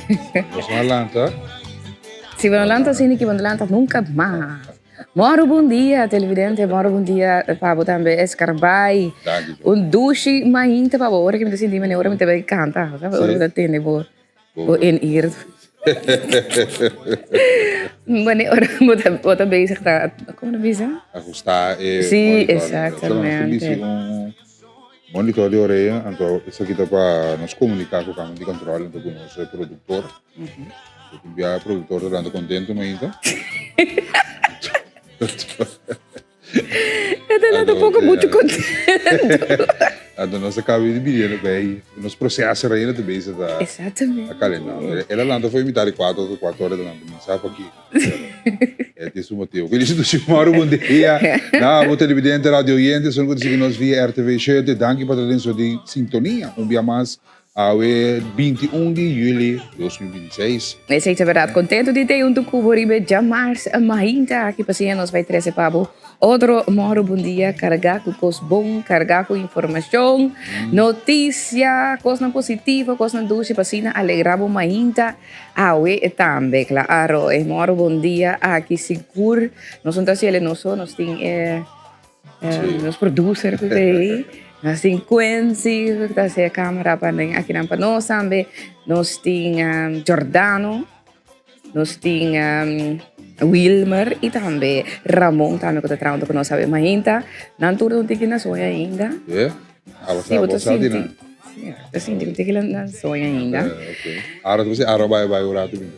Nos no a lanta. Si bo no lanta asina ki bo no lanta nunka mas. Moro bon dia televidente, moro bon dia pa bo tambe Escarbay. Danki Jo. Un dushi mainta pa bo. Ora ki mi ta sinti manera ora mi ta bai kanta, ora mi ta tende bo bo in ear. Wanneer ora bo ta bo ta bezig ta como ta bisa? Ajusta e Sí, monitor. exactamente. Un monitor di orea, anto esaki ta pa nos comunica cu cambio di control anto cu nos productor. So tin bia productor ta dando contento mainta. E ta dando poco mucho contento. Anto nos a caba di biriendo bay, nos processor ainda ta bezig ta Exactamente. a calentando. El a lanta for mitad di cuatro, otro cuatro ora ta lanta mi sa paki. E tin su motivo. Felicito Xiomara, bon dia. Na bo televidente, radio oyente, esun cu ta sigui nos via RTV 7, danki pa ta den su di sintonia un bia mas awe 21 di juli 2026. Esey ta berdad. Contento di te hunto cu bo riba djamars mainta aki pasobra nos bay trece pa bo otro moro bon dia carga cu cos bon, carga cu informacion, noticia, cosnan positivo, cosnan dushi pa asina alegra bo mainta. Awe e tambe, claro. E moro bon dia aki sigur. Nos no ta haciele nos so, nos tin e nos producer cu ta ey. Nos tin Quincy cu ta haci e camera pa den akinan pa nos tambe. Nos tin Giordano, nos tin Wilmer y tambe Ramon tambe cu ta trahando cu nos awe mainta. Nan tur no tin kina soña ainda. Sí, bo ta sinti. Sí, ta sinti ku tiki na soña ainda. Okay. Ahora tu ahora bai bai un rato bin.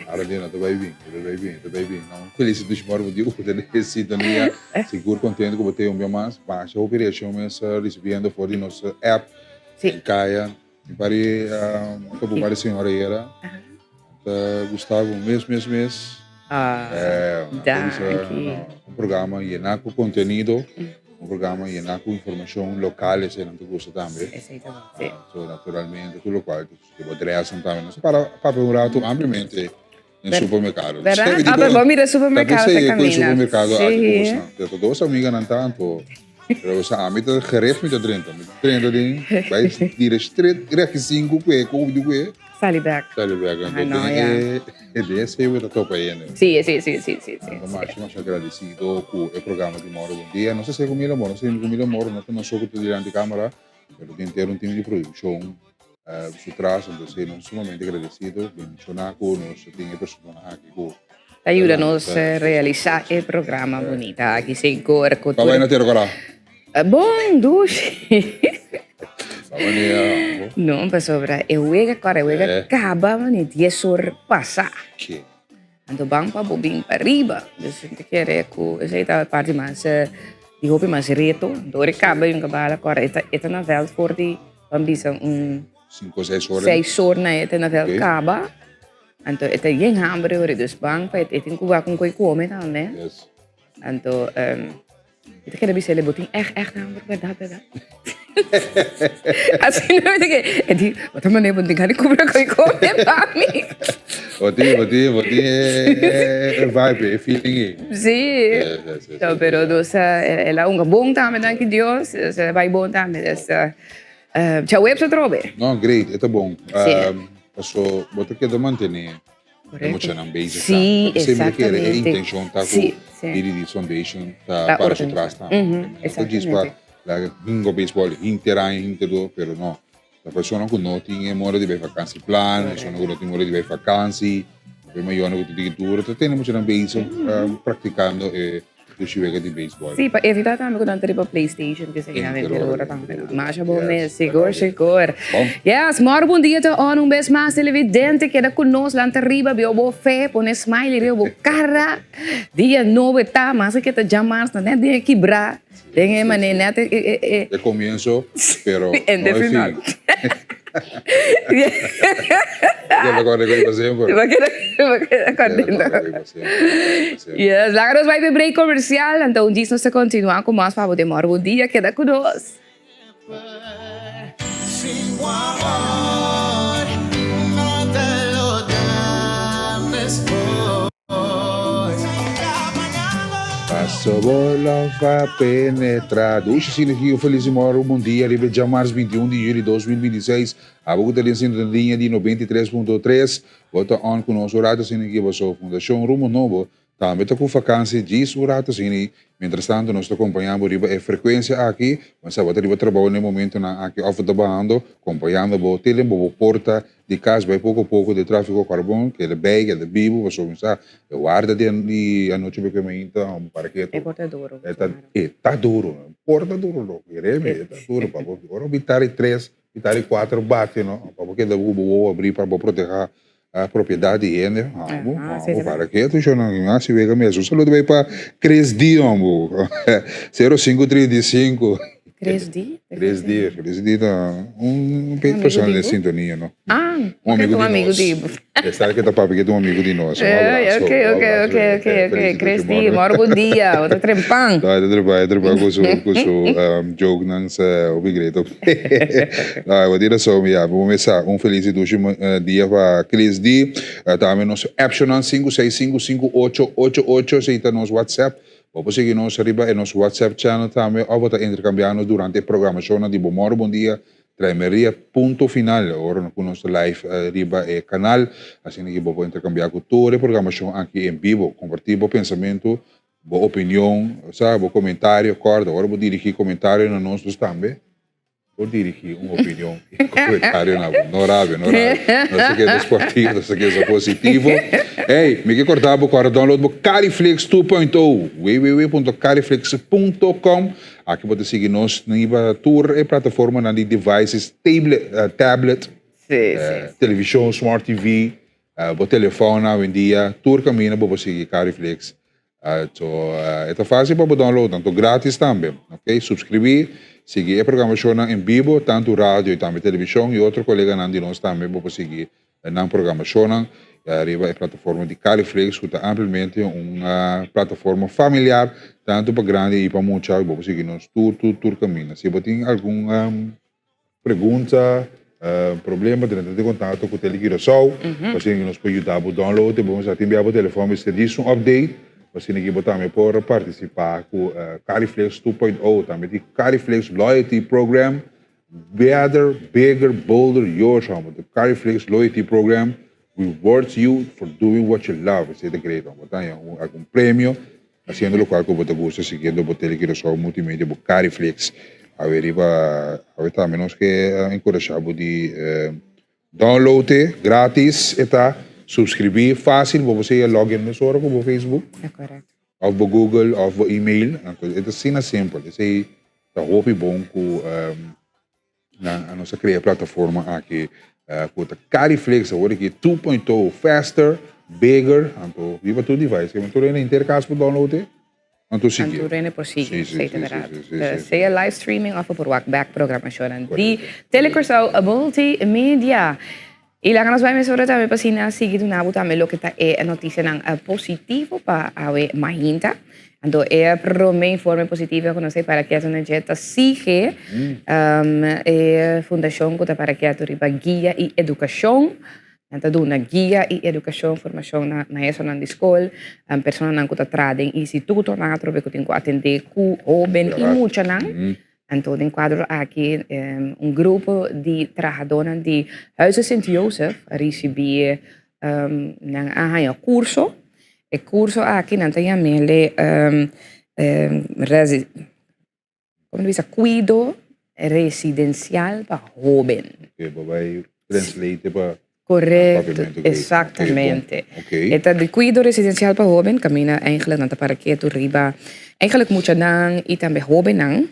Ahora dia ta bai bin, ta bai bin, ta bai bin. No, feliz dushi moro di u de sintonia. Sigur contento ku bo te un bia mas. Basha hopi reaccion mes recibiendo for di nos app. Sí. Kaya. Mi pari topo pari señora yera. Ta Gustavo mes mes mes. Ah, danki. Un programa llena cu contenido, un programa llena cu informacion local, esey nan ta gusta tambe. Esey ta bon, si. So naturalmente tur locual cu bo dress tambe. Nos a para papia un rato ampliamente den supermercado. Verdad? Ah, pero bo mira supermercado ta camina. Ta supermercado aki cu nos. Ta dos amiganan tanto. Pero bo sa ami ta geref mi ta drenta. Mi ta drenta den bai tira stret reki sinku kue ku di kue. Sali bek. Sali bek. Ah, no, ya. E den esei bo ta topa hende. Si, si, si, si, si. Anto masha masha agradecido ku e programa di Moro Bon Dia. No sa si e ku Mila Moro, no sa si ku Mila Moro, no ta nos so ku ta dilanti camera, pero tin entero un team di produccion su tras, entonces nos sumamente agradecido, bendiciona cu nos tin e persona aki cu Ta yuda nos realisa e programa bunita aki sigur cu tur. Tabay na tero cora? Bon dushi. Tabay No, pasobra e wega cora, e wega caba mane dies or pasa. Anto ban pa bo bin pariba. Dus mi ta kere ku esei ta parti mas di hopi mas reto. Anto ora e kaba yunga bala kòrda e ta na vèlt for di ban bisa un Sinku seis ora. Seis or na e ta na vèlt kaba. Anto e ta yen hamber ora dus ban pa e tin ku wak un koi kome tambe. Anto Mi ta kere bisa ele, bo tin ègt ègt hamber bèrdat bèrdat? Asina mi ta kere. E di, bo ta manera bo no tin gana di kumpra koi kome pa mi. Bo tin, bo tin, bo tin e vibe, e feeling ei. Sí. No, pero nos a, el a hunga bon tambe, danki Dios. A bai bon tambe. Dus, djaweps atrobe. No, great, e ta bon. Sí. Paso bo ta keda mantené. Correcto. E muchanan bezig Sí, ta. Porque siempre kere e exactamente. intencion ta cu Sí, sí. DDD Foundation ta Ta para su organisa. tras tambe. Ujú, No ta djis pa exactamente. laga hingo baseball hinter aña hinter do, pero no. Ta persona cu no tin e modo di bay vakantie plan, persona cu no tin modo di bay vakantie, e mayornan cu tin tiki duro, ta tene muchanan bezig practicando e Dushi wega di baseball. Sí, pa evita tambe ku nan ta riba PlayStation ke esei nan henter ora tambe. Masha bon mes, sigur sigur. Yes, mòrgo bon dia ta on un bes mas televidente keda ku nos lanta riba bio bo fe pone smiley riba bo kara. Dia nobo e ta mas ke ta djamars ta net den e kibra den e manera net e. E komienso pero no e fin. Keda kòrda ku pa semper. Bo keda bo keda kòrda. Yes, laga nos bai pa e break komersial, anto un djis nos ta kontinuá ku mas pa bo den mòrgo un dia. Keda ku nos. Pas. Paso bo love a penetra. Dushi Sinergia feliz di moro bon dia riba djamars 21 di juli 2026. Abo ku ta den sintonia di 93.3 bo ta on ku nos un rato Sinergia boso Fundashon Rumbo Nobo Tambe ta ku fakansi djis un rato asina mientras tanto nos ta kompañá bo riba e frekuensia aki, bo sa bo ta riba trabou na e momentonan aki òf bo ta bahando, kompañando bo te den bo bo porta di kas bai poko poko den trafiko kòrbon, keda bei, keda bibu, pasobra mi sa e warda di di anochi bo ke mainta un paraketo E por ta duro, e ta e ta duro, por ta duro loko, kere mi e ta duro pa bo ora bo bin tardi tres, bin tardi kuater bati no, pa bo keda ku bo wowo abrí pa bo protehá A propiedad di hende, amo, amo, para ke tu shona hasi wega mes. Un saludo bay pa Chris D, hombo. 0535. Chris D? Chris D, Chris D ta un persona den sintonia, no? Ah, un amigo di nos. Esta ke ta papia ke ta un amigo di nos. Un abrazo. Ok, ok, ok, ok, ok. Chris D, moro bon dia. Bo ta trempan. Ta trempan, ta trempan ku su, ku su joke nan sa hopi great. Ai, bo tin rason, ya. Bo mesa un felis i dushi dia pa Chris D. Tambe nos appshonan 5655888, esei ta nos WhatsApp. Bo por sigui nos riba e nos WhatsApp channel tambe òf bo ta interkambiá nos durante e programashonnan di Bo Mòru Bon Dia, Traimeria Punto Final, ora ku nos ta live riba e kanal. Asina ki bo por interkambiá ku tur e programashon aki en bibo. Kompartí bo pensamentu Bo opinion, sa, bo comentario, corda, ora bo dirigi comentario na nos, nos tambe por dirigi un opinion y comentario na bo. No rabia, no rabia. Nos ta keda sportivo, nos ta keda positivo. Hey, mi ke corda bo, corda download bo Cariflix 2.0, www.cariflix.com. Aki bo ta sigui nos riba tur e plataformanan di devices, tablet, tablet, television, smart TV, Bo telefòn awendia tur kaminda bo por sigui Cariflix. So e ta fásil pa bo download anto grátis tambe. Ok, suskribí, sigui e programashonnan en bibo, tantu radio i tambe televishon i otro koleganan di nos tambe bo por sigui nan programashonnan riba e plataforma di Cariflix ku ta ampliamente un plataforma familiar tantu pa grandi i pa mucha i bo por sigui nos tur tur tur kaminda. Si bo tin algun Pregunta, Problema, drenta den kontakto ku Tele Curaçao pa asina ki nos por yuda bo download e bo mester tin bia bo telefòn mester djis un update pa asina ki bo tambe por partisipá ku Cariflex 2.0 tambe tin Cariflex Loyalty Program Better, Bigger, Bolder, Yours homber The Cariflex Loyalty Program rewards you for doing what you love esei ta great homber bo ta haña algun premio Haciendo locual cu bo ta gusta siguiendo bo Tele Curaçao Multimedia bo Cariflix awe riba awe tambe nos ke encurasha bo di download e gratis e ta subscribi facil bo por sea login mesora cu bo Facebook of bo Google of bo email anto e ta asina simpel esey ta hopi bon cu Nan nos a crea e plataforma aki cu ta Cariflix awor aki 2.0 faster, bigger, anto riba tur device. Kema tur hende henter cas por download e, anto sigui. Anto tur hende por sigui, esey ta verdad. Sea live streaming of por wak back programacionnan di Telecuraçao Multimedia. Y laga nos bai mesora tambe pa asina sigui duna bo tambe loke ta e noticianan positivo pa awe mainta. Anto e prome informe positivo cu nos a para ketu na dje ta sige e fundacion cu ta para ketu riba guia y educacion. Nan ta duna guia y educacion, formacion na maestronan di scol, personanan cu ta traha den institutonan atrobe cu tin cu atende cu hoben y muchanan. Anto den kuadro aki un grupo di trahadónan di Huize Sint Josef a risibí nan a haña kurso. E kurso aki nan ta yam'é komo ta bisa kuido residensial pa hóben. Oke, bo bai translate pa Korekto, exactamente. E ta di kuido residensial pa hóben, kaminda eigenlijk nan ta para ketu riba eigenlijk muchanan i tambe hóbennan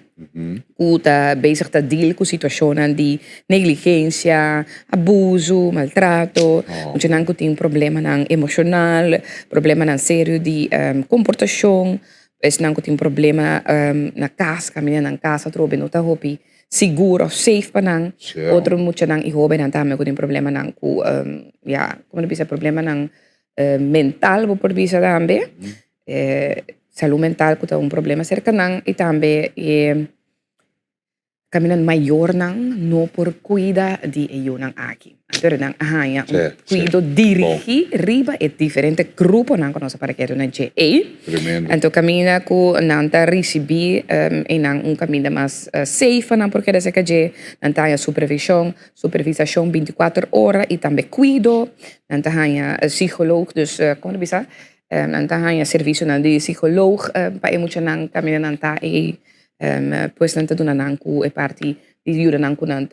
ku ta bezig ta deal ku situashonnan di negligensia, abusu, maltrato, muchanan ku tin problemanan emoshonal, problemanan serio di komportashon, esnan ku tin problema na kas, kaminda nan kas atrobe no ta hopi sigur of safe pa nan. Otro muchanan y hobennan tambe cu tin problemanan cu, ya, como ta bisa, problemanan mental bo por bisa tambe. Salud mental cu ta un problema cerca nan y tambe e Kaminda mayornan no por kuida di e yunan aki. Anto nan a haña un kuido dirigí riba e diferente gruponan ku nos a para ketu na dje ei. Anto kaminda ku nan ta risibí einan un kaminda mas safe pa nan por keda serka dje. Nan ta haña supervishon, supervisashon binti kuater ora i tambe kuido. Nan ta haña psikoloog, dus komo ta bisa? Nan ta haña servisionan di psikoloog pa e muchanan kaminda nan ta ei. Pues nan ta duna nan ku e parti di yuda nan ku nan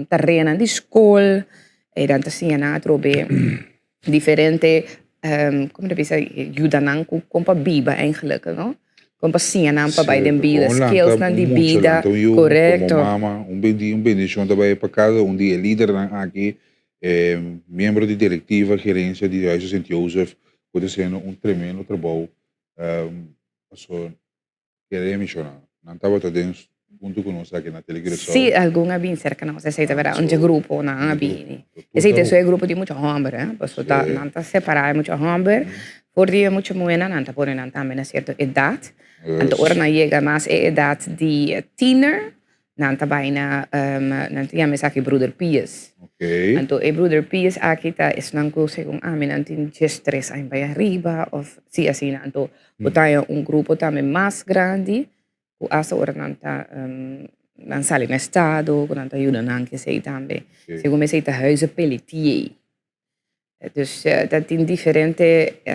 tareanan di skol. E nan ta siña nan atrobe diferente, komo ta bisa, yuda nan ku kon pa biba eigenlijk, no? Kon pa siña nan pa bai den bida, skillsnan di bida, korekto. Komo mama, un bendishon ta bai pa kada un di e lidernan aki, miembro di direktiva, gerensia di Huize Sint Jozef, ku ta hasiendo un tremendo trabou. Pasobra Kere mishona. Nan tabata den huntu ku nos aki na Tele Curaçao. Sí, algun a bini serka nos. Esei ta berdad. Un dje gruponan a bini. Esei ta e grupo di mucha hòmber, eh. Pasobra ta nan ta separá e mucha hòmber for di e mucha muhénan. Nan ta pone nan tambe na sierto edat. Anto ora nan yega mas e edat di tiener, Nan ta bai na, nan ta yama esaki Broeder Pius. Anto e Broeder Pius aki ta esnan ku segun ami nan tin diestres aña bai ariba òf si asina. Anto bo ta haña un grupo tambe mas grandi ku asta ora nan ta nan sali na estado ku nan ta yuda nan kesei tambe. Segun mi esei ta Huize Pelletier. Dus ta tin diferente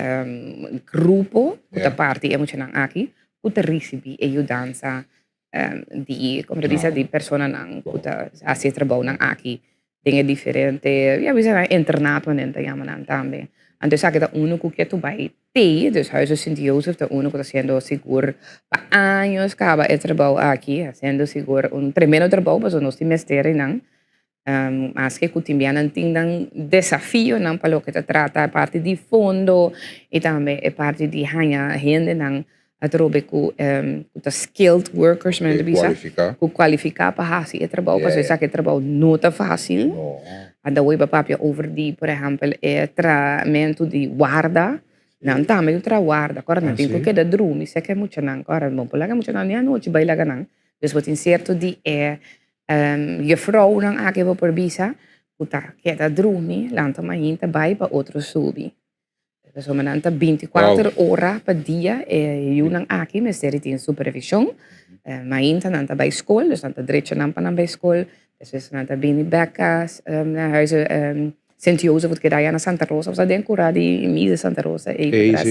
grupo ku ta parti e muchanan aki ku ta risibí e yudansa di, komo ta bisa, di personanan ku ta hasi e trabounan aki den e diferente, ya bisa nan internatonan ta yama nan tambe. Anto esaki ta unu ku ke tur bai te, dus Huize Sint Jozef ta unu ku ta hasiendo sigur pa años kaba e trabou aki, hasiendo sigur un tremendo trabou pasobra nos tin mester di nan. Maske ku tin bia nan tin nan desafionan pa loke ta trata e parti di fondo i tambe e parti di haña hendenan atrobe ku ku ta skilled workers men ta bisa ku kualifiká pa hasi e trabou pasobra esaki e trabou no ta fásil. Anda wei bo papia over di por ehèmpel e tramentu di warda nan tambe ta traha warda kòrda nan tin ku keda drumi seke muchanan kòrda bo por laga muchanan di anochi bai laga nan dus bo tin sierto di e Juffrouwnan aki bo por bisa ku ta keda drumi, lanta mainta bai pa otro subi. Pasobra nan ta binti kuater ora pa dia e yunan aki mester di tin supervishon. Mainta nan ta bai skol, dus nan ta drecha nan pa nan bai skol. Despues nan ta bini bek kas na huize Sint Jozef bo ta keda aya na Santa Rosa, bo sa den kura di misa Santa Rosa ei patras.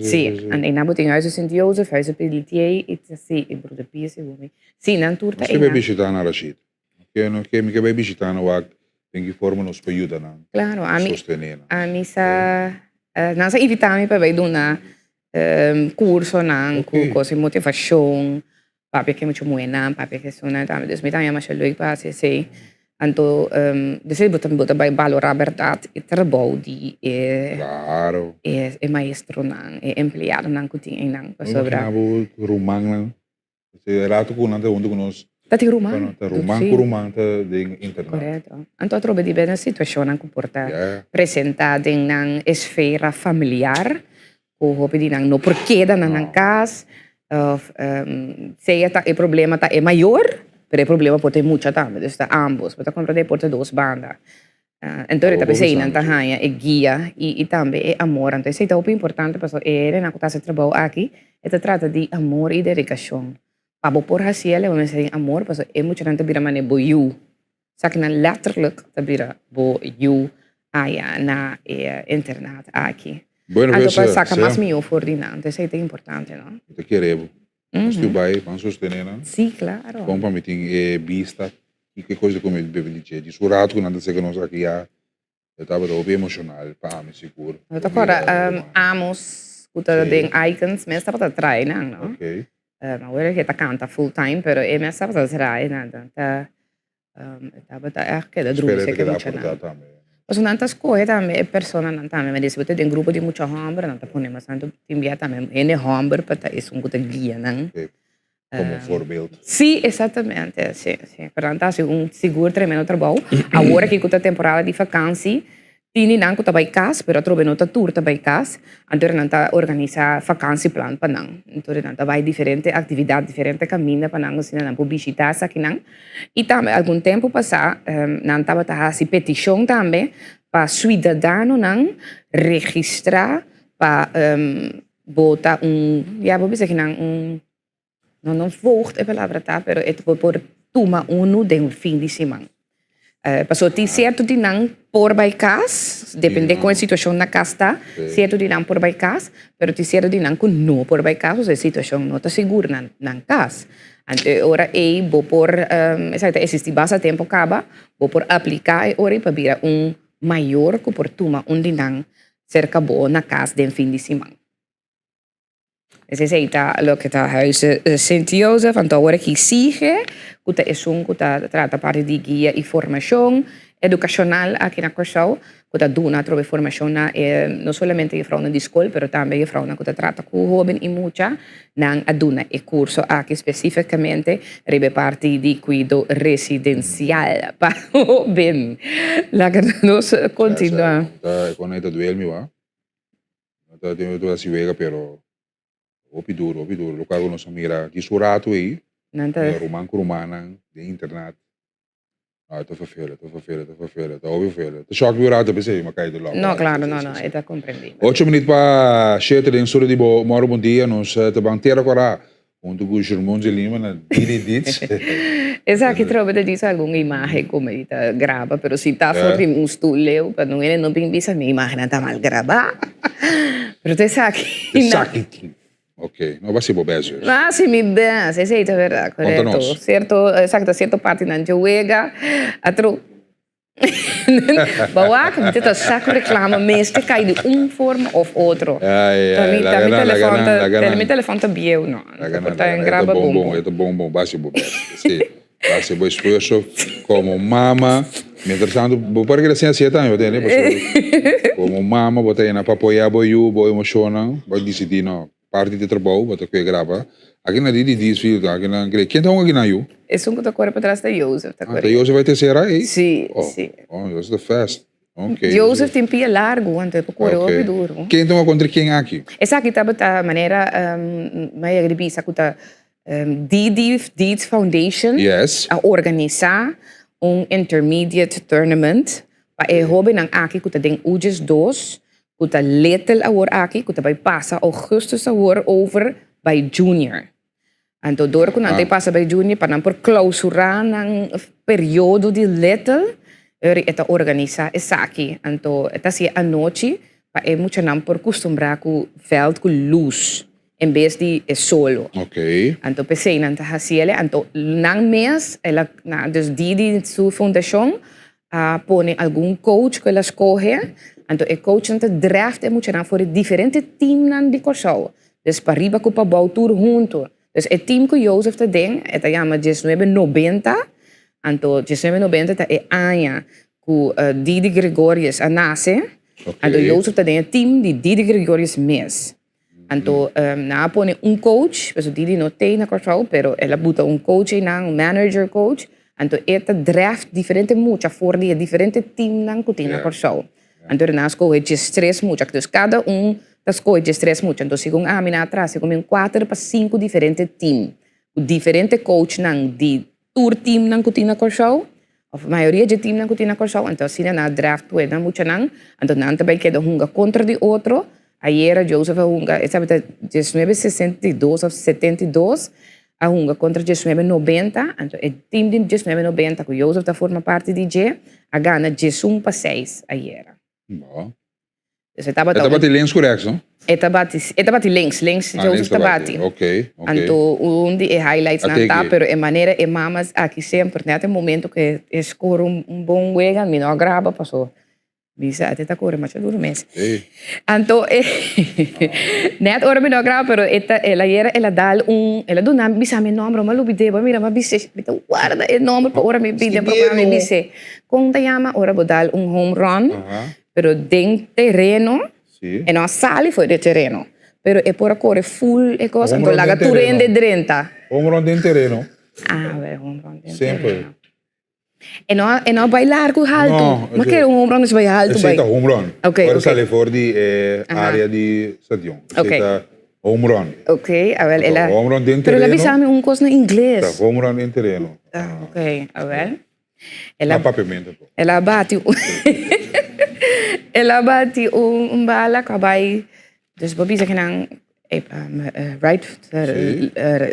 Sí, en einan bo tin huize Sint Jozef, huize Pelletier i sí, i Broeder Pius segun mi. Sí, nan tur ta Nos ke bai einan. bishita nan Rashid. Nos ke nos ke mi ke bai bishita nan wak den ki forma nos por yuda nan, Claro, ami sostene nan. ami sa nan sa invita mi pa bai duna cursonan ku kos di motivashon. Papia ke mucha muhénan, papia ke esunnan tambe. Dus mi ta haña masha leuk pa hasi esei. Anto despues bo ta bo ta bai balorá bèrdat e trabou di e Claro. e e maestronan, e empleadonan ku tin einan. Mi Pasobra. imagina bo rumannan, e rato ku nan ta huntu ku nos. Ta tin ruman. Ta ruman ku ruman ta den internat. Korekto. Anto atrobe di bes nan situashonnan ku por ta presentá den nan esfera familiar. Ku hopi di nan no por keda na nan kas of sea ta e problema ta e mayor, pero e problema por ta e mucha tambe, dus ta ambos, bo ta komprende por ta dos banda. Entonces ta p'esei nan ta haña e guia i tambe e amor, anto esei ta hopi importante pasobra e hendenan ku ta hasi e trabou aki e ta trata di amor i dedikashon. Pa bo por hasiel bo mester tin amor pasobra e muchanan ta bira manera bo yu. Esakinan letterlijk ta bira bo yu aya na e internat aki. Bueno, Anto pues, pa saca mas sea. mihó for di nan. Entonces esei ta importante, no? Mi ta kere bo. Nos tur bai, ban sostené nan. Sí, claro. Kon pa mi tin e bista kiko e kos di ku mi bebe di dje. Di su rato ku nan ta seka nos aki ya, e tabata hopi emoshonal pa ami sigur. Bo ta kòrda Amos ku ta den Icons mes tabata trae nan, no? Ok. Awor e ta kanta full time, pero e mes tabata trae nan. Ta tabata ègt keda drumi Spera e ta seke keda muchanan. aportá tambe. Pasobra nan ta skohe tambe e personanan tambe. Mi di si bo ta den grupo di mucha hòmber nan ta pone mas tantu tin bia tambe hende hòmber pa ta esun ku ta guia nan. Komo voorbeeld. Sí, exactamente, sí, sí. Pero nan ta hasi un sigur tremendo trabou. Awor aki ku ta temporada di vakansi, Tin di nan ku ta bai kas, pero atrobe no ta tur ta bai kas. Anto nan ta organisá vakansieplan pa nan. Anto nan ta bai diferente aktividat, diferente kaminda pa nan asina nan por bishitá esakinan. I tambe algun tempu pasá nan tabata hasi petishon tambe pa suidadanonan registrá pa bota un, ya bo bisa kinan un, no no voogd e palabra ta, pero e bo por tuma unu den un fin di siman. Pasobra tin sierto di nan por bai kas, depende kon e situashon na kas ta, sierto di nan por bai kas, pero tin sierto di nan ku no por bai kas pasobra e situashon no ta sigur na nan kas. Anto e ora ei bo por, esaki ta existi basta tempo caba, bo por aplica e ora ei pa bira un mayor cu por tuma un di nan cerca bo na cas den fin di siman. Esei ta loke ta Huize Sint Jozef, anto awor aki SIGE, cu ta esun cu ta trata parti di guia y formacion educacional aki na Corsou, ku ta duna atrobe formashon na e no solamente jefrounan di skol pero tambe jefrounan ku ta trata ku hoben i mucha, nan a duna e kurso aki spesífikamente riba e parti di kuido residensial pa hoben. Laga nos kontinuá. E kon ei ta duel mi wak. No ta tin otro hasi wega pero hopi duro hopi duro lokual ku nos a mira di su ratu ei ruman ku rumannan den internat. Ah, ta vervelend, ta vervelend, ta vervelend, ta hopi vervelend. Ta shock mi un rato p'esei, ma kai di lòk. No, claro, no, no, e ta comprendibel. Ocho minuut pa shete den studio di bo Moro Bon Dia, nos ta ban Tera Kòrá huntu ku Germon Zelima na Didi Dits. Esaki trobe ta djis algun imagen ku mi ta graba, pero si ta for di un stul leu, pa no hende no bin bisa mi imagennan ta mal grabá. Pero ta esaki. Esaki tin. Ok, no basi bo bes dus. Basi mi bes, esei ta verdad, Konta korekto. nos. Sierto, exacto, sierto partinan dje wega, atro Bo wak, mi ta sa ku reklama mester kai di un forma of otro. Ai, Ta ai, mi, ta laga mi nan, laga telefòn nan, ta, laga nan. mi telefòn ta bieu, no. Laga Por nan, ta laga nan. E ta graba bon bon bon, bon. e ta bon bon, basi bo bes. Si, basi bo esfuerso komo mama. Mientras tanto, bo por keda sin hasié tambe, bo ta hende, pasobra komo mama bo ta yena pa apoyá bo yu, bo emoshonnan, bo a disidí no. Parti di trabou bo ta kue graba. Aki na di di disfil ta aki nan kre. Ken ta hunga aki nan yu? Esun ku ta kore patras ta Joseph ta Ah, ta kore. Joseph bai tercera ei? Si, Oh, si. oh, Joseph ta fast. Ok. Joseph tin pia largu, anto e por kore Ok. hopi duru. Ken ta hunga kontra ken aki? Esaki tabata manera mi a yega di bisa ku ta Didi Deeds Foundation Yes. a organisá un intermediate tournament pa e hóbennan aki ku ta den Uges dos ku ta little awor aki ku ta bai pasa augustus awor over bai junior. Anto dor ku nan ta pasa bai junior pa nan por clausura nan periodo di little eur e ta organisa esaki. Anto e ta hasi anochi pa e muchanan por kustumbra ku veld ku lus en bes di e solo. Anto p'esei nan ta hasi ele. Anto nan mes el a dus Didi su fundashon a pone algun coach ku el a skohe, anto e coachnan ta draft e muchanan for e diferente teamnan di Kòrsou, dus pariba ku pabou tur huntu. Dus e team ku Jozef ta den e ta yama diesnuebe nobenta, anto diesnuebe nobenta ta e aña ku Didi Gregorius a nase, anto Jozef ta den e team di Didi Gregorius mes. Anto nan a pone un coach, pasobra Didi no tei na Kòrsou, pero el a buta un coach einan, un manager coach, anto e ta draft diferente mucha for di e diferente teamnan ku tin na Kòrsou. Anto nan a skohe diestres mucha, dus kada un ta skohe diestres mucha. Anto segun ami nan a traha segun mi un kuater pa sinku diferente team, ku diferente coachnan di tur teamnan ku tin na Kòrsou, òf mayoria dje teamnan ku tin na Kòrsou, anto asina nan a draft tur e nan muchanan, anto nan ta bai keda hunga kontra di otro. Ayera Joseph a hunga, e tabata diesnuebe sesenta i dos òf setenta i dos, a hunga kontra diesnuebe nobenta, anto e team di diesnuebe nobenta ku Joseph ta forma parti di dje, a gana diesun pa seis ayera. Bo. Dus e tabata E ta bati links ku rechts, no? E ta bati, e ta bati links, links Ah, Joseph links ta ta bati. bati. Ok, ok. Anto un di e highlights nan ta, Ateki. pero e manera e mamas aki semper, net e momento ku e score un un bon wega, mi no a graba paso bisa ate ta kore masha duro mes. Ey. Anto e net ora mi no a graba, pero e ta el ayera el a dal un, el a duna mi bisa mi nomber, mi a lubid'é, bo a mira mi a bis'é, mi ta warda e nomber pa ora mi bini den programa mi bis'é, kon ta yama ora bo dal un home run? Pero den tereno, e no a sali for di e tereno. Pero e por a kore full e kos, anto laga tur hende drenta. Home run den tereno. Ah, wè, home run den Simple. tereno. E no e no bai largu haltu. No, Ma kere un home run is bai haltu Esei bai. ta home run. Ok, Ora ok. sali for di e Aha. area di stadion. Esei Ok. ta home run. Ok, awel el a. Home run den Pero el a tereno. bisa mi un kos na Ta ingles. home run den tereno. Ah, ok, awel. El a Na papiamento to. El a bati un el a bati un un bala ku a bai dus bo bisa kinan right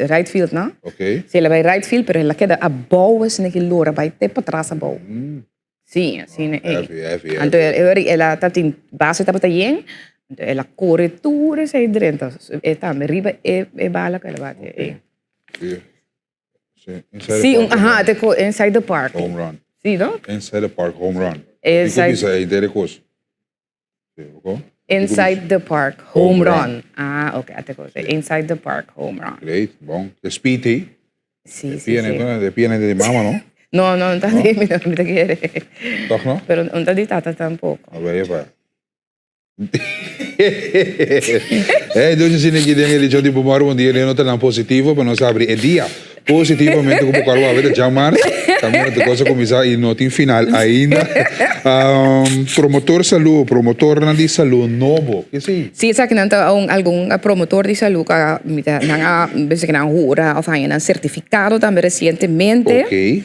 right field no? Ok. Si el a bai right field pero el a keda abou asina ki lora bai te patras abou. Si asina ei. Heavy heavy heavy. Anto el a tabatin base tabata yen anto el a kore tur esei drenta e tambe riba e bala ku el a bati ei. Si. Sí, inside Sí, the un, park. aha, te ko inside the park. Home run. Sí, no? Inside the park, home run. Inside- Kiko bisa ei dere kos. Sí, oko? Inside the park, home Home run. run. Ah, ok, ate kos. Inside the park, home run. Great, bon. De speed, eh? Sí, sí, Piene, sí. de piene de mama, no? No, no, no ta di, mi no mi ta kere. Toch no? Pero no ta di tata tampoco. A ver, pa. Hey, dus asina aki den edicion di Bumor Bon Dia, den notanan positivo pa nos abri e dia positivamente ku Bukor Wawe ta djamars. Kaminda tur kos a kuminsá i no tin final ainda. Promotor salú, promotornan di salú nobo, ke si? Sí, esakinan ta un algun promotor di salú ku a mi ta nan a bisa ku nan a hura òf haña nan sertifikado tambe resientemente. Oké.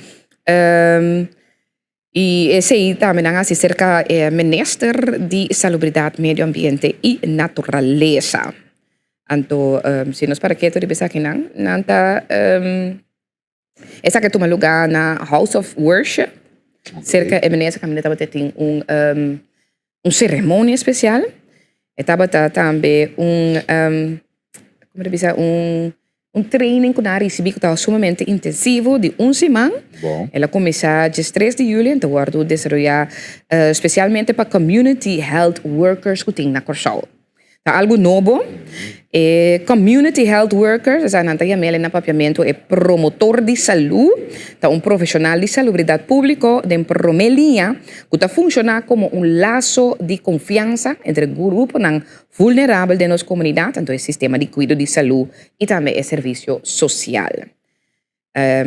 I esei tambe nan hasi serka e Minister di Salubridat, Medio Ambiente i Naturalesa. Anto si nos para ketu riba esakinan, nan ta esaki a tuma lugá na House of Worship serka e minister kaminda tabata tin un un seremonia spesial. E tabata tambe un como ta bisa un un training ku nan a risibí ku tabata sumamente intensivo di un siman. Bon. El a kuminsá djes tres di yuli en ta wòrdu desaroyá spesialmente pa community health workers ku tin na Kòrsou. Ta algu nobo. E community health workers, esaki nan ta yam'el na papiamentu e promotor di salú, ta un profeshonal di salubridat públiko den promé liña ku ta funshoná komo un laso di konfiansa entre gruponan vulnerabel den nos komunidat, anto e sistema di kuido di salú i tambe e servisio sosial.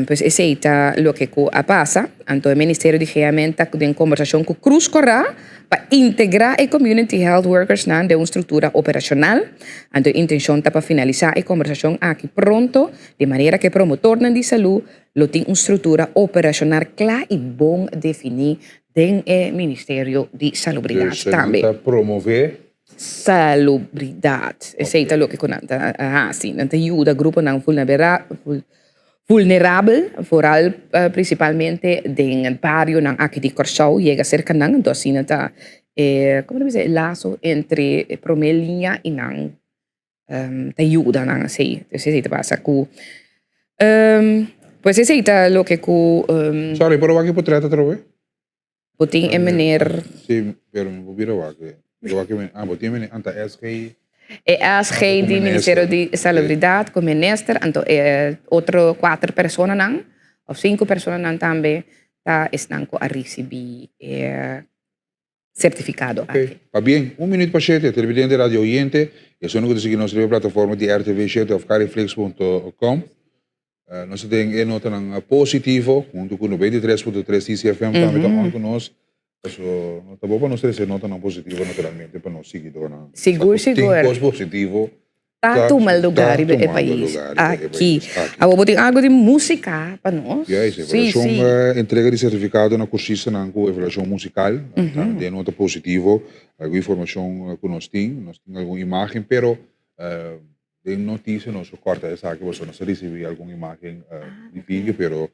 Pues esei ta loke ku a pasa. Anto e Ministerio di GMN ta den kombersashon ku Krus Kòrá pa integrá e Community Health Workersnan den un struktura operashonal. Anto e intenshon ta pa finalisá e kombersashon aki pronto, di manera ku e promotornan di salú lo tin un struktura operashonal kla i bon definí den e Ministerio di Salubridat Dus nan tambe. ta promové Salubridat. Esei ta loke ku nan ta hasi. Nan ta yuda gruponan vulnerabel, vooral prinsipalmente den barionan aki di Kòrsou, yega serka nan. Anto asina ta e, komo ta bisa, e laso entre e promé liña i nan ta yuda nan asei. Entonces esei ta pasa ku, pues esei ta loke ku. Sorry, por wak e potrèt atrobe? Bo tin e meneer. Sí, pero mi por bira wak. Bira wak e meneer. Ah, bo tin e meneer. Anta SG. E SG di Ministerio di Salubridat ku minister, anto e otro kuater personanan òf sinku personanan tambe ta esnan ku a risibí e sertifikado aki. Ok, pabien. Un minuut pa shete, televidente, radio oyente, esun ku ta sigui nos riba e plataforma di RTV shete òf cariflix punto com. Nos ta den e notanan positivo hunto ku 93.3 TCFM tambe ta on ku nos. Paso no ta bo pa nos trese notanan positivo naturalmente pa nos siguidornan. Sigur, sigur. Tin kos positivo. Ta tuma lugar riba e pais aki. Awor bo tin algo di musika pa nos? Juist, evaluashon, entrega di sertifikado na kursistanan ku evaluashon musikal. Tambe den nota positivo. Algun informashon ku nos tin, nos tin algun imagen pero Den noticia nos a corta esaki pasobra nos a ricibi algun imagen di video pero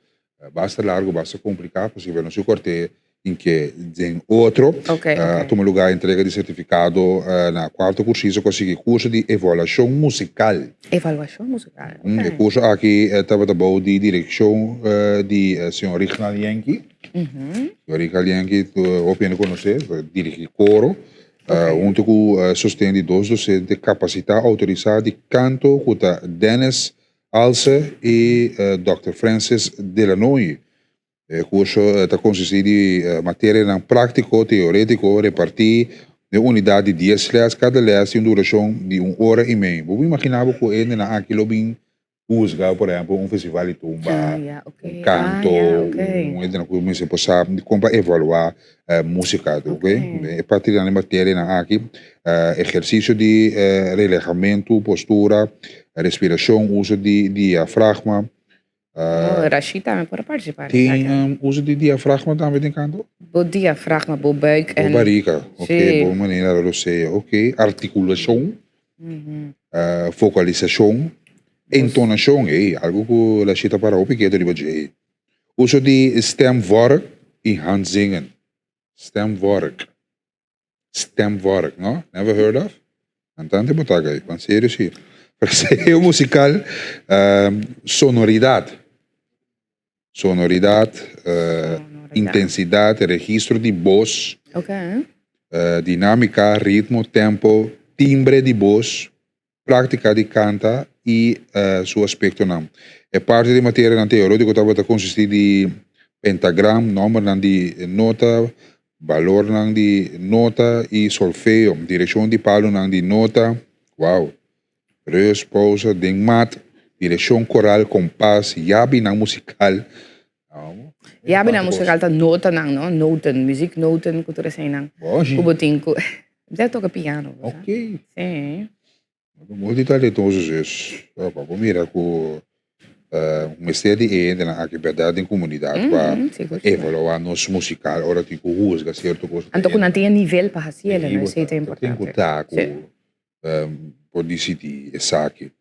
basta largo basta complica pasobra nos a corte in ke den otro. A tuma lugar entrega di certificado na cuarto cursista cu a sigui curso di evaluacion musical. Evaluacion musical, ok. E curso aki tabata bou di direccion di señor Rignal Yankee. Señor Rignal Yankee hopi hende conoce, ta dirigi coro. Hunto ku sosten di dos dosente kapasitá outorisá di kanto ku ta Dennis Alse i Dòkter Francis Delanoy. E kurso ta konsistí di materianan práktiko, teorétiko repartí den unidat di dies lès. Kada lès tin un durashon di un ora i mei. Bo por imaginá bo ku e hendenan aki lo bin. Huzga, por ehempel, un festival di tumba, un kanto, un hende ku mester por sa kon pa evaluá músika, oke. E parti di nan e materianan aki, ehersisio di relehamentu, postura, respirashon, uso di diafragma. Rashid tambe por a partisipá den esaki. Tin uso di diafragma tambe den kanto? Bo diafragma, bo buik en. Bo barika, oke, bo manera di rosea, oke. Artikulashon. Fokalisashon, entonashon, ey, algu ku Lashit a para hopi ketu riba dje ey. Uso di stemvork i handzingen. Stemvork. Stemvork, no? Never heard of? Cantante bo ta ey, ban serio si. Fraseo musikal, sonoridat. Sonoridat, intensidat, registro di bos, dinámika, ritmo, tempo, timbre di bos, práktika di kanta i su aspektonan. E parti di materianan teorótiko tabata konsistí di pentagram, nòmbernan di nota, balornan di nota i solfeo, direkshon di palunan di nota, wow! Rus, pousa, den mat, direkshon koral, kompas, yabinan musikal. Yabinan musikal ta notanan, no? Noten, muzieknoten ku tur eseinan. Boshi. Ku bo tin ku. Debe toka piano. Ok. Sí. Multitalentoso zus. Pa bo mira ku mester di e hendenan aki bèrdat den komunidat pa evaluá nos musikal ora tin ku husga sierto kos. Anto ku nan tin e nivel pa hasi el, esei ta importante. Tin ku ta ku por disidí esaki.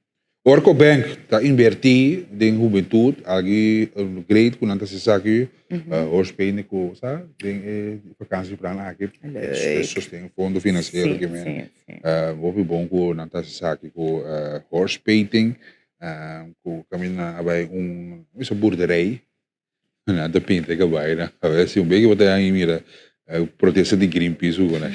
Orco Bank ta invertí den hubentut, algu great ku nan ta hasi esaki, Horst Payne ku sa den e vakansieplan aki, e sosten fondo finansiero ke men hopi bon ku nan ta hasi esaki ku horse painting ku kaminda nan a bai un boerderij. Nan ta pinta e kabai nan. A ver si un beki bo ta yan mira protesta di Greenpeace ku nan.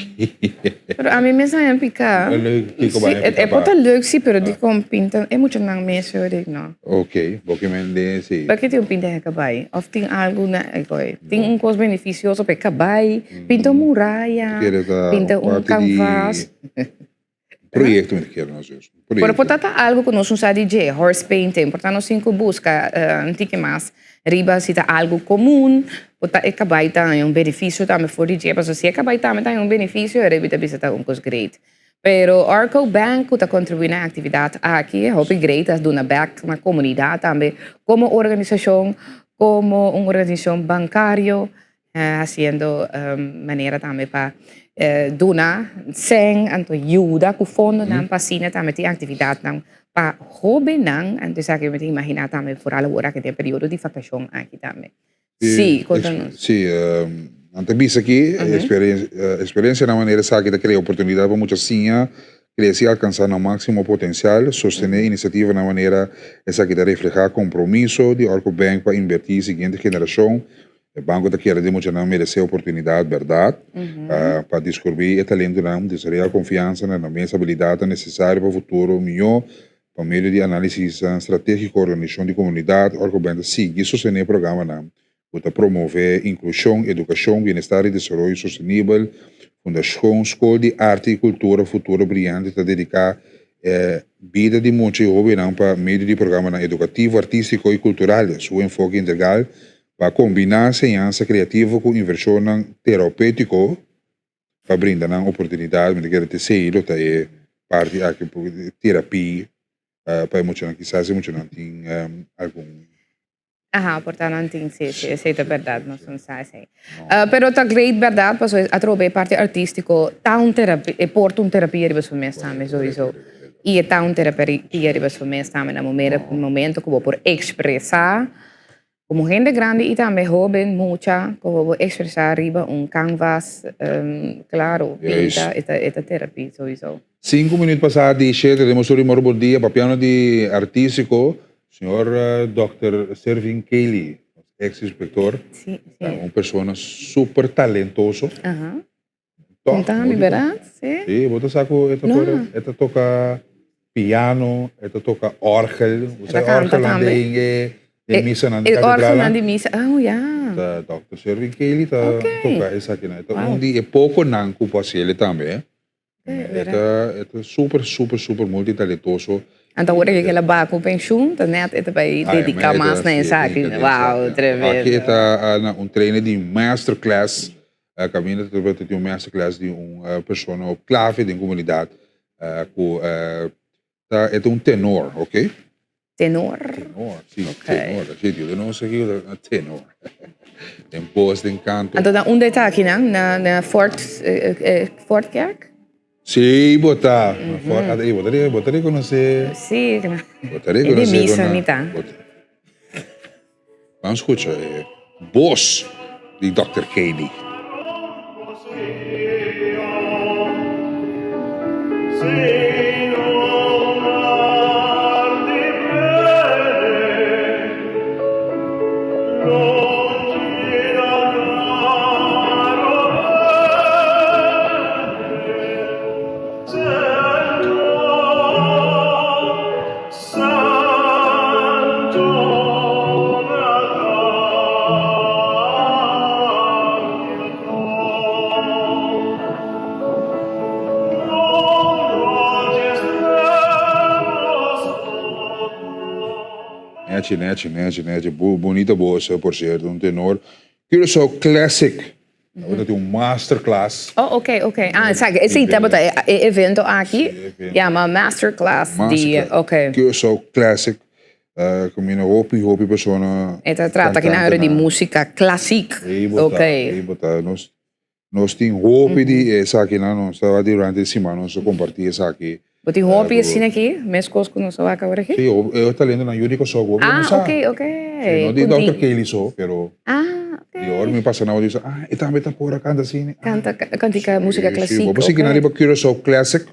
Pero ami mes a yan pika. Kiko ba yan pika E por ta leuk si pero dikon pinta e muchanan mes yo dik no. Ok, bo ke men den esei. Paki tin un pinta e kabai of tin algu na e koi. Tin un kos benefisioso pa e kabai, pinta un muraya, pinta un kanvas. Proyecto mi ta kere nos dus. Pero por ta ta algo ku nos no sa di dje, horse painting, por ta nos tin ku buska un tiki mas riba si ta algo komun, por ta e kabai ta haña un benefisio tambe for di dje, pasobra si e kabai tambe ta haña un benefisio e riba ta bisa ta un kos great. Pero Arco Bank ku ta kontribuí na e aktividat aki, hopi great a duna bèk na komunidat tambe komo organisashon, komo un organisashon bankario. Haciendo manera tambe pa duna sèn anto yuda ku fondonan pa asina tambe tin aktividatnan pa hóbennan. Anto esaki mi ta imaginá tambe foral awor aki den periodo di vakashon aki tambe. Sí, konta nos. Sí, nan ta bisa aki eksperensianan manera esaki ta krea oportunidat pa mucha siña Crece y alcansa nan maximo potencial, sostene iniciativanan manera esaki ta refleha compromiso di Orco Bank pa inverti e siguiente generacion. E banco ta kere di muchanan merece oportunidad berdad pa descubri e talentonan, desaroya confiansa na nan mes habilidadnan necesario pa futuro miho. Pa medio di analisisnan strategico, organisacion di comunidad, Orco Bank ta sigui sostene programanan ku ta promové inklushon, edukashon, bienestar i desaroyo sostenibel. Fundashon Skol di Arte i Kultura Futuro Briante ta dediká e bida di mucha i hóbennan pa medio di programanan edukativo, artístiko i kultural. Su enfoke integral pa kombiná enseñansa kreativo ku invershonnan teraupétiko pa brinda nan oportunidat. Mi ta kere t'esei lo ta e parti aki, terapia pa e muchanan. Kisas e muchanan tin algun. Aha, por ta nan tin, sí, sí, esei ta berdad, nos no sa esei. Pero ta great berdad, pasobra atrobe e parti artístiko ta un terapia, e por ta un terapia riba su mes tambe, souiso. I e ta un terapia riba su mes tambe na momento ku bo por ekspresá komo hende grandi i tambe hóben, mucha, ku bo por ekspresá riba un kanvas, klaro, pinta, e ta terapia, souiso. Sinku minuut pasá di shete den Mosuri Moro Bon Dia papiando di artístiko, señor Dòkter Servin Kelly, nos ex inspector, un persona super talentoso. Tòg, Contami, berdad? Sí. Sí, bo ta sa ku e ta por, e ta toka piano, e ta toka òrgel. Bo sa e òrgelnan den e den misanan di E òrgelnan di misa, oh ya. Ta Dòkter Servin Kelly ta toka esakinan. E ta un di e pokonan ku por hasiel tambe. E ta super, super, super multitalentoso. Anto ora ke el a baha ku penshun ta net e ta bai dediká mas na esaki. Wow, tremendo. Aki e ta na un trainer di masterclass kaminda ta tin un masterclass di un persona op clave den komunidat ku ta e ta un tenor, ok. Tenor? Tenor, si, tenor. Si, Dios no sa kiko ta tenor. Den bos, den kanto. Anto na unda e ta akinan? Na Fort, Fortkerk? Si, bo ta. Fort, ey, bo ta, bo ta reconoce. Si. Bo ta reconoce. E di misa mi ta. Ban scucha e bos di Dòkter Kaylee. Nechi, nechi, nechi, nechi. Bunita bos, por cierto, un tenor. Curaçao Classic. Tabata tin un masterclass. Oh, ok, ok. Ah, sa, esei tabata e, e evento aki. Yama masterclass di, ok. Curaçao Classic. Uh, camina hopi, hopi persona. E ta trata ki na di música classic. Ei bota, ok. Ei bota. Nos, nos tin hopi di esaki na nos tabata durante e siman nos a comparti esaki. Bo tin hopi asina aki, meskos ku nos a wak awor aki? Sí, e talento nan yu di Kòrsou ku hopi no sa. Ah, ok, ok. Sí, no di Dòkter Kelly so, pero. Ah, ok. Di ora mi pasa na otro di ah, e tambe ta por a kanta asina. Kanta, kantika musika klasiko. Sí, bo por sigui nan riba Curaçao Classic.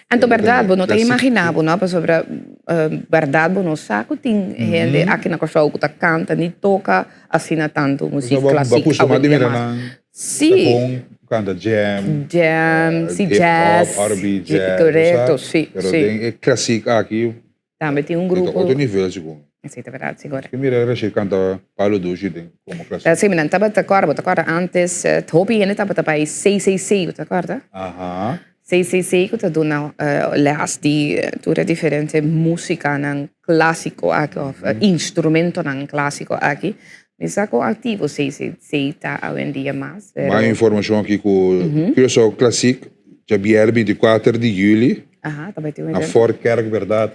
Anto bèrdat bo no ta imaginá bo no, pasobra bèrdat bo no sa ku tin hende aki na Kòrsou ku ta kanta ni toka asina tantu musik klasik. Bo a kustumá di mira nan. Sí. Ta kon kanta jam. Jam, sí, jazz. Hip hop, R&B, jazz. Correcto, sí, Pero sí. den e klasik aki. Tambe tin un grupo. E ta otro nivel segun. Sí, ta verdad, sigur. Ke mira Rashid kanta Palo Dushi den komo klasik. Sí, mi nan tabata kòrda, bo ta kòrda antes hopi hende tabata bai CCC, bo ta kòrda? Aha. CCC ku ta duna lès di tur e diferente musikanan klasiko aki òf instrumentonan klasiko aki. Mi sa kon aktivo CCC ta awendia mas, pero. Mas informashon aki ku Curaçao Classic djabièrnè 24 di yüli na Fort Kerk bèrdat?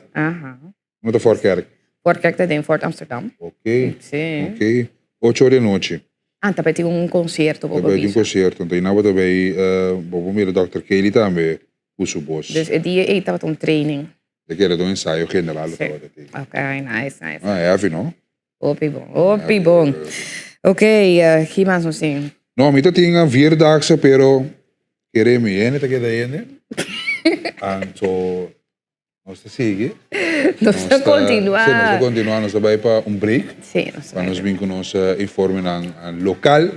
No ta Fort Kerk? Fort Kerk ta den Fort Amsterdam. Ok. Sí. Ok. Ocho ora di anochi. Ah, ta bai tin un concierto bo Ta bai tin un concierto. Enton bo ta bai, bo por mira Dòkter Kelly tambe ku su bos. Dus e dia ei tabata un training. E keda ta un ensayo general lo tabata tin. Ok, nice, nice. Ah, heavy no? Hopi bon, hopi bon. Ok, ki mas nos tin? No, mi ta tin a vierdaagse, pero kere mi hende ta keda hende. Anto Nos ta sigui. Nos ta continua. Sí, nos ta continua. Nos ta bai pa un break. Sí, nos ta Pa nos bin cu nos informenan local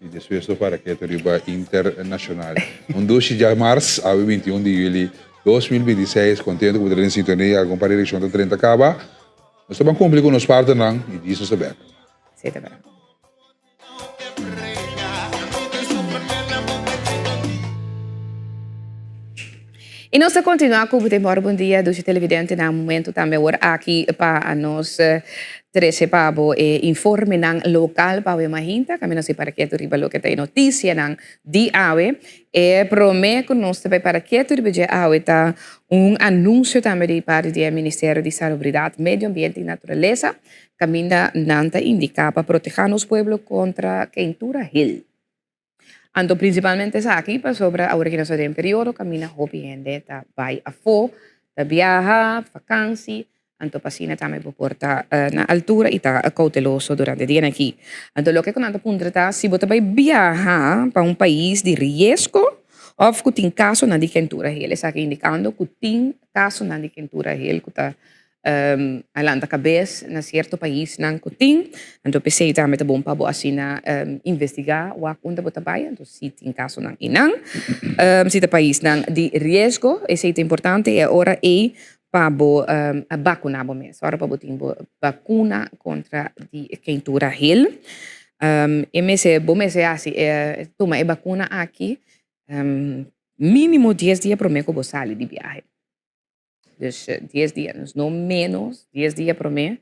y despues lo para keto riba internacional. Un dushi djamars, awe 21 di juli 2026. Contento cu bo ta den sintonia. Algun par di eleccion ta 30 caba. Nos ta ban cumpli cu nos partenan y djis nos ta bek. Sí, ta bek. Y nos ta continua cu Goedemorgen Bon Dia, dushi televidentenan. Momento tambe awor aki pa nos trece pa bo e informenan local pa awe mahinta. Cambia nos e para ketu riba loke ta e noticianan di awe. E prome cu nos ta bay para ketu riba dje awe ta un anuncio tambe di parti di e Ministerio di Salubridad, Medio Ambiente y Naturalesa. Kaminda nan ta indiká pa protehá nos pueblo kontra keintura hel. Anto prinsipalmente esaki pasobra awor ki nos ta den periodo kaminda hopi hende ta bai afó, ta biaha, fakansi, anto pa asina tambe bo por ta na altura i ta kouteloso durante dianan aki. Anto loke ku nan ta puntra ta si bo ta bai biaha pa un pais di riesgo òf ku tin kasonan di keintura hel. Esaki indikando ku tin kasonan di keintura hel ku ta a lanta kabes na sierto paisnan ku tin, anto p'esei tambe ta bon pa bo asina investigá wak unda bo ta bai, anto si tin kasonan einan, si ta paisnan di riesgo, esei ta importante e ora ei pa bo bakuná bo mes, ora pa bo tin bo bakuna kontra di keintura hel. E mester, bo mester hasi e tuma e bakuna aki mínimo dies dia promé ku bo sali di biahe. Dus 10 dia, dus no menos, 10 dia promé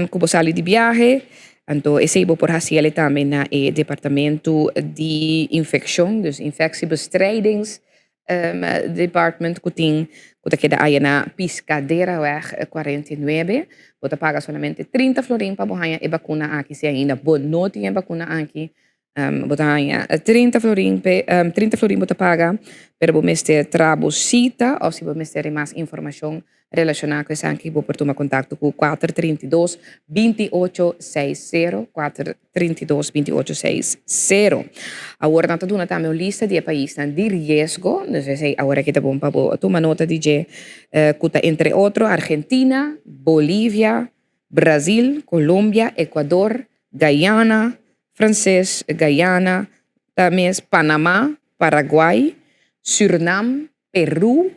ku bo sali di biahe. Anto esei bo por hasi el tambe na e departamento di infekshon, dus infectiebestrijdings department ku tin ku ta keda aya na Piscaderaweg 49. Bo ta paga solamente 30 florin pa bo haña e bakuna aki si ainda bo no tin e bakuna aki. Bo ta haña 30 florin pe 30 florin bo ta paga, pero bo mester traha bo sita òf si bo mester di mas informashon relashoná ku esaki bo por tuma kontakto ku 432 2860, 432 2860. Awor nan ta duna tambe un lista di e paisnan di riesgo, dus esei awor aki ta bon pa bo tuma nota di dje, ku ta entre otro Argentina, Bolivia, Brazil, Colombia, Ecuador, Guyana, Frances, Guyana, ta mes Panama, Paraguay, Surinam, Peru,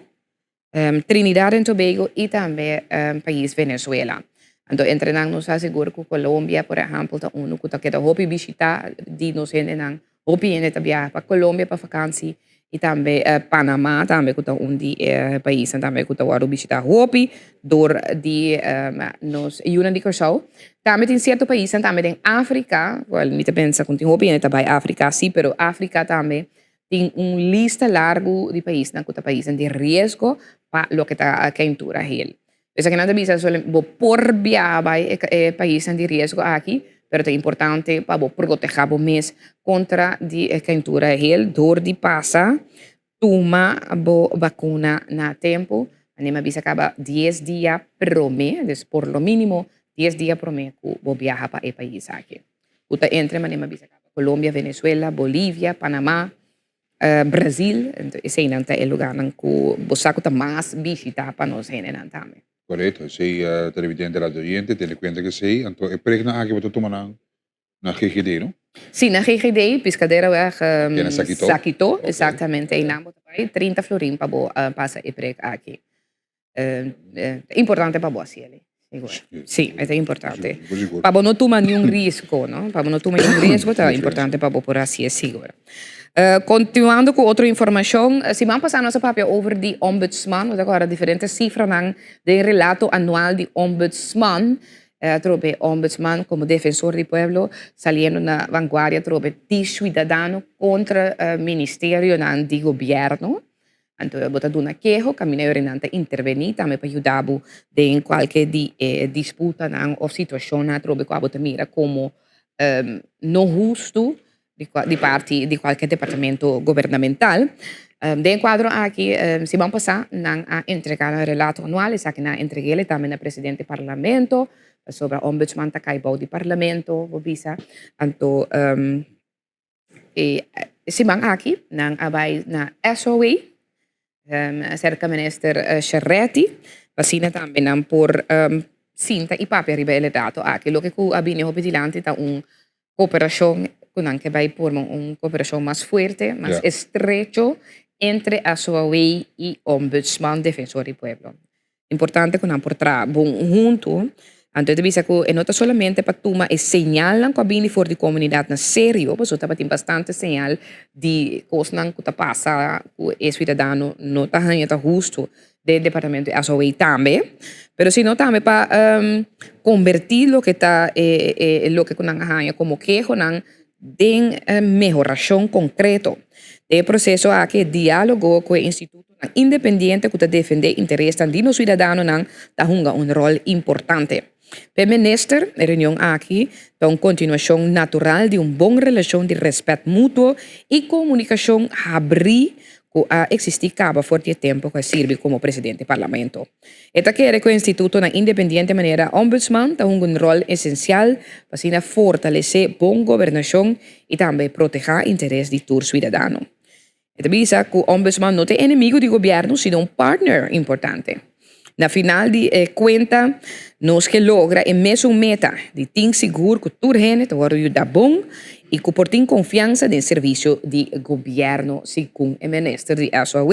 Trinidad and Tobago y tambe pais Venezuela. Anto entre nan nos ta sigur cu Colombia por ehempel ta uno cu ta keda hopi bishita di nos hendenan. Hopi hende ta biaha pa Colombia pa vakansi y tambe Panama tambe cu ta un di e paisnan tambe cu ta wordo bishita hopi door di nos yunan di Kòrsou. Tambe tin cierto paisnan tambe den Africa, cual mi ta pensa cu tin hopi hende ta bay Africa si, pero Africa tambe tin un lista largo di paisnan cu ta paisnan di riesgo pa loke ta keintura hel. Esakinan ta bisa bo por biaha bai e paisnan di riesgo aki, pero ta importante pa bo proteha bo mes kontra di e keintura hel dor di pasa tuma bo bakuna na tempu. Manera mi a bisa kaba dies dia prome, dus por lo minimo dies dia prome ku bo biaha pa e pais aki. Ku ta entre manera mi a bisa kaba Colombia, Venezuela, Bolivia, Panama, Brazil, enton eseinan ta e lugarnan ku bo sa ku ta mas bishita pa nos hendenan tambe. Korekto, esei televidente radio oyente tene kuenta ku esei, anto e preknan aki bo ta tuma nan na GGD no? Si, na GGD, Piscaderaweg, Ke na Sakito? Sakito, exactamente, einan bo ta bai 30 florin pa bo pasa e prek aki. Ta importante pa bo hasi elei, sigur. Si, e ta importante. Pa bo no tuma niun riesgo, no? Pa bo no tuma niun riesgo ta importante pa bo por hasi e sigur. Continuando cu otro informacion, siman pasa nos a papia over di Ombudsman, bo ta acorda diferente cifranan den relato anual di Ombudsman. Atrobe Ombudsman como defensor di pueblo saliendo na vanguardia atrobe di ciudadano contra ministerionan di gobierno. Anto bo ta duna keho, kaminda e orenan ta intervení tambe pa yuda bo den kualke di e disputanan òf situashonnan atrobe ku abo ta mira komo no hustu di parti di kualke departamento gubernamental. Den e kuadro aki siman pasá nan a entregá nan relato anual, esaki nan a entreg'é tambe na presidente di parlamento, pasobra ombudsman ta kai bou di parlamento, bo bisa. Anto E siman aki nan a bai na SOA serka minister Sherreti pa asina tambe nan por sinta i papia riba e ledato aki. Loke ku a bini hopi dilanti ta un koperashon ku nan ke bai forma un koperashon mas fuerte, mas estrecho entre SOA i Ombudsman Defensor di Pueblo. Importante ku nan por traha bon huntu. Anto e ta bisa ku e no ta solamente pa tuma e señalnan ku a bini for di komunidat na serio, pasobra tabatin bastante señal di kosnan ku ta pasa ku e suidadano no ta haña ta hustu den departamento di SOA tambe, pero sino tambe pa kombertí loke ta e loke ku nan a haña komo kehonan den mehorashon konkreto. Den e proseso aki e diálogo ku e institutonan independiente ku ta defendé interesnan di nos suidadanonan ta hunga un ròl importante. P'e minister, e reunion aki ta un kontinuashon natural di un bon relashon di rèspèt mutuo i komunikashon habrí ku a eksistí kaba for di e tempu ku a sirbi komo presidente di parlamento. E ta kere ku e institutonan independiente manera Ombudsman ta hunga un ròl esensial pa asina fortalesé bon gobernashon i tambe protehá interes di tur suidadano. E ta bisa ku Ombudsman no ta e enemigu di gobièrnu sino un partner importante. Na final di e kuenta nos ke logra e mesun meta di tin sigur ku tur hende ta wòrdu yuda bon i ku por tin konfiansa den servisio di gobièrnu, segun e minister di SOAW.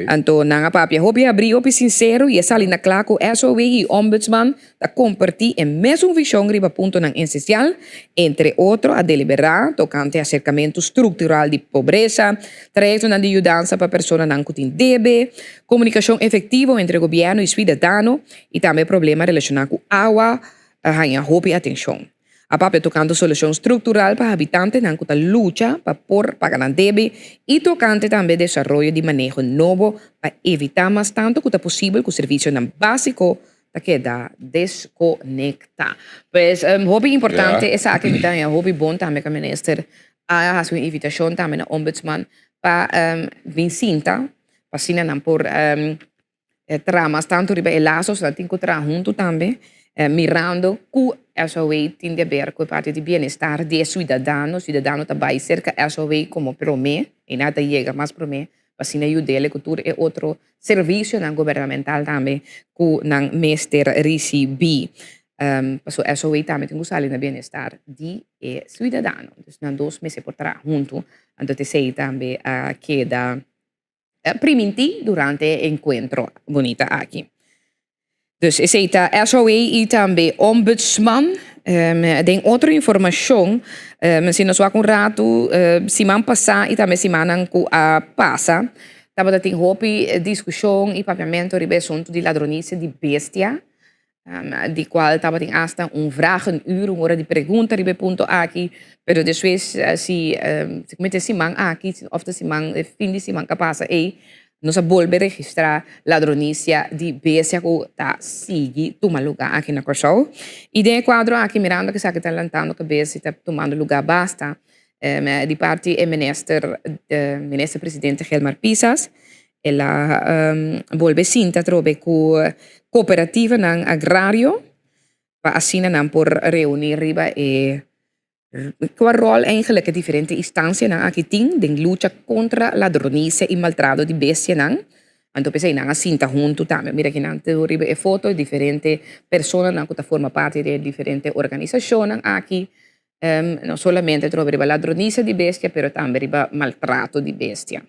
Anto nan a papia hopi habrí, hopi sinsero i a sali na kla ku SOAW i Ombudsman ta kompartí e mesun vishon riba puntonan esensial, entre otro a deliberá tokante aserkamentu struktural di pobresa, trayektonan di yudansa pa personanan ku tin debe, komunikashon efektivo entre gobièrnu i suidadano i tambe problema relashoná ku awa a haña hopi atenshon. A papia tokante solushon struktural pa habitantenan ku ta lucha pa por paga nan debe i tokante tambe desaroyo di maneho nobo pa evitá mas tantu ku ta posibel ku servisionan básiko ta keda deskonektá. Pues hopi importante esaki mi ta haña hopi bon tambe ku minister a hasi un invitashon tambe na ombudsman pa bin sinta pa asina nan por E traha mas tantu riba e lasos, nan tin ku traha huntu tambe, mirando ku SOA tin di aber ku e parti di bienestar di e suidadano. Suidadano ta bai serka SOA komo promé, i nan ta yega mas promé pa asina yud'é ku tur e otro servisionan gubernamental tambe ku nan mester risibí. Pasobra SOA tambe tin ku sali na bienestar di e suidadano. Dus nan dos mester por traha huntu, anto t'esei tambe a keda primintí durante e enkuentro bunita aki. Dus esei ta SOA i tambe Ombudsman. Den otro informashon, si nos wak un ratu, siman pasá i tambe simannan ku a pasa, tabata tin hopi diskushon i papiamentu riba e asuntu di ladronisia di bestia. Di cual tabatin hasta un vragenuur, un ora di pregunta riba e punto aki, pero despues si si cu mete siman aki of ta siman e fin di siman cu a pasa ey, nos a bolbe registra ladronicia di bestia cu ta sigui tuma lugar aki na Corsou. Y den e cuadro aki mirando cu esaki ta lantando cabes y ta tumando lugar basta di parti e minister, minister presidente Gilmar Pisas, El a bolbe sinta atrobe ku kooperativanan agrario pa asina nan por reuní riba e kua ròl eigenlik e diferente instansianan aki tin den lucha kontra ladronisia i maltrato di bestianan. Anto p'esei nan a sinta huntu tambe. Mira kinan tur riba e foto e diferente personanan ku ta forma parti di e diferente organisashonnan aki. No solamente atrobe riba ladronisia di bestia pero tambe riba maltrato di bestia.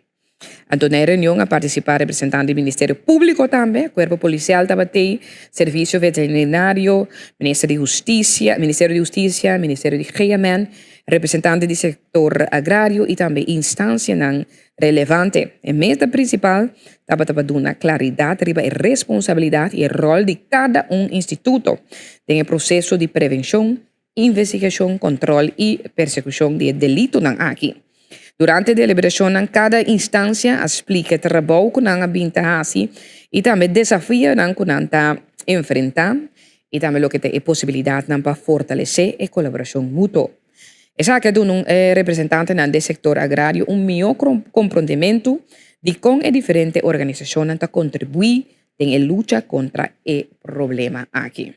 Anto na e reunion a partisipá representante di Ministerio Públiko tambe, Kuerpo Polisial tabat'ei, Servisio Veterinario, Minister di Hustisia, Ministerio di Hustisia, Ministerio di GMN, representante di sektor agrario i tambe instansianan relevante. E meta prinsipal tabata pa duna klaridat riba e responsabilidat i e ròl di kada un instituto den e proseso di prevenshon, investigashon, kòntròl i persekushon di e delitonan aki. Durante deliberashonnan kada instansia a splika e trabou ku nan a bin ta hasi i tambe desafionan ku nan ta enfrentá i tambe loke ta e posibilidatnan pa fortalesé e kolaborashon mutuo. Esaki a duna e representantenan di e sektor agrario un mihó komprondementu di kon e diferente organisashonnan ta kontribuí den e lucha kontra e problema aki.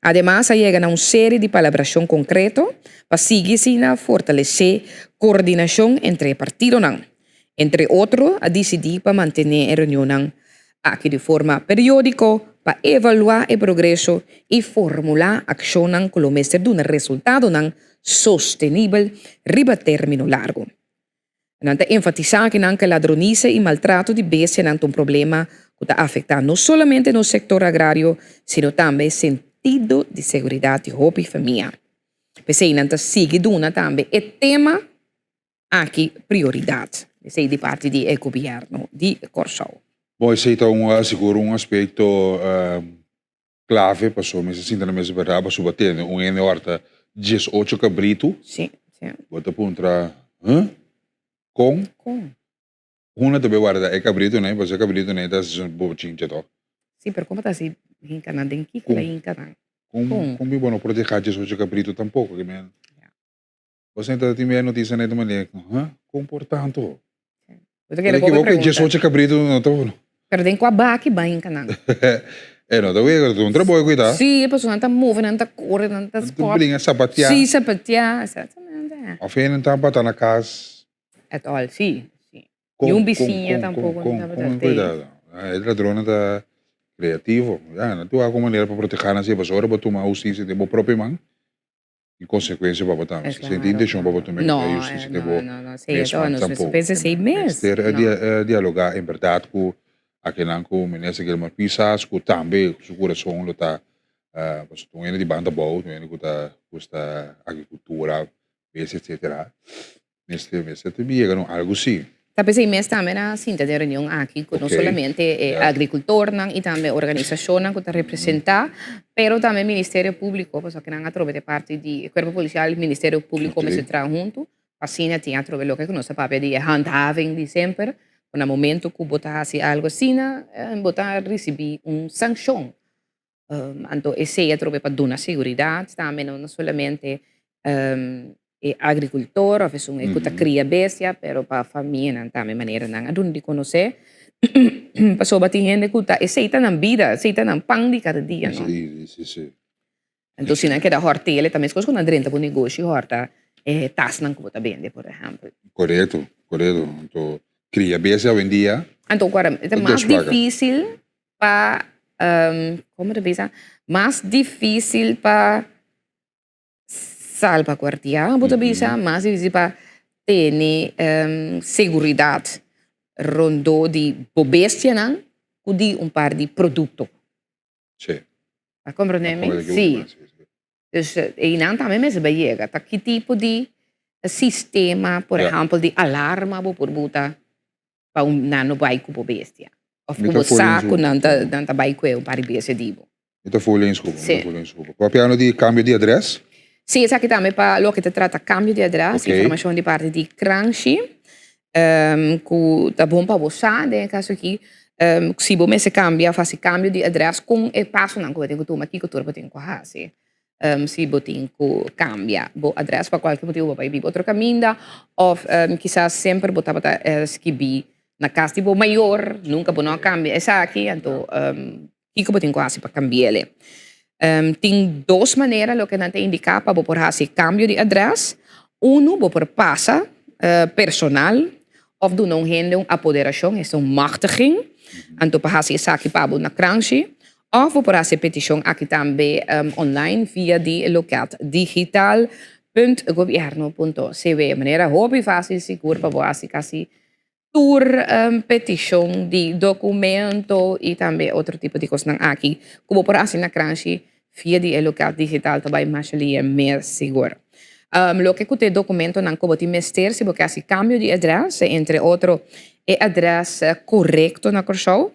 Ademas a yega na un seri di palabrashon konkreto pa sigui asina fortalesé kordinashon entre e partidonan. Entre otro a disidí pa mantené e reunionnan aki di forma periódiko pa evaluá e progreso i formulá akshonnan ku lo mester duna resultadonan sostenibel riba término largu. Nan ta enfatisá ku nan ke ladronisa i maltrato di bestianan ta un problema ku ta afektá no solamente nos sektor agrario, sino tambe e sentido di seguridat di hopi famia. P'esei nan ta sigui duna tambe e tema aki prioridat. Esei di parti di e gobièrnu di Kòrsou. Bon, esei ta un sigur un aspekto clave pasobra mi sa sinta na mesa berdad pasobra bo tene un hende ora ta 18 cabrito Sí, sí. bo ta puntra huh con Con? Una ta bay warda e cabrito nan pasobra e cabrito nan ta haci bochincha toch. Sí, pero como ta haci hinca nan den kiko la hinca nan? Con Con? con bo no proteha 18 cabrito tampoco ki men Ja. Bo sinta tin bia noticia na e manera huh con por tanto? Bo ta kere poco pregunta. 18 cabrito no ta bueno. Pero den cua baki ban hinca nan? E no ta wega, ta un trabou e cuida. Sí, pasobra nan ta move, nan ta core, nan ta Nan ta bringa, sapatea. Sí, sapatea, exactamente. Of hende nan tabata na cas. At all, sí, sí. Ni un bisiña tampoco no tabata tei. Cuidado, e ladronnan ta creativo. Ya, nan tin wak un manera pa proteha nan si, pasobra ora bo tuma husticia den bo propio man. Tin konsekuensia pa bo tambe. Si tin intenshon pa bo tuma e hustisia den bo mes man tampoco. Mester dialoga en berdad ku akenan ku Minister Gilmar Pisas ku tambe su kurason lo ta pasobra ta un hende di banda abou, un hende ku ta gusta agrikultura, bes etcetera. Mester mester ta yega na un algu si. Ta p'esei mes tambe nan a sinta den reunion aki ku no solamente e agrikultornan i tambe organisashonnan ku ta representá, pero tambe Ministerio Públiko, pasobra nan atrobe ta parti di e Kuerpo Polisial i Ministerio Públiko mester traha huntu pa asina tin atrobe loke ku nos ta papia di e handhaving di semper, ku na momento ku bo ta hasi algu asina bo ta risibí un sankshon. Anto esei atrobe pa duna seguridat tambe no solamente e agrikultor òf esun ku ta kria bestia pero pa famianan tambe manera nan a duna di konosé pasobra tin hende ku ta esei ta nan bida esei ta nan pan di kada dia no. Anto si nan keda hòrt'el e ta meskos ku nan drenta bo negoshi hòrta e tasnan ku bo ta bende por ehèmpel. Korekto korekto anto kria bestia awendia. Anto ku e ta mas difisil pa como ta bisa mas dificil pa salvaguardia bo ta bisa mas dificil pa tene seguridad rondó di bo bestianan cu di un par di producto. Sí. A comprende mi? Sí. Dus einan tambe mester bai yega. Ta ki tipo di sistema, por ehempel di alarma bo por buta pa un nan no bai ku bo bestia. Of ku bo sa ku nan ta nan ta bai kue un par di bestia di bo. Mi ta ful eens ku bo, mi ta ful eens ku bo. Papiando di kambio di adres? Sí, esaki tambe pa loke ta trata kambio di adres, informashon di parti di Kranshi, ku ta bon pa bo sa den e kaso aki, si bo mester kambia of hasi kambio di adres kon e pasonan ku bo tin ku tuma, kiko tur bo tin ku hasi. Si bo tin ku kambia bo adres pa kualke motibu bo bai biba otro kaminda òf kisas semper bo tabata skibí na kas di bo mayor nunka bo no a kambia esaki anto kiko bo tin ku hasi pa kambi'el. Tin dos manera loke nan ta indiká pa bo por hasi kambio di adres, unu bo por pasa personal òf duna un hende un apoderashon esta un machtiging anto pa hasi esaki pa bo na kranshi. Òf bo por hasi e petishon aki tambe online via di loket digital punt gobierno punto cw. Manera hopi fásil sigur pa bo hasi kasi tur petishon di dokumento i tambe otro tipo di kosnan aki ku bo por hasi na kranshi via di e loket digital ta bai masha lia mes sigur. Loke ku ta e dokumentonan ku bo tin mester si bo ke hasi kambio di adrès, entre otro e adrès korekto na Kòrsou.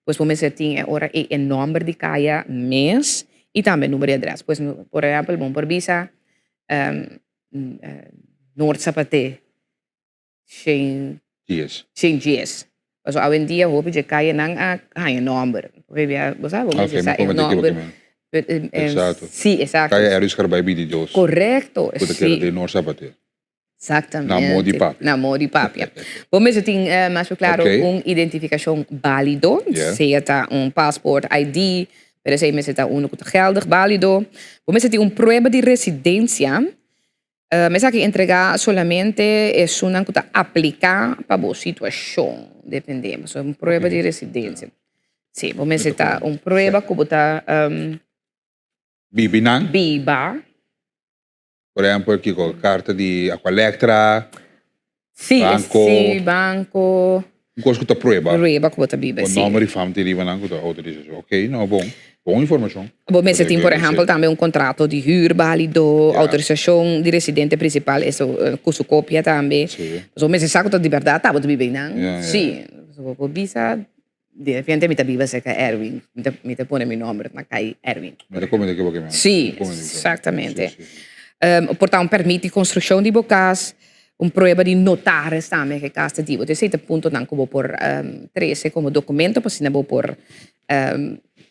Pues bo mester tin e ora ei e nòmber di kaya mes i tambe number di adrès. Pues por ehèmpel bo por bisa Noord Sapaté shen Dies. Shen dies. Pasobra awendia hopi dje kayanan a haña nòmber. Bo sa bo mester sa e nòmber. Exacto. Si, exacto. Kaya Erwin Scarbay Bidi Dios. Korekto, si. Ku ta keda den Noord Sapaté. Exactamente. Na mo di papia. Na mo di papia. Bo mester tin mas ku klaro un identifikashon bálido, sea ta un pasport, ID, pero esei mester ta unu ku ta geldig, bálido. Bo mester tin un prueba di residensia. Esaki entregá solamente esunnan ku ta apliká pa bo situashon, dependé. Pasobra un prueba di residensia. Si, bo mester ta un prueba ku bo ta. Bibi nan. Biba. Por ehempel kiko karta di Aqualectra, Sí, banko. sí, banko. Un kos ku ta prueba. Prueba ku bo ta biba, Bo sí. nòmber di fam tin riba nan ku ta outorisashon. Oké, no, bon. Bon informashon. Bo mester tin, por ehempel, tambe un kontrato di hür bálido, outorisashon di residente prinsipal, eso ku su kopia tambe. Sí. Pasobra bo mester sa ku ta di bèrdat ta bo ta biba einan. Ya, ya. Sí. Pasobra bo por bisa. Di repente mi ta biba cerca Erwin, mi ta mi ta pone mi nomber na cay Erwin. Mi ta comprende ke bo ke men. Sí, exactamente. Sí, sí. Por ta un permit di construccion di bo cas, un prueba di notaris tambe ke cas ta di bo. Esey ta puntonan ku bo por trece como documento pa asina bo por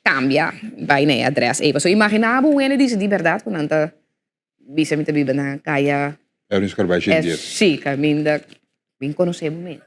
cambia bay na e adres ey. Pasobra imagina bo un hende dici di berdad ku nan ta bisa mi ta biba na kaya. Erwin Scarbay shin dies. Sí, caminda bin conoce bo mes.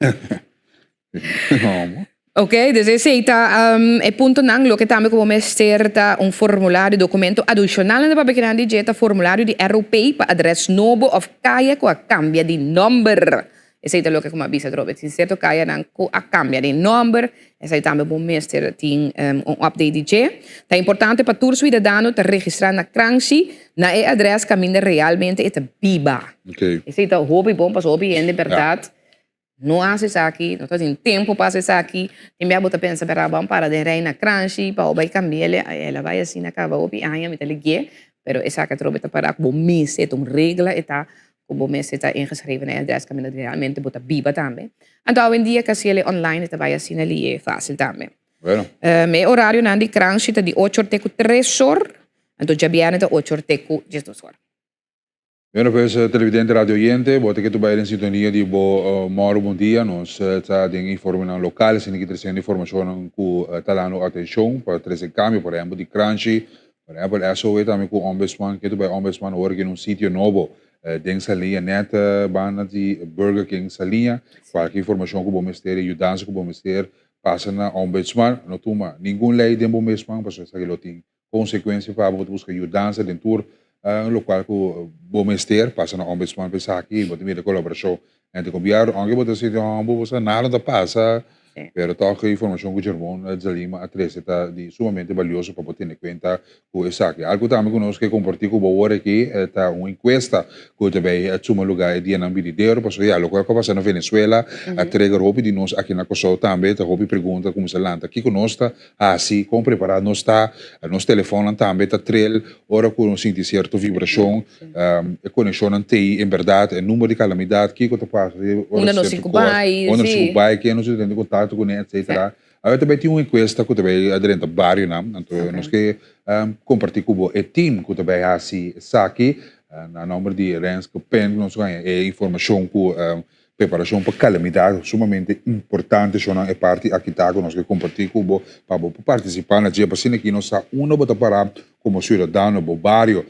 No. Ok, dus esey ta e puntonan. Loke tambe cu bo mester ta un formulario, documento adicional na papia kinan di dje ta formulario di ROP pa adres nobo of kaya cu a cambia di nomber. Esei ta loke ku mi a bisa atrobe. Tin sierto kayanan ku a kambia di nòmber, esei tambe bo mester tin un update di dje. Ta importante pa tur suidadano ta registrá na Kranshi na e adrès kaminda realmente e ta biba. Esei ta hopi bon pasobra hopi hende bèrdat no hasi esaki, no ta tin tempu pa hasi esaki. Tin bia bo ta pensa bèrdat bo a para den rei na Kranshi pa bo bai kambi'el, el a bai asina kaba hopi aña mi ta ligi'é, pero esaki atrobe ta para ku bo mester, ta un regla e ta ku bo mester ta ingeschreven na e adres kaminda realmente bo ta biba tambe. Anto awendia kasi el e online e ta bai asina li e fásil tambe. Bueno. E orarionan di Kranshi ta di ocho or te ku tres or, anto djabièrnè ta ocho or te ku diesdos or. Bueno pues televidente radio oyente, bo ta ke tu bai den sintonia di bo Mòru Bon Dia. Nos ta den informenan lokal, asina ki tresiendo informashonnan ku ta dando atenshon pa trese kambio, por ehèmpel di Kranshi, Por ehempel, SOE tambe ku Ombudsman, ke tu bai Ombudsman ora ki un sitio nobo den Saliña, nèt banda di Burger King Saliña, kualke informashon ku bo mester, e yudansa ku bo mester, pasa na Ombudsman. No tuma ningun lei den bo mes man, pasobra esaki lo tin konsekuensia pa bo. Bo ta buska yudansa den tur lokual ku bo mester, pasa na Ombudsman pa esaki, bo ta mira kolaborashon entre gobièrnu. Ounke bo ta sinti hòmber, bo sa nada no ta pasa. Pero tòg e informashon ku Jermon Zalima a trese ta di sumamente balioso pa bo tene kuenta ku esaki. Algu tambe ku nos ke kompartí ku bo awor aki ta un enkuesta ku ta bai tuma lugá e dianan binidero pasobra ya loke a pasa na Venezuela a trigger hopi di nos aki na Kòrsou tambe. Ta hopi pregunta kuminsá lanta kiko nos ta hasi, kon prepará nos ta, nos telefònnan tambe ta trel ora ku nos sinti sierto vibrashon, e konekshonnan t'ei en bèrdat, e number di kalamidat, kiko ta pasa ora Unda nos tin sierto ku kos, bai, unda nos tin sí. ku bai, ken nos tin ku tene kontakto kuné, etsetera. Awe ta bai tin un enkuesta ku ta bai a drenta barionan, anto nos ke kompartí ku bo e tim ku ta bai hasi esaki, na nòmber di Renske Pen ku nos haña e informashon ku Preparashon pa kalamidat sumamente importante shonnan e parti aki ta ku nos ke kompartí ku bo pa bo por partisipá na dje pa asina ki nos sa unda bo ta pará komo siudadano, bo bario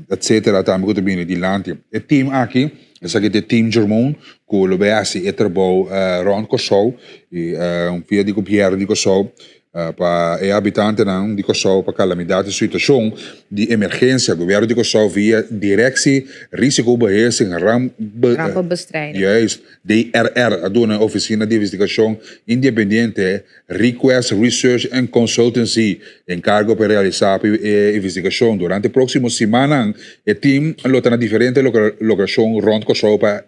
etsetera tambe ku ta bini dilanti. E tim aki esaki ta e tim Jermon ku lo bai hasi e trabou rònt Kòrsou i via di gobièrnu di Kòrsou Pa e habitantenan di Kòrsou pa kalamidat i situashon di emergensia, Gobièrnu di Kòrsou via Direksie Risicobeheersing Rampenbestrijding. Juist, DRR, a duna e Ofisina di Investigashon Independiente, Request Research and Consultancy, enkargo pa realisá e investigashon. Durante próksimo simannan e tim lo ta na diferente lokashon rònt Kòrsou pa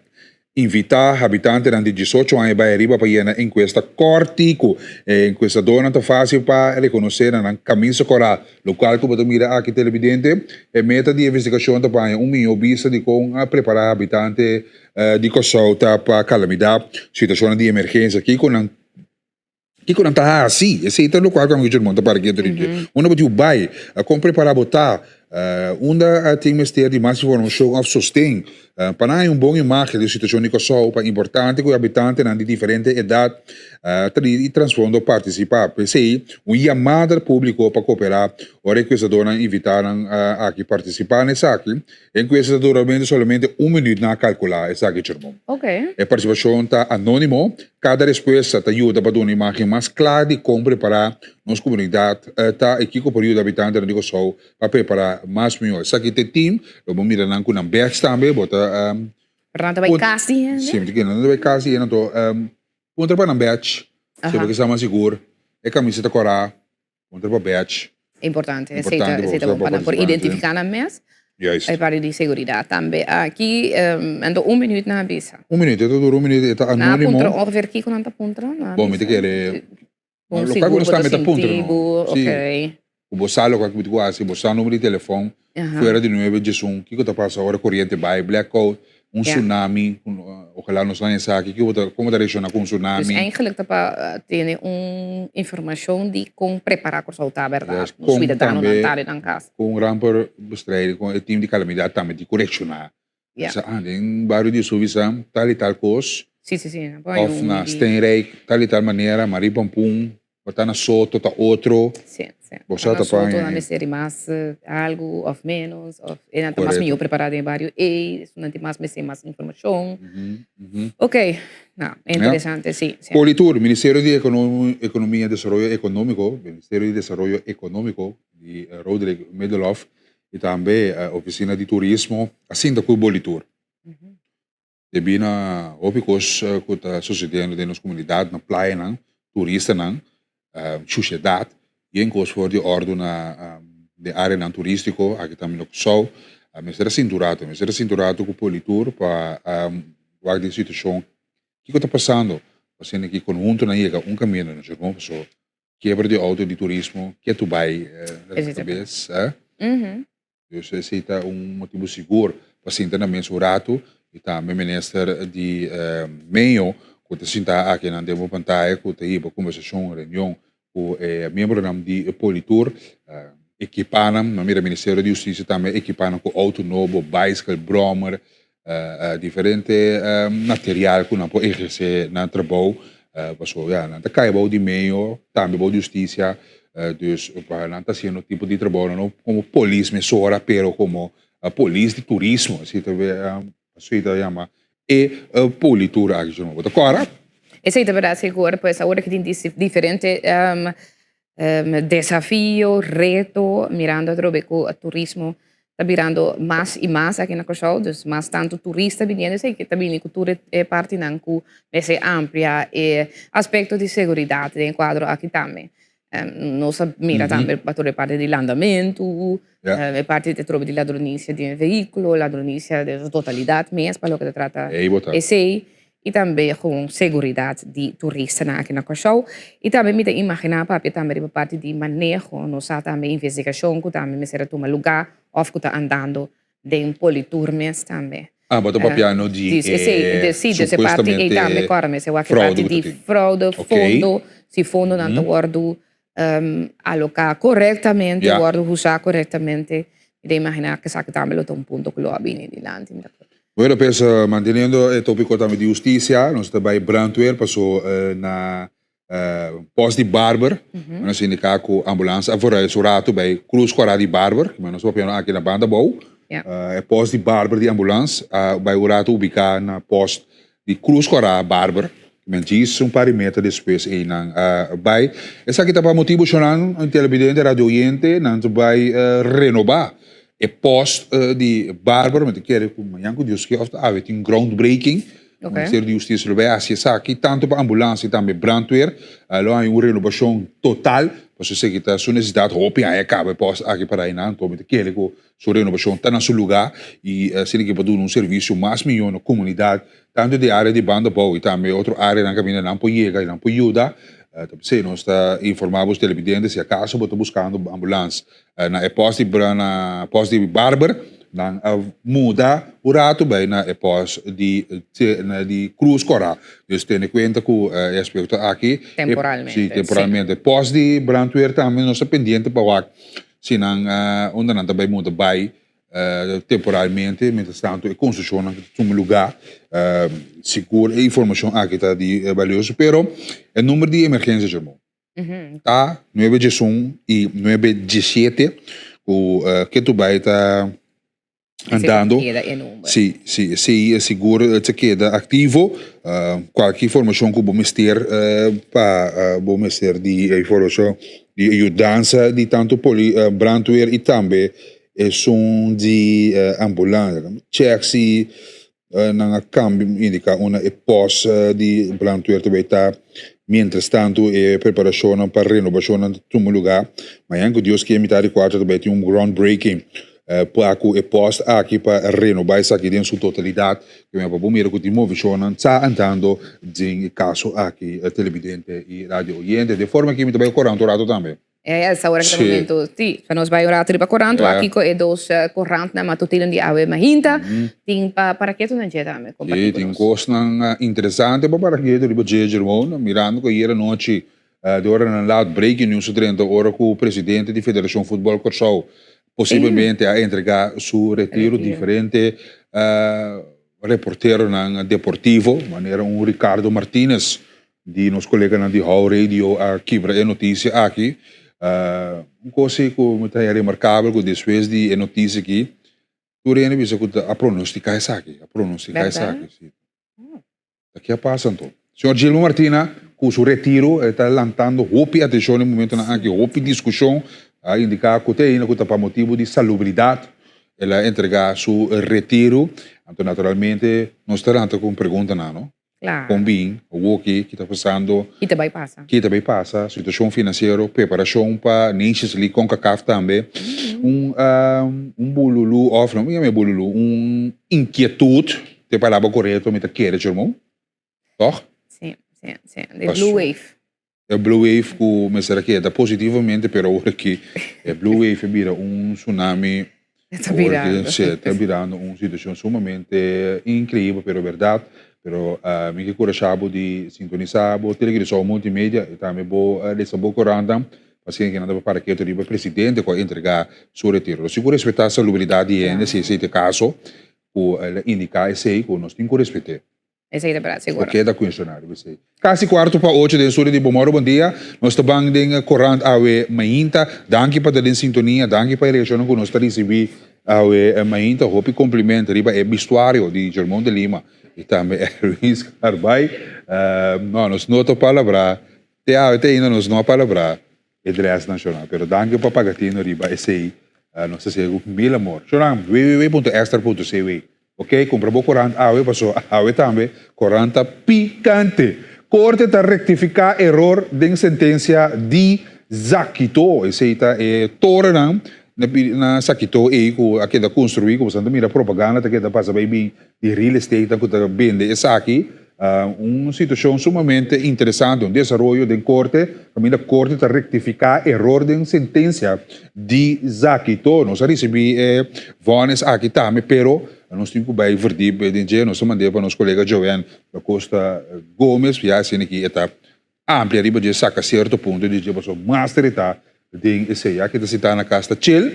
Invitá habitantenan di diesocho aña bai ariba pa yena enkuesta kòrtiku. E enkuestadornan ta fásil pa rekonosé na nan kamisa kòrá. Lokual ku bo ta mira aki telebidente, e meta di e investigashon ta pa haña un mihó bista di kon a prepará habitante di Kòrsou ta pa kalamidat, situashonnan di emergensia. Kiko nan Kiko nan ta hasi? Esei ta lokual ku amigo Jermon ta para kier dje. Unda bo tin ku bai? Kon prepará bo ta? Unda tin mester di mas informashon òf sosten? Pa nan haña un bon imágen di e situashon di Kòrsou, pa importante ku e habitantenan di diferente edat ta di trasfondo partisipá. P'esei, un yamada públiko pa koperá ora e enkuestadornan invitá nan aki partisipá na esaki. E enkuesta ta dura solamente un minuut na kalkulá esaki, Jermon. E partisipashon ta anónimo. Kada respuesta ta yuda pa duna imágen mas kla di kon prepará nos komunidat ta i kiko por yuda habitantenan di Kòrsou pa prepará mas mihó. Esaki ta e tim, lo bo mira nan ku nan badge tambe, bo ta Pero nan ta bai kas di hende? Si, nan ta bai kas di hende, anto puntra pa nan badge, si bo ke sa mas sigur, e kamisa ta kòrá, puntra pa badge. Importante, esei ta esei ta bon pa nan por identifiká nan mes. Juist. E parti di seguridat tambe. Aki anto un minuut nan a bisa. Un minuut, e ta dura un minuut, e ta Nan a anónimo. puntra ongeveer kiko nan ta puntra? Nan a Bon, mi ta bisa. kere, Kon loke sigur ku nos bo ta tambe ta puntra sinti no. bo, Si, ok. ku bo sa loke ku bo hasi, bo sa numero di telefòn, fuera di nuebe diesun, kiko ta pasa ora koriente bai, blackout, Un tsunami, ojalá nos no haña esaki, kiko bo ta, kon bo ta reakshoná ku un tsunami? Dus eigenlijk ta pa tene un informashon di kon prepará Kòrsou ta bèrdat, Yes, nos kon suidadanonan tambe ta den nan kas. Kon rampenbestrijding, kon e tim di kalamidat tambe tin ku reakshoná. Ja. Bisa, ah, den bario di Suvisa tal i tal kos, Sí, sí, sí, nan por haña òf un na di. Steenrijk tal i tal manera, Marie Pampoen, Bo ta na Soto ta otro. Sí, sí. Bo sa Ta na ta pa Soto nan mester di mas algu of menos of e nan ta mas mihó prepará den e bario ei, esun nan tin mas mester mas informashon. Ok, no, interesante, sí, sí. Politur, Ministerio di Ekonomia i Desaroyo Ekonómiko, Ministerio di Desaroyo Ekonómiko di Roderick Middelhof i tambe Ofisina di Turismo a sinta ku Bolitur. Debí na hopi kos ku ta sosediendo den nos komunidat, na playanan, turistanan, shushedat, yen kos for di òrdu na den áreanan turístiko, aki tambe na Kòrsou. Mester a sinti un ratu, mester a sinti un ratu ku Politur pa wak den situashon kiko ta pasando, pasobra ki konhuntonan yega un kaminda no djormó, pasobra kiebra di outo di turismo ketu bai na kabes. Dus esei ta un motibu sigur pa sinta na mes un ratu i tambe minister di Meio ku ta sintá akinan den bo pantaya ku ta hiba kombersashon, reunion ku e miembronan di Politur, ekipá nan, no mira Ministerio di Hustisia tambe ekipá nan ku outo nobo, baiskel, bròmer, diferente material ku nan por ehersé nan trabou, pasobra ya nan ta kai bou di medio, tambe bou di hustisia, dus pa nan ta hasiendo tipo di trabounan no komo polis mesora pero komo polis di turismo, así ta así ta yama e politura aki su nomber. Bo ta kòrda? Esei ta berdad sigur, pues awor aki tin diferente Desafio, reto, mirando atrobe ku turismo ta birando mas i mas aki na Kòrsou, dus mas tantu turista biniendo esei ta bini ku tur e partinan ku mester amplia e aspekto di seguridat den e kuadro aki tambe. Nos a mira tambe pa tur e parti di landamentu, e parti atrobe di ladronisia di e vehíkulo, ladronisia den su totalidat mes pa loke ta trata esei. I tambe gewoon seguridat di turistanan aki na Kòrsou. I tambe mi ta imaginá papia tambe riba parti di maneho. Nos sa tambe investigashon ku tambe mester a tuma lugá òf ku ta andando den Politur mes tambe. Ah, bo ta papiando di e Sí, dus e parti ei tambe kòrda mester wak e parti di fraude, fondo, si fondonan ta wòrdu aloká korektamente, wòrdu usá korektamente. Mi ta imaginá ku esaki tambe lo ta un punto ku lo a bini dilanti. Bueno pues manteniendo e topico tambe di husticia nos ta bay brandweer paso na post di Barber nos a indica cu ambulance a vooruit su rato bay Cruz Cora di Barber cu nos papia aki na banda abou e post di Barber di ambulance a bay un rato ubica na post di Cruz Cora Barber men djis un par di meter despues eynan a bay esaki ta pa motibo shonnan televidente radio oyente nan ta bay renoba E post di Barber, mi ta kere ku mañan ku Dios ke òf ta awe tin groundbreaking. Ok. Ministerio di Hustisia lo bai hasi esaki tantu pa ambulansia i tambe brandweer. Lo haña un renobashon total, pasobra esaki ta su nesesidat hopi aña kaba e post aki para einan. Anto mi ta kere ku su renobashon ta na su lugá i asina ke por duna un servisio mas mihó na komunidat, tantu di área di Banda Bou i tambe otro áreanan kaminda nan por yega i nan por yuda. Ta p'esei nos ta informá bo televidente si akaso bo ta buskando ambulans Na e pòst di na pòst di Barber nan a muda un ratu bai na e pòst di di Cruz Cora. Dus tene kuenta ku e aspekto aki. Temporalmente. Si, temporalmente. Pòst di brandweer tambe nos ta pendiente pa wak si nan unda nan ta bai muda bai temporalmente mientras tanto e konstrukshonnan ta tuma lugá. Sigur e informashon aki ta di balioso pero e number di emergensia djamó. Ta nuebe diesun i nuebe diesiete ku ketu bai ta andando. Si, si, esei sigur ta keda aktivo. Kualke informashon ku bo mester pa bo mester di informashon di yudansa di tantu poli brandweer i tambe esun di ambulans. Chèk si Nan a cambia indica unda e post di brandweer ta bay ta. Mientras tanto e preparacionnan pa renovacionnan ta tuma lugar. Mañan cu Dios kier mitad di cuatro ta bay tin un ground breaking pa cu e post aki pa renoba esaki den su totalidad. Kimen pa bo mira cu tin movecionnan sa andando den e caso aki televidente y radio oyente. Den forma aki mi ta bay corant un rato tambe. E esa ora ki ta momento, si, pa nos bai un rato riba korant, wak kiko e dos korantnan matutino di awe mahinta tin pa paraketunan dje tambe kompartí ku nos. Tin kosnan interesante pa paraketu riba dje, Jermon, mirando ku ayer anochi di oranan laat breaking news a drenta ora ku presidente di Federashon Futbòl Kòrsou posiblemente a entregá su retiro, diferente reporteronan deportivo manera un Ricardo Martinez Di nos koleganan di How Radio a kibra e notisia aki. Un kos si ku mi ta haña remarkabel ku despues di e notisia aki, tur hende bisa ku ta a pronostiká esaki, a pronostiká esaki. Si. Ta ke a pasa anto? Señor Gilmo Martina ku su retiro e ta lantando hopi atenshon den momentonan aki, hopi diskushon, a indiká ku te ainda ku ta pa motibu di salubridat. El a entregá su retiro. Anto naturalmente nos ta lanta ku un preguntanan, no? Claro. Kon bin, awoki, ki ta pasando? Ki ta bai pasa? Ki ta bai pasa, situashon finansiero, preparashon pa Nations League, Concacaf tambe. Un un bululu òf no mi yama e bululu, un inkietut, ta e palabra korekto mi ta kere, Jermon, tòg? Sí, sí, sí. De blue wave. E blue wave ku mester a keda positivamente pero awor aki e blue wave a bira un tsunami. E ta birando. Si, e ta birando un situashon sumamente inkreibel pero bèrdat. Pero mi ke kurashá bo di sintonisá bo Televisor Multimedia i tambe bo lesa bo korantnan pa siña kinan ta para ketu riba e presidente ku a entregá su retiro. Nos tin ku respetá salubridat di hende si esei ta e kaso ku el a indiká esei ku nos tin ku respet'é. Esei ta berdad, seguro. Oké, ta cuestionario esei. Casi cuarto pa ocho den studio di Bon Moro Bon Dia. Nos ta ban den corant awe mainta. Danki pa ta den sintonia, danki pa e reaccionnan cu nos ta ricibi awe mainta. Hopi compliment riba e bistuario di Germon de Lima y tambe Erwin Scarbay. No, nos no ta palabra, te awe te ainda nos no a palabra e dress nacional. Pero danki pa paga tino riba esei. Nos ta sigui cu mil amor. Shonan, www.extra.cw. Ok, kumpra bo korant awe paso awe tambe korant ta pikante. Korte ta rektifiká eror den sentensia di Zakito. Esei ta e torennan na Zakito ei ku a keda konstruí ku boso ta mira propaganda ta keda pasa bai bin di real estatenan ku ta bende esaki. Un situashon sumamente interesante, un desaroyo den korte kaminda korte ta rektifiká eror den sentensia di Zakito. Nos a risibí e vònis aki tambe, pero nos tin ku bai verdiep den dje. Nos a mand'é pa nos kolega Joanne da Costa Gomez, ya asina ki e ta amplia riba dje, saka sierto punto di dje pasobra mas ta ritá den esei. Ya ki ta sitá na kas ta chill.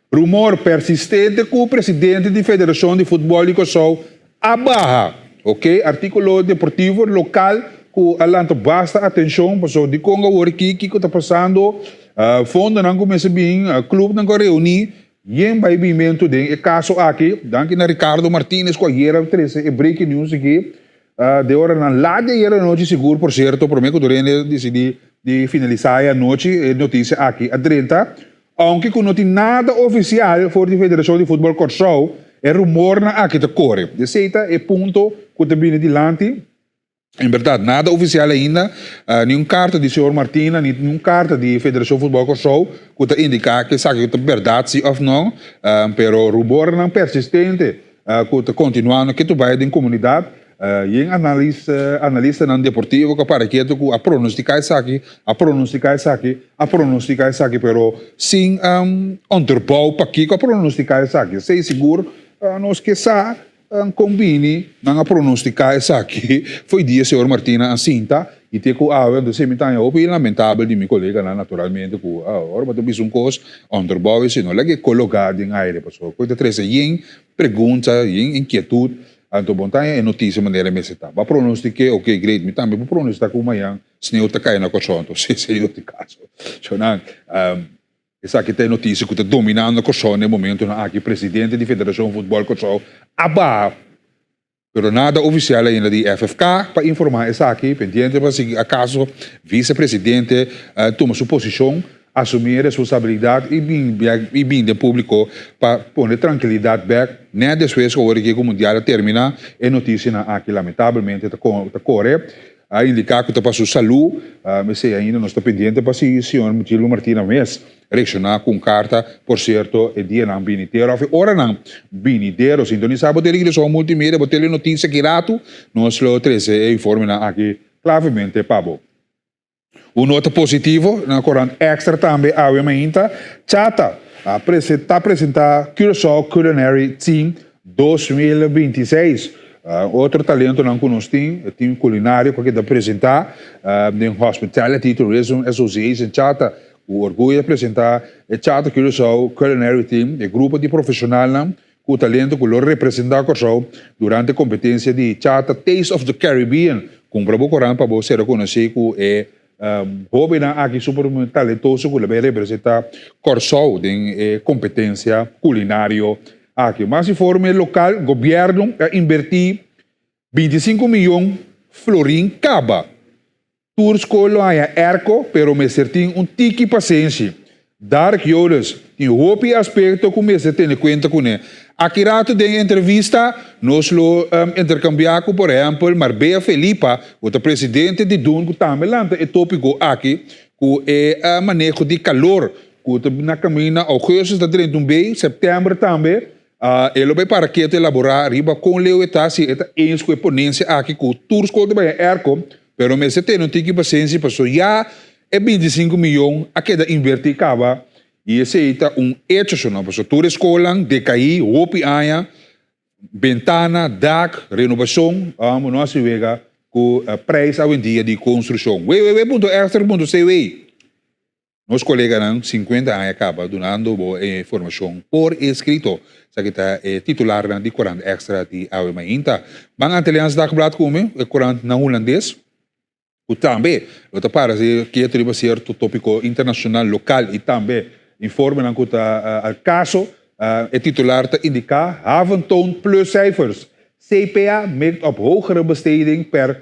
Rumor persistente ku presidente di Federashon di Futbòl di Kòrsou a baha. Ok, artíkulo deportivo lokal ku a lanta basta atenshon pasobra dikon awor aki kiko ta pasando, fondonan ku mester bin, klupnan ku a reuní, yen bai binmentu den e kaso aki. Danki na Ricardo Martinez ku ayera a trese e breaking news aki. De oranan laat di ayer anochi sigur, por sierto, promé ku tur hende disidí di finalisá e anochi, e notisia aki a drenta. Ounke ku no tin nada ofisial for di Federashon di Futbòl Kòrsou, e rumornan aki ta kore. Esei ta e punto ku ta bini dilanti. En bèrdat, nada ofisial ainda, ni un karta di señor Martina, ni un karta di Federashon Futbòl Kòrsou ku ta indiká ku esaki ta bèrdat si òf nò. Pero rumornan persistente ku ta kontinuando ketu bai den komunidat. Yen analistanan deportivo ku a para ketu ku a pronostiká esaki, a pronostiká esaki, a pronostiká esaki, pero sin onderbouw pakiko a pronostiká esaki. Esei sigur nos ke sa kon bini nan a pronostiká esaki. Fo'i dia señor Martina a sinta i te ku awe. Entonces mi ta haña hopi lamentabel di mi koleganan naturalmente ku ora bo ta bisa un kos onderbouw esei no laga e kologá den aire pasobra ku ta trese yen pregunta, yen inkietut. Anto bon ta haña e notisia manera e mester ta. Bo a pronostik'é, ok, great, mi tambe por pronostika ku mañan sneu ta kai na Kòrsou, anto si esei no ta e kaso. Shonnan, esaki ta e notisia ku ta dominando Kòrsou na e momentunan aki, presidente di Federashon Futbòl Kòrsou a baha, pero nada ofisial ainda di FFK pa informá esaki, pendiente pa sigui akaso visepresidente tuma su posishon. Asumí e responsabilidat i bin bek i bin den públiko pa pone trankilidat bek nèt despues ku awor aki ku mundial a terminá. E notisianan aki lamentabelmente ta ta kore a indiká ku ta pa su salú. Esei ainda nos ta pendiente pa si señor Gilbert Martina mes reakshoná ku un karta. Por sierto e dianan binidero òf e oranan binidero. Sintonisá bo Televisor Multimedia, bo Telenotisia ki ratu nos lo trese e informenan aki klavemente pa bo. Un nota positivo na korant Extra tambe awe mainta, Chata a ta presenta Curaçao Culinary Team 2026. Otro talentonan ku nos tin, e team kulinario ku a keda presenta den Hospitality Tourism Association Chata ku orguyo a presenta e Chata Curaçao Culinary Team, e grupo di profeshonalnan ku talento ku lo representá Kòrsou durante kompetensia di Chata Taste of the Caribbean. Kumpra bo koran pa bo ser konosí ku e hóbennan aki super talentoso ku lo bai representá Kòrsou den e kompetensia kulinario aki. Mas informe lokal, Gobièrnu a inbertí 25 miyon florin kaba. Tur skol lo haña airco, pero mester tin un tiki pasenshi. Dark Joris, Tin hopi aspekto ku mester tene kuenta kuné. Aki ratu den e entrevista nos lo interkambiá ku por ehèmpel Marbella Felipa ku ta presidente di dun ku tambe lanta e tópiko aki ku e maneho di kalor ku ta na kaminda ougùstus ta drenta un bei, sèptèmber tambe. E lo bai para ketu elaborá riba kon leu e ta si e ta eens ku e ponensia aki ku tur skol ta bai a airco pero mester tene un tiki pasensia pasobra ya E 25 miyon a keda invertí kaba i esei ta un echo so no, pasobra tur e skolnan dekaí hopi aña, bentana, dak, renobashon, amo no hasi wega ku preis awendia di konstrukshon. www.extra.cw Nos koleganan 50 aña kaba dunando bo e informashon por eskrito. Esaki ta e titularnan di Korant Extra di awe mainta. Ban Antilliaans Dagblad ku mi, e korant na hulandes. ku tambe lo ta para si ketu riba sierto topiko internashonal, lokal i tambe informenan ku ta al kaso. E titular ta indiká, Haven toont pluscijfers, CPA mikt op hogere besteding per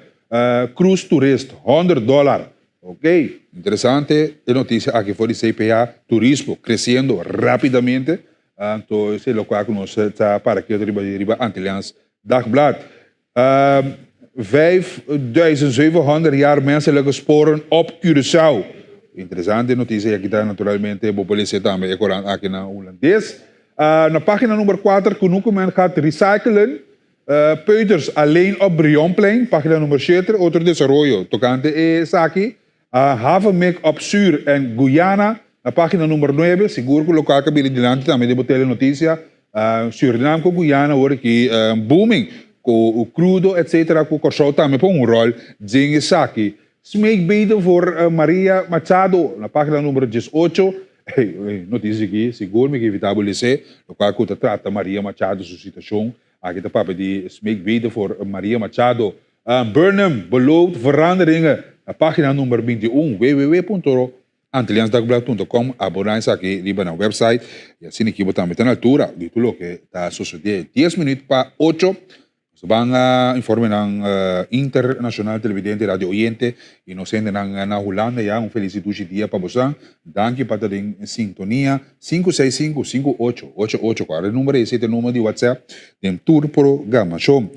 cruisetoerist, 100 dollar. Ok, interesante e notisia aki for di CPA, turismo kresiendo rapidamente, anto esei lokual ku nos ta para ketu riba riba Antilliaans Dagblad. 5700 jaar menselijke sporen op Curaçao. Interesante noticia y aki ta naturalmente bo por lesa tambe e corant aki na Hulandes. Na pagina number 4 Kunuku men gaat recyclen peuters alleen op Brionplein. Pagina number 7 otro desaroyo tocante esaki. Havenmik op Sur en Guyana. Na pagina number 9 sigur cu local ka bini dilanti tambe den bo telenoticia. Surinam ku Guyana awor aki booming ku krudo etcetera ku Kòrsou tambe pon un ròl den esaki. Smeekbede voor Maria Machado na pagina numero 18. E notisia aki sigur mi ke invita bo lese lokual ku ta trata Maria Machado su situashon. Aki ta papia di smeekbede voor Maria Machado. Burnham belooft veranderingen na pagina numero 21 www. Antilliansdagblad punto com, Aboná esaki riba nan website y asina ki bo tambe ta na altura di tur loke ta sosodé. Dies minuut pa ocho, nos ta ban informenan internacional, televidente, radio oyente y nos hendenan na Hulanda ya. Un feliz y dushi dia pa bosan. Danki pa ta den sintonia. 565 5888, Cual e number ese ta e number di WhatsApp den tur programacion.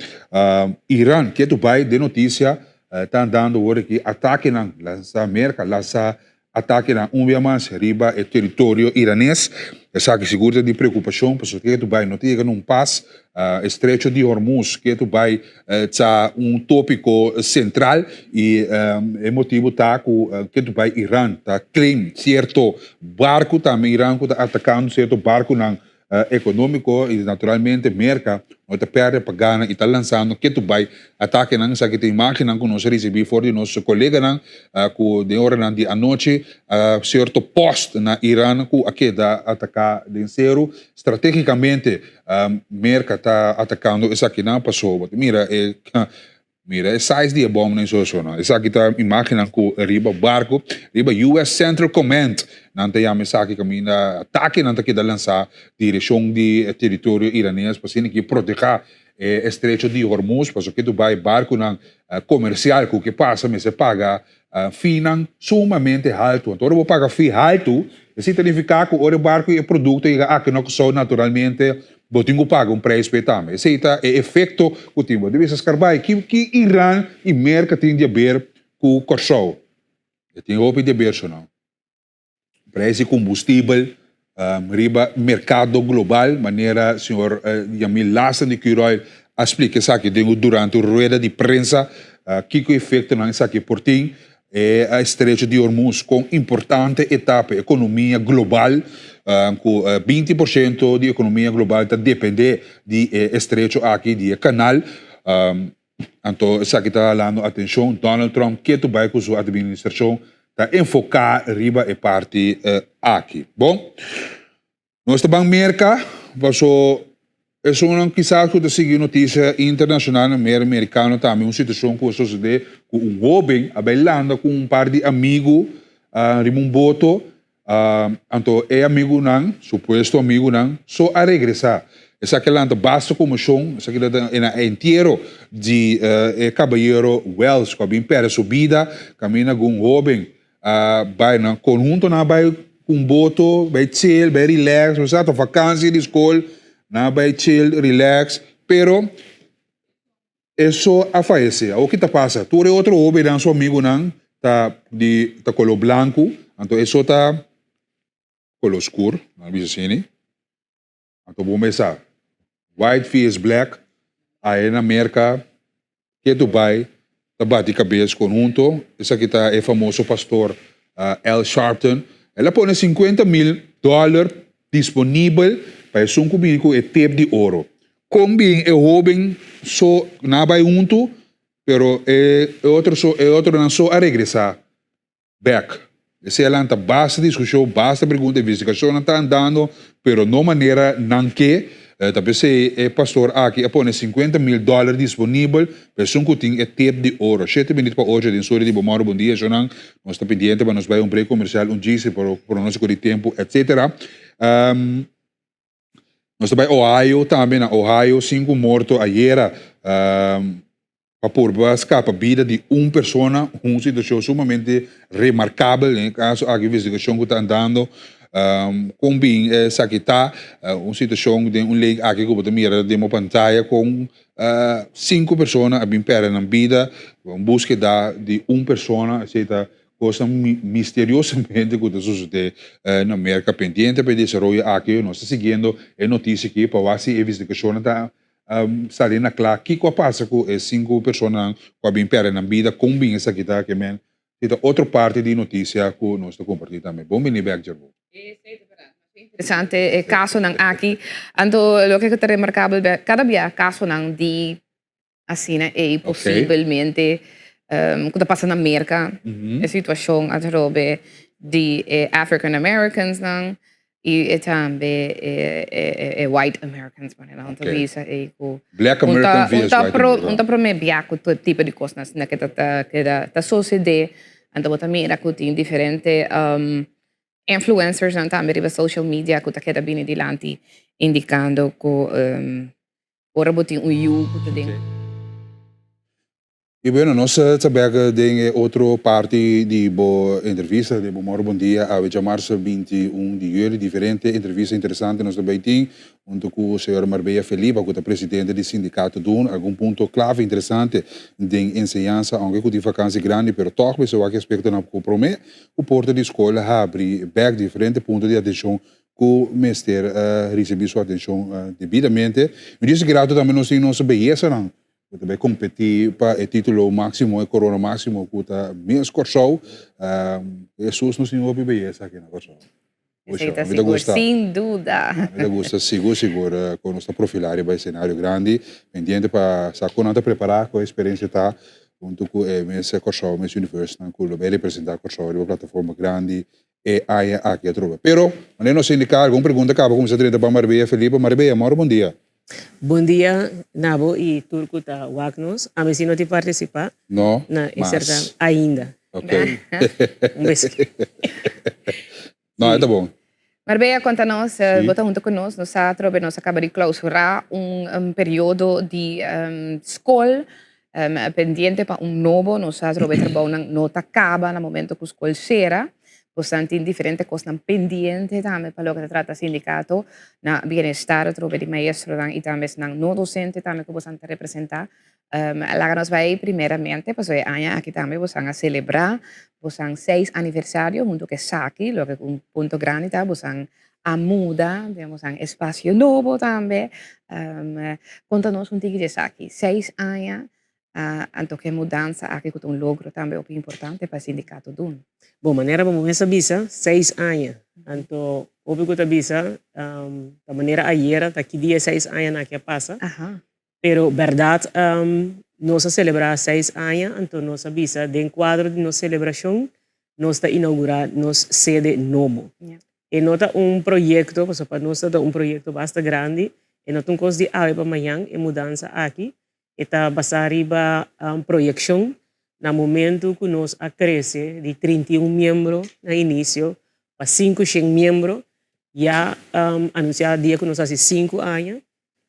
Iran ketu bay den noticia. Ta andando awor aki atakenan lansa Merka lansa atakenan un bia mas riba e teritorio iranes. Esaki sigur ta di preokupashon pasobra ketu bai no ta yega na un pas. Estrecho di Hormuz ketu bai ta un topiko sentral i e motibu ta ku ketu bai Iran ta claim sierto barku tambe Iran ku ta atakando sierto barkunan economico y naturalmente Merca no ta perde pa gana y ta lanzando ketu bay atakenan. Esaki ta imagennan cu nos a ricibi for di nos coleganan cu den oranan di anochi cierto post na Iran cu a keda ataca den ceru. Strategicamente Merca ta atacando esakinan pasobra mira e Mira e size di e bomnan i soso no. Esaki ta imagennan ku riba barku, riba US Central Command nan ta yama esaki kaminda atakenan ta keda lansá direkshon di e teritorio iranes pa asina ki protehá e estrecho di Hormuz pasobra ke Dubai barkunan komersial ku ke pasa mester paga Finan sumamente haltu. Anto ora bo paga fi haltu, esei ta nifiká ku ora e barku i e produkto yega aki na Kòrsou naturalmente bo tin ku paga un preis p'e tambe. Esei ta e efekto ku tin. Bo ta bisa skarbai, ki ki Iran i Merka tin di aber ku Kòrsou? E tin hopi di aber so no. Prijs di kombustibel riba merkado global, manera señor Yamil Lassen di Curoil a splika esaki den un durante un rueda di prensa, kiko efektonan esaki por tin. E estrecho di Hormuz, kon importante e ta pa e ekonomia global, ku 20% di ekonomia global ta depende di e estrecho aki, di e kanal. Anto esaki ta halando atencion. Donald Trump ketu bai cu su administracion ta enfoca riba e parti aki. Bon, nos ta ban Merca, paso esunnan kisas cu ta sigui noticia internacional na mer Mericano tambe un situacion cu a sosode cu un hoben a bai landa cu un par di amigo riba un boto. Anto e amigunan, supuesto amigunan, so a regresá. Esaki a lanta basta konmoshon, esaki ta na e entiero di e kabayero Wells ku a bin pèrdè su bida, kaminda ku un hóben a bai nan konhunto nan a bai. ku un boto, bai chill, bai relax, bo sa ta vakantie di skol, nan a bai chill, relax, pero e so a fayesé. Awor ki ta pasa? Tur e otro hóbennan, su amigunan, ta di ta koló blanku, anto e so ta koló skur, nan a bisa asina. Anto bo mesa white vs black aye na Merca ke Dubai ta bati cabes conhunto esaki ta e famoso pastor Al Sharpton el a pone 50 mil dollar disponibel pa esun cu bini cu e tep di oro con bin e hoben so na bay hunto pero e otro so e otronan so a regresa Bek. Esei a lanta basta diskushon, basta pregunta, investigashonnan ta andando, pero no manera nan ke. Ta p'esei e pastor aki a pone sinkuenta mil dòler disponibel pa esun ku tin e tep di oro. Shete minüt pa ocho den suri di bo mòru bon dia shonnan. Nos ta pendiente pa nos bai un break komersial, un djisi por pronóstiko di tempu, etsetera. Nos ta bai Ohio tambe, na Ohio sinku morto ayera pa purba skapa bida di un persona, un situashon sumamente remarkabel, den e kaso aki investigashon ku ta andando kon bin esaki ta, un situashon den un lei aki ku bo ta mira den bo pantaya kon sinku persona a bin pèrdè nan bida, un buskeda di un persona, esei ta Kosnan misteriosamente ku ta sosodé na Merka. Pendiente pa e desaroyo aki, nos ta siguiendo e notisia aki pa wak si e investigashonnan ta sali na kla kiko a pasa ku e sinku personanan ku a bin pèrdè nan bida, kon bin esaki ta ke men. Si ta otro parti di notisia ku nos ta kompartí tambe. Bon bini bèk, Jerbo. Interesante e kasonan aki. Anto loke ku ta remarkabel kada bia kasonan di Asina ei posibelmente ku ta pasa na Merka, e situashon atrobe di e African Americans nan i e tambe e white Americans manera nan ta bisa ei ku Black American vs white American. Un ta prome bia ku tur tipo di kosnan asina ke ta keda ta sosede, anto bo ta mira ku tin diferente influencers nan tambe riba social media ku ta keda bini dilanti indikando ku Ora bo tin un yu ku ta den. I bueno, nos ta bek den e otro parti di bo entrevista, di bo Moro Bon Dia, awe djamarsa 21 di juli. Diferente entrevista interesante nos ta bay tin hunto cu señora Marbella Felipa, cu ta presidente di Sindicato Dun. Algun punto clave interesante den enseñansa, aunke cu tin vakantie grandi, pero toch mester wak e aspectonan cu prome cu porta di scol habri bek. Diferente punto di atencion ku mester risibí su atenshon debidamente. Mi dios grato tambe nos tin nos beyesanan ku ta bai kompetí pa e título máksimo, e korona máksimo ku ta Miss Kòrsou. Hesus nos tin hopi beyesa aki na Kòrsou. Esei ta sigur, sin duda. Mi ta gusta sigur sigur kon nos ta profilá riba e senario grandi, pendiente pa sa kon nan ta prepará, kon e eksperensia ta huntu ku e Miss Kòrsou, Miss Universe nan ku lo bai representá Kòrsou riba plataforma grandi e aña aki atrobe. Pero, manera nos a indica, algun pregunta caba cuminsa drenta pa Marbella Felipe. Marbella, moro bon dia. Bon dia na bo y tur cu ta wak nos. Ami si no tin participa No, na e mas. certamen ainda. Ok. Un bes. No, e ta bon. Marbella, conta nos, Sí. bo ta hunto cu nos, nos sa atrobe nos a caba di clausura un periodo di scol Pendiente pa un nobo, nos sa atrobe trabounan no ta kaba na momento ku skol sera. Bosnan tin diferente kosnan pendiente tambe pa loke ta trata sindikato na bienestar atrobe di maestronan i tambe esnan no dosente tambe ku bosan ta representá. Laga nos bai primeramente pasobra e aña aki tambe bosan a selebrá bosan seis aniversario huntu ku esaki, loke un punto grandi ta bosan a muda den bosan espacio nobo tambe. Conta nos un tiki di esaki. Seis aña anto ke mudansa aki ku ta un logro tambe hopi importante pa sindicato dun. Bon, manera bo mes a bisa, seis aña. Anto hopi ku ta bisa ta manera ayera ta ki dia e seis añanan aki a pasa. Pero bèrdat nos a selebrá seis aña, anto nos a bisa den kuadro di nos selebrashon nos ta inougurá nos sede nobo. E no ta un proyekto, pasobra pa nos ta un proyekto basta grandi, e no ta un kos di awe pa mañan, e mudansa aki e ta basá riba proyekshon na momentu ku nos a krese di 31 miembro na inisio pa 500 miembro, ya anunsiá dia ku nos hasi sinku aña.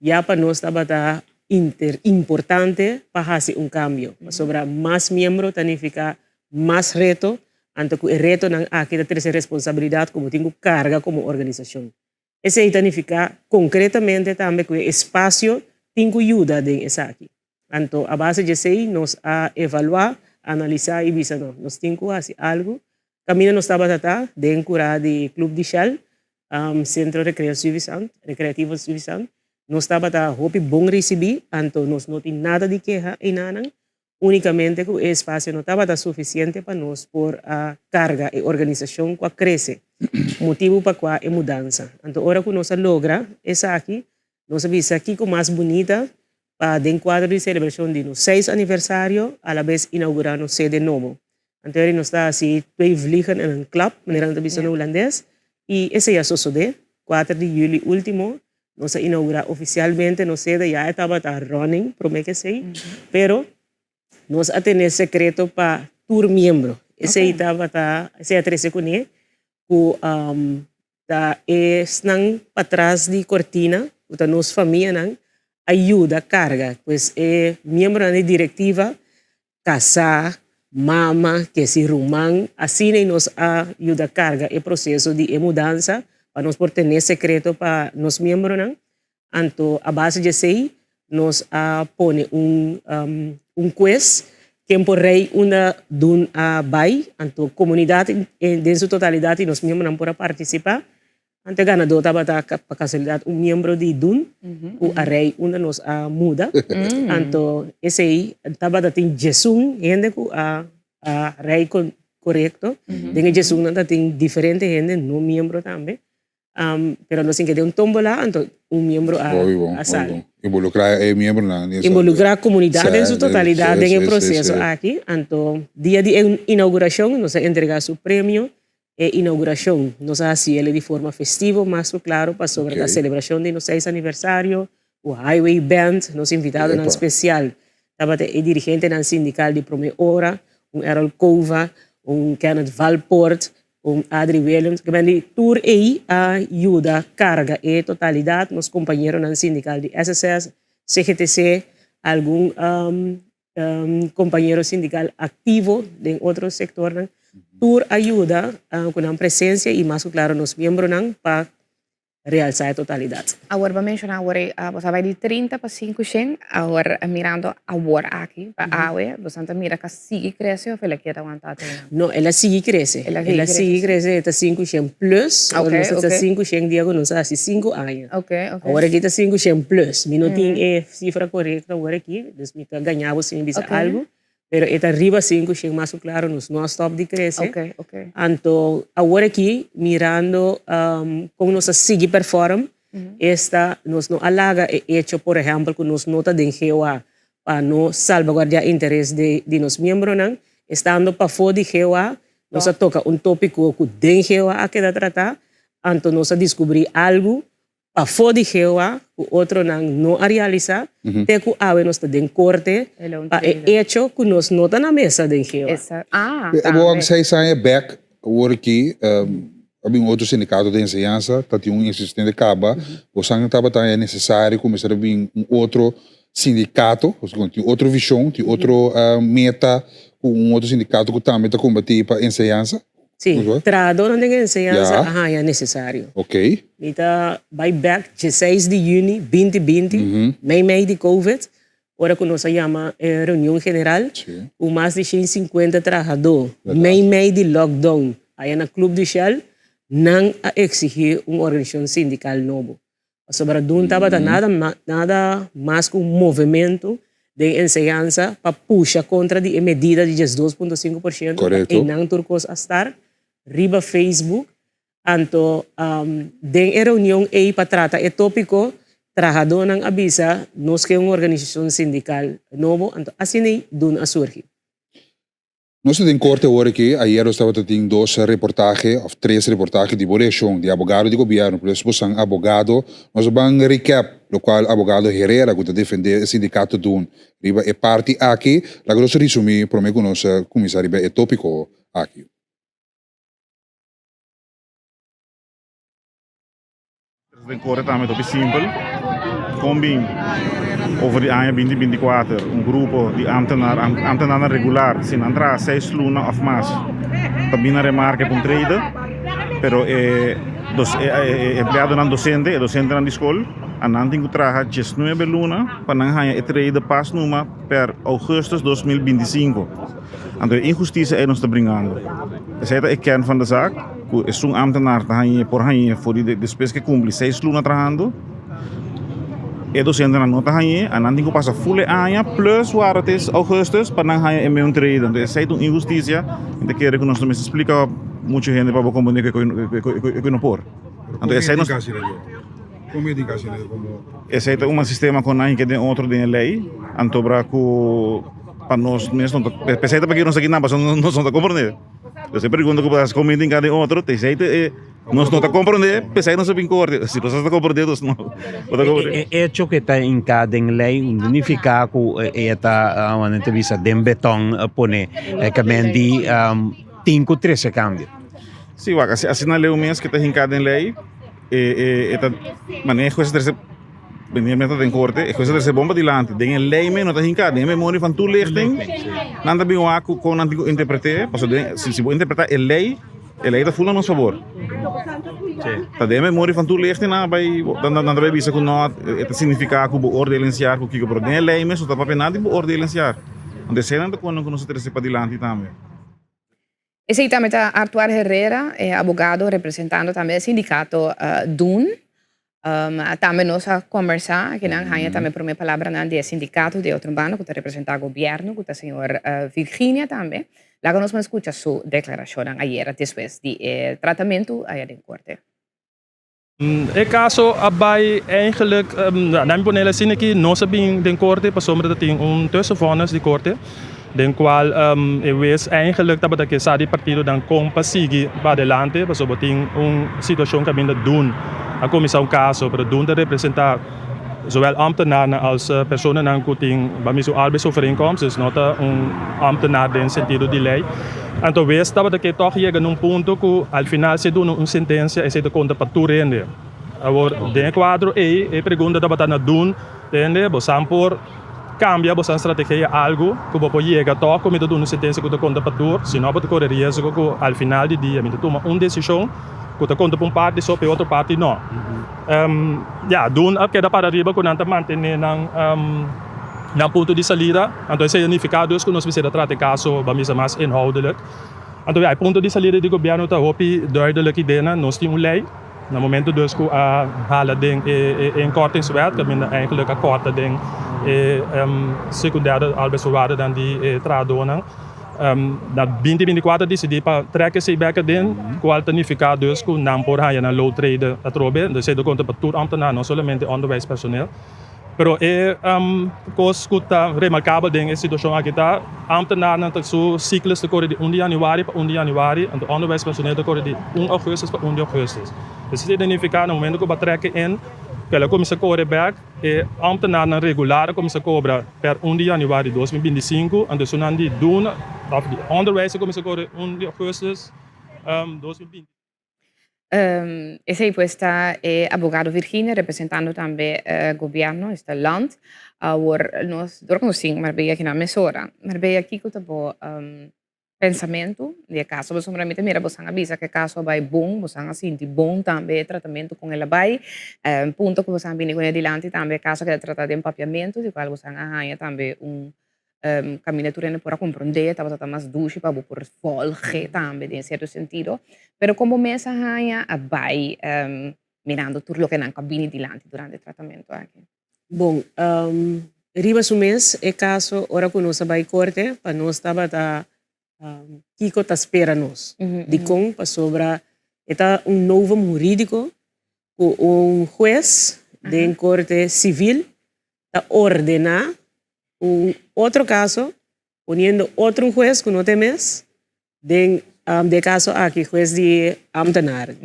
Ya pa nos tabata inter importante pa hasi un kambio, pasobra mas miembro ta nifiká mas reto. Anto ku e retonan aki ta trese responsabilidat ku bo tin ku karga komo organisashon. Esei ta nifiká konkretamente tambe ku e espasio tin ku yuda den esaki. Anto a base di esei nos a evaluá, analisá i bisa no, nos tin ku hasi algu. Kaminda nos tabata ta den kurá di Club di Shell, Sentro Rekreo Suffisant, Rekreativo Suffisant, nos tabata hopi bon risibí, anto nos no tin nada di keha einanan. Únikamente ku e espasio no tabata sufisiente pa nos por a karga e organisashon ku a krese, motibu pa kua e mudansa. Anto ora ku nos a logra esaki, nos a bisa kiko mas bunita pa den kuadro di selebrashon di nos seis aniversario alabes inaugurá nos sede nobo. Anto eri nos ta hasi twee vliegen in een klap, manera nan ta bisa na hulandes, i esei a sosodé kuater di yüli último. Nos a inaugurá ofisialmente nos sede, ya e tabata running promé ke esei, pero nos a tene sekreto pa tur miembro. Esei tabata, esei a trese kuné ku ta esnan patras di kortina, ku ta nos famianan, a yuda karga. Pues e miembronan di direktiva Kasá, mama, kesi ruman, asina i nos a yuda karga e proseso di e mudansa pa nos por tene sekreto pa nos miembronan. Anto a base di esei nos a pone un un kues ken por rei unda dun a bai, anto komunidat den su totalidat i nos miembronan por a partisipá. Anto e ganadó tabata pa kasualidat un miembro di dun ku a rei unda nos a muda. Anto esei tabata tin djesun hende ku a rei korekto. Den e djesunnan ta tin diferente hende no miembro tambe. Pero nos tin ke den un tómbola anto un miembro a sali. Involukrá e miembronan. Involukrá komunidat den su totalidat den e proseso aki. Anto dia di e inaugurashon nos a entregá su premio. E inauguracion nos a haci el'e di forma festivo mas cu claro pasobra ta celebracion di nos seis aniversario cu Highway Band, nos invitadonan special tabata e dirigentenan sindical di prome ora, un Errol Cova, un Kenneth Valpoort, un Adri Williams, cu di tur ey a yuda carga e totalidad, nos compañeronan sindical di SSS, CGTC, algun compañero sindical activo den otro sectornan, tur a yuda cu nan presencia y mas cu claro nos miembronan pa realsa e totalidad. Awor bo a menciona awor bo ta bay di 30 pa 5 shen, awor mirando awor aki pa awe bo ta mira cu a sigui crece of el a keda wanta te nan? No, el a sigui crece, el a sigui crece, e ta 5 shen plus, awor nos ta 5 shen dia cu nos a haci 5 aña. Awor aki ta 5 shen plus, mi no tin e cifra corecto awor aki, dus mi ta gaña bo si mi bisa algu, pero e ta riba 5 shen mas ku klaro, nos no a stòp di krese. Anto awor aki mirando kon nos a sigui perform, esta nos no a laga e echo por ehèmpel ku nos no ta den GOA pa no salbaguardiá interes di nos miembronan, estando pafó di GOA nos a toka un tópiko ku den GOA a keda tratá, anto nos a diskubrí algu Pafó di Jehová ku otronan no a realisá, te ku awe nos ta den korte pa e echo ku nos no ta na mesa den Jehová. Bo wak seis aña bek awor aki a bin otro sindikato di enseñansa ta tin un existente kaba bo san tabata e nesesario ku mester a bin un otro sindikato pasobra tin otro vishon tin otro meta ku un otro sindikato ku tambe ta kombati pa enseñansa. Sí, trahadónan den enseñansa a haña nesesario. Mi ta bai bèk dieseis di yüni binti binti, mei mei di covid, ora ku nos a yama e reunion general ku mas di shen sinkuenta trahadó, mei mei di lockdown aya na Club du Shell, nan a eksigí un organisashon sindikal nobo. Pasobra dun tabata nada nada mas ku un movementu den enseñansa pa pusha kontra di e medida di 12.5% pa einan tur kos a start riba Facebook. Anto den e reunion ei pa trata e topiko trahadónan a bisa nos ke un organisashon sindikal nobo anto asina ei dun a surgi. Nos ta den korte awor aki, ayer nos tabata tin dos reportahe of tres reportahe di bo reaccion di abogado di gobierno plus bosan abogado. Nos a ban recap locual abogado Herrera cu ta defende e sindicato dun riba e parti aki. Laga nos resumi prome cu nos cuminsa riba e topico aki. Den kore tambe ta hopi simpel. Kon bin over di aña binti binti kuater un grupo di ámtenar, ámtenarnan regular si nan traha seis luna òf mas. ta bin na remarke pa un trede, pero e e empleadonan docente, e docentenan di skol, a nan tin ku traha diesnuebe luna pa nan haña e trede pas numa per augustus 2025. Anto e inhustisia ei nos ta bringando. Esei ta e kern van de zaak, ku esun ambtenaar ta hañ'é, por hañ'é for di despues ke kumpli seis luna trahando. E dosentenan no ta hañ'é, a nan tin ku pasa ful e aña plus wara te augustus pa nan haña e meun trede. Anto esei ta un inhustisia, mi ta kere ku nos no mester splika muchu hende pa bo komprende ku e ku no por. Anto esei nos. Esei ta un sistema ku nan hinka den otro den e lei, anto bra ku pa nos mes no ta, p'esei ta p'e nos aki nan pasobra nos no ta komprende. Entonces e pregunta ku bo ta hasi kon mi hinka den otro, esei ta e. Nos no ta komprondé, p'esei nos a bin korte. Si nos a komprondé, nos no ta komprondé. E echo ku e ta hinká den lei no nifiká ku e ta, nan ta bisa, den beton pone. E ka men di tin ku trese kambio. Sí, wak, asina leu mes ku ta hinká den lei, e ta manera e hues a trese, meneer mes ta den korte, e hues a trese bon padilanti. Den e lei mes no ta hinká, den e memoria van toelichting nan ta bin wak ku kon nan tin ku interpret'é, pasobra si bo interpretá e lei, E lei ta ful na nos fabor. Ta den memoria van tur lichting nan a bai nan ta bai bisa ku no e ta signifiká ku beoordelensjaar ku kiko pero den e lei mes no ta papia nada di beoordelensjaar. Anto esei nan ta kono ku nos a trese padilanti tambe. Esei tambe ta Artuar Herrera, e abogado representando tambe e sindicato DUN. Tambe nos a kombersá akinan haña tambe promé palabranan di e sindikato di otro banda ku ta representá gobièrnu ku ta señor Virginia tambe. Laga nos mas skucha su deklarashonnan ayera despues di e tratamentu aya den korte. E kaso a bai eigenlijk, nan mi ponel asina aki, nos a bin den korte pasobra ta tin un tussenvonnis di korte den kual e wes eigenlijk tabata ke sa di partidonan kon pa sigui pa adelante pasobra bo tin un situashon kaminda dun a kuminsá un kaso pero dun ta representá zowel ambtenarnan als personanan ku tin ba misi un arbeidsovereenkomst dus no ta un ambtenar den sentido di lei. Anto wes tabata ke tòg yega na un punto ku al final si e duna un sentensia esei ta konta pa tur hende. Awor den e kuadro ei e pregunta tabata na dun hende bo san por Cambia bo san strategia algu cu bo por yega toch cu mi ta duna un sentencia cu ta conta pa tur, si no bo ta core riesgo cu al final di dia mi ta tuma un decision cu ta conta pa un parti so pa e otro parti no. Ya, dun a keda para riba cu nan ta mantene nan nan punto di salida, anto esey a nifica dus cu nos mester a trata e caso ba misa mas inhoudelijk. Anto ya, e punto di salida di gobierno ta hopi duidelijk idena, nos tin un ley. Na momento dus ku a hala den e inkortingswet kaminda eigenlijk a korta den e secundaire arbeidsvoorwaardennan di e trahadornan, na binti binti kuater a disidí pa trek esei bek aden, kual ta nifiká dus ku nan por haña nan loontrede atrobe. Esei ta konta pa tur ambtenaar, no solamente onderwijspersoneel. Pero e kos ku ta remarkabel den e situashon aki ta, ámtenarnan ta su siklos ta kore di un di yanüari pa un di yanüari, anto ònderwijspersoneel ta kore di un ougùstus pa un di ougùstus. Esei ta identifiká na momentu ku bo a trèk e in, ku el a kuminsá kore bèk, e ámtenarnan regular a kuminsá kobra per un di yanüari 2025, anto esunnan di duna òf di ònderwijs a kuminsá kore un di ougùstus 2025. Esey pues ta e abogado Virginia representando tambe gobierno, esta land. Awor nos dor cu nos tin Marbella aki nan mesora. Marbella kico ta bo pensamento di e caso? Pasobra mi ta mira bosan a bisa cu e caso a bay bon, bosan a sinti bon tambe e tratamento con el a bay. Punto cu bosan a bini cune dilanti tambe e caso a keda trata den papiamento di cual bosan a haya tambe un Kaminda tur hende por a komprondé, tabata ta mas dushi pa bo por volge tambe den sierto sentido. Pero kon bo mes a haña a bai mirando tur loke nan ku a bini dilanti durante e tratamentu aki? Bon, riba su mes e kaso ora ku nos a bai korte pa nos tabata kiko ta spera nos. Dikon? Pasobra e ta un novum hurídiko ku un hues den korte sivil ta ordená un otro kaso poniendo otro un hues ku no ta e mes den de kaso aki hues di ambtenaar.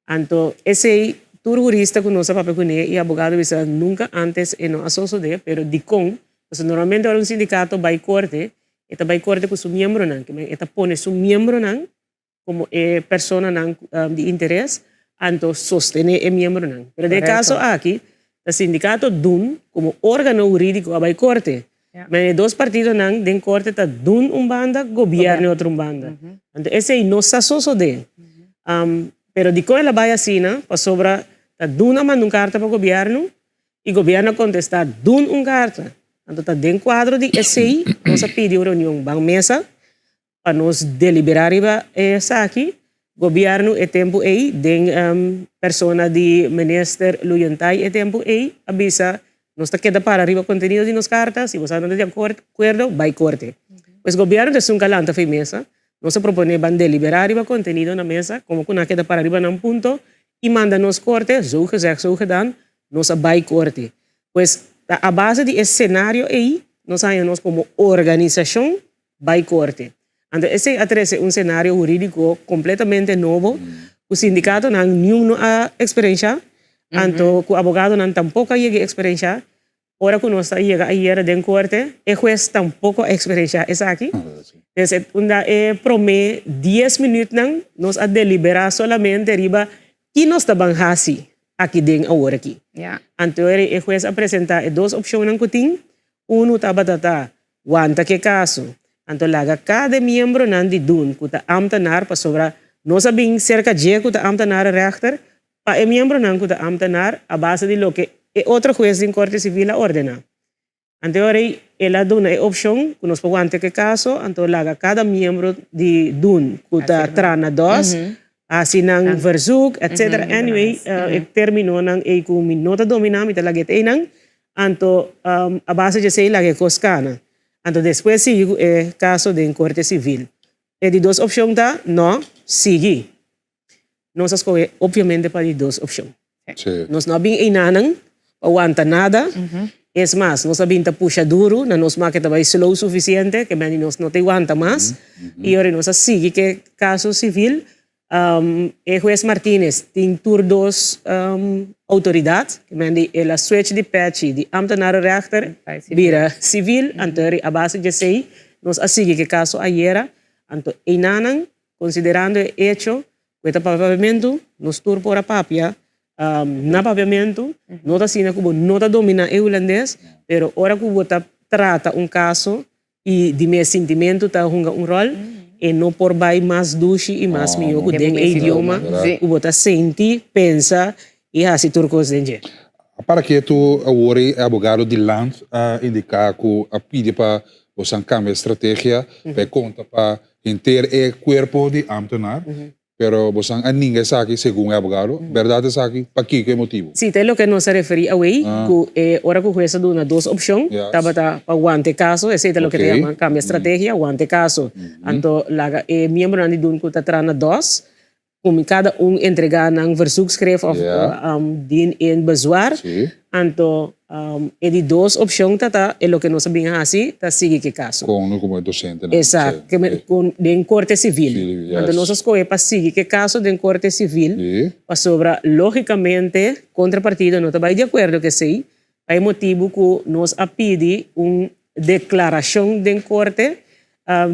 Anto esei tur hurista ku nos a papia kuné i abogado bisa nunka antes e no a sosodé pero dikon? Pasobra normalmente ora un sindikato bai korte e ta bai korte ku su miembronan e ta pone su miembronan como e personanan di interes, anto sostene e miembronan. Pero den e caso aki, ta sindicato dun como organo huridico a bay corte. Ma e dos partidonan den korte ta dun un banda, gobièrnu otro un banda. Anto esei no sa sosodé. Pero dikon el a bai asina? Pasobra ta dun a manda un karta pa gobièrnu i gobièrnu a kontestá dun un karta. Anto ta den kuadro di esei nos a pidi un reunion ban mesa pa nos deliberá riba esaki. Gobièrnu e tempu ei den persona di Minister Luyentay e tempu ei a bisa nos ta keda para riba kontenido di nos karta, si bo sa no ta di akuerdo bai korte. Pues gobièrnu ta esun ka lanta fei mesa, nos a proponé ban deliberá riba kontenido na mesa komo ku nan a keda para riba nan punto i manda nos korte, zo gezegd zo gedaan, nos a bai korte. Pues ta a base di e senario ei nos a haña nos komo organisashon bai korte. Anto esei a trese un senario hurídiko kompletamente nobo ku sindikatonan niun no a eksperenshá, anto ku abogadonan tampoko a yega eksperenshá. Ora ku nos a yega ayera den korte, e hues tampoko a eksperenshá esaki. Des e unda e promé dies minütnan nos a deliberá solamente riba ki nos ta ban hasi aki den awor aki. Anto e hues a presentá e dos opshonnan ku tin, unu tabata ta Wanta ke kaso. Anto laga kada e miembronan di dun ku ta amtenar pasobra nos a bin serka dje ku ta amtenar rechter pa e miembronan ku ta amtenar a base di loke e otro hues den korte sivil a ordena. Anto e ora ei el a duna e opshon ku nos por wanta ke kaso anto laga kada miembro di dun ku ta tra na dos hasi nan verzoek etcetera anyway e terminonan ei ku mi no ta domina mi ta laga e einan Anto a base di esei laga e kos kana. Anto despues sigui ku e kaso den korte sivil. E di dos opshon ta, no, sigui. Nos a skohe opviamente pa di dos opshon. Nos no a bin einanan pa wanta nada. Es mas, nos a bin ta pusha duru na nos make ta bai slow sufisiente, ke mende nos no ta wanta mas. I ora nos a sigui ku e kaso sivil, E hues Martinez tin tur dos autoridad, mende el a switch di pechi di ambtenaar rechter bira civil, anto a base di esey nos a sigui cu e caso ayera, anto eynanan considerando e hecho cu e ta papia papiamento, nos tur por a papia na papiamento, no ta asina cu bo no ta domina e hulandes, pero ora cu bo ta trata un caso I di mes sintimentu ta hunga un ròl, e no por bai mas dushi i mas mihó ku den e idioma ku bo ta sinti, pensa i hasi tur kos den dje. Para ke tu awor e abogado di Land a indiká ku a pidi pa bosan kambia strategia pa e konta pa henter e kuerpo di ámtenar Pero bosan a ninga esaki segun e abogado. Berdad esaki? Pakiko e motibu? Sí, ta e loke nos a referí awey, ku e ora ku hues a duna dos opshon, tabata pa wanta e kaso, esei ta loke ta yama kambia strategia, wanta e kaso. Anto laga e miembronan di dun ku ta traha na dos, kumi kada un entregá nan verzoekschrift òf dien in bezwaar. Anto e di dos opshon ta ta e loke nos a bin hasi ta sigui ku e kaso. Kon komo e dosentenan. Exacto, kon den korte sivil. Anto nos a skohe pa sigui ku e kaso den korte sivil pasobra logikamente kontrapartido no ta bai di akuerdo ku esei pa e motibu ku nos a pidi un deklarashon den korte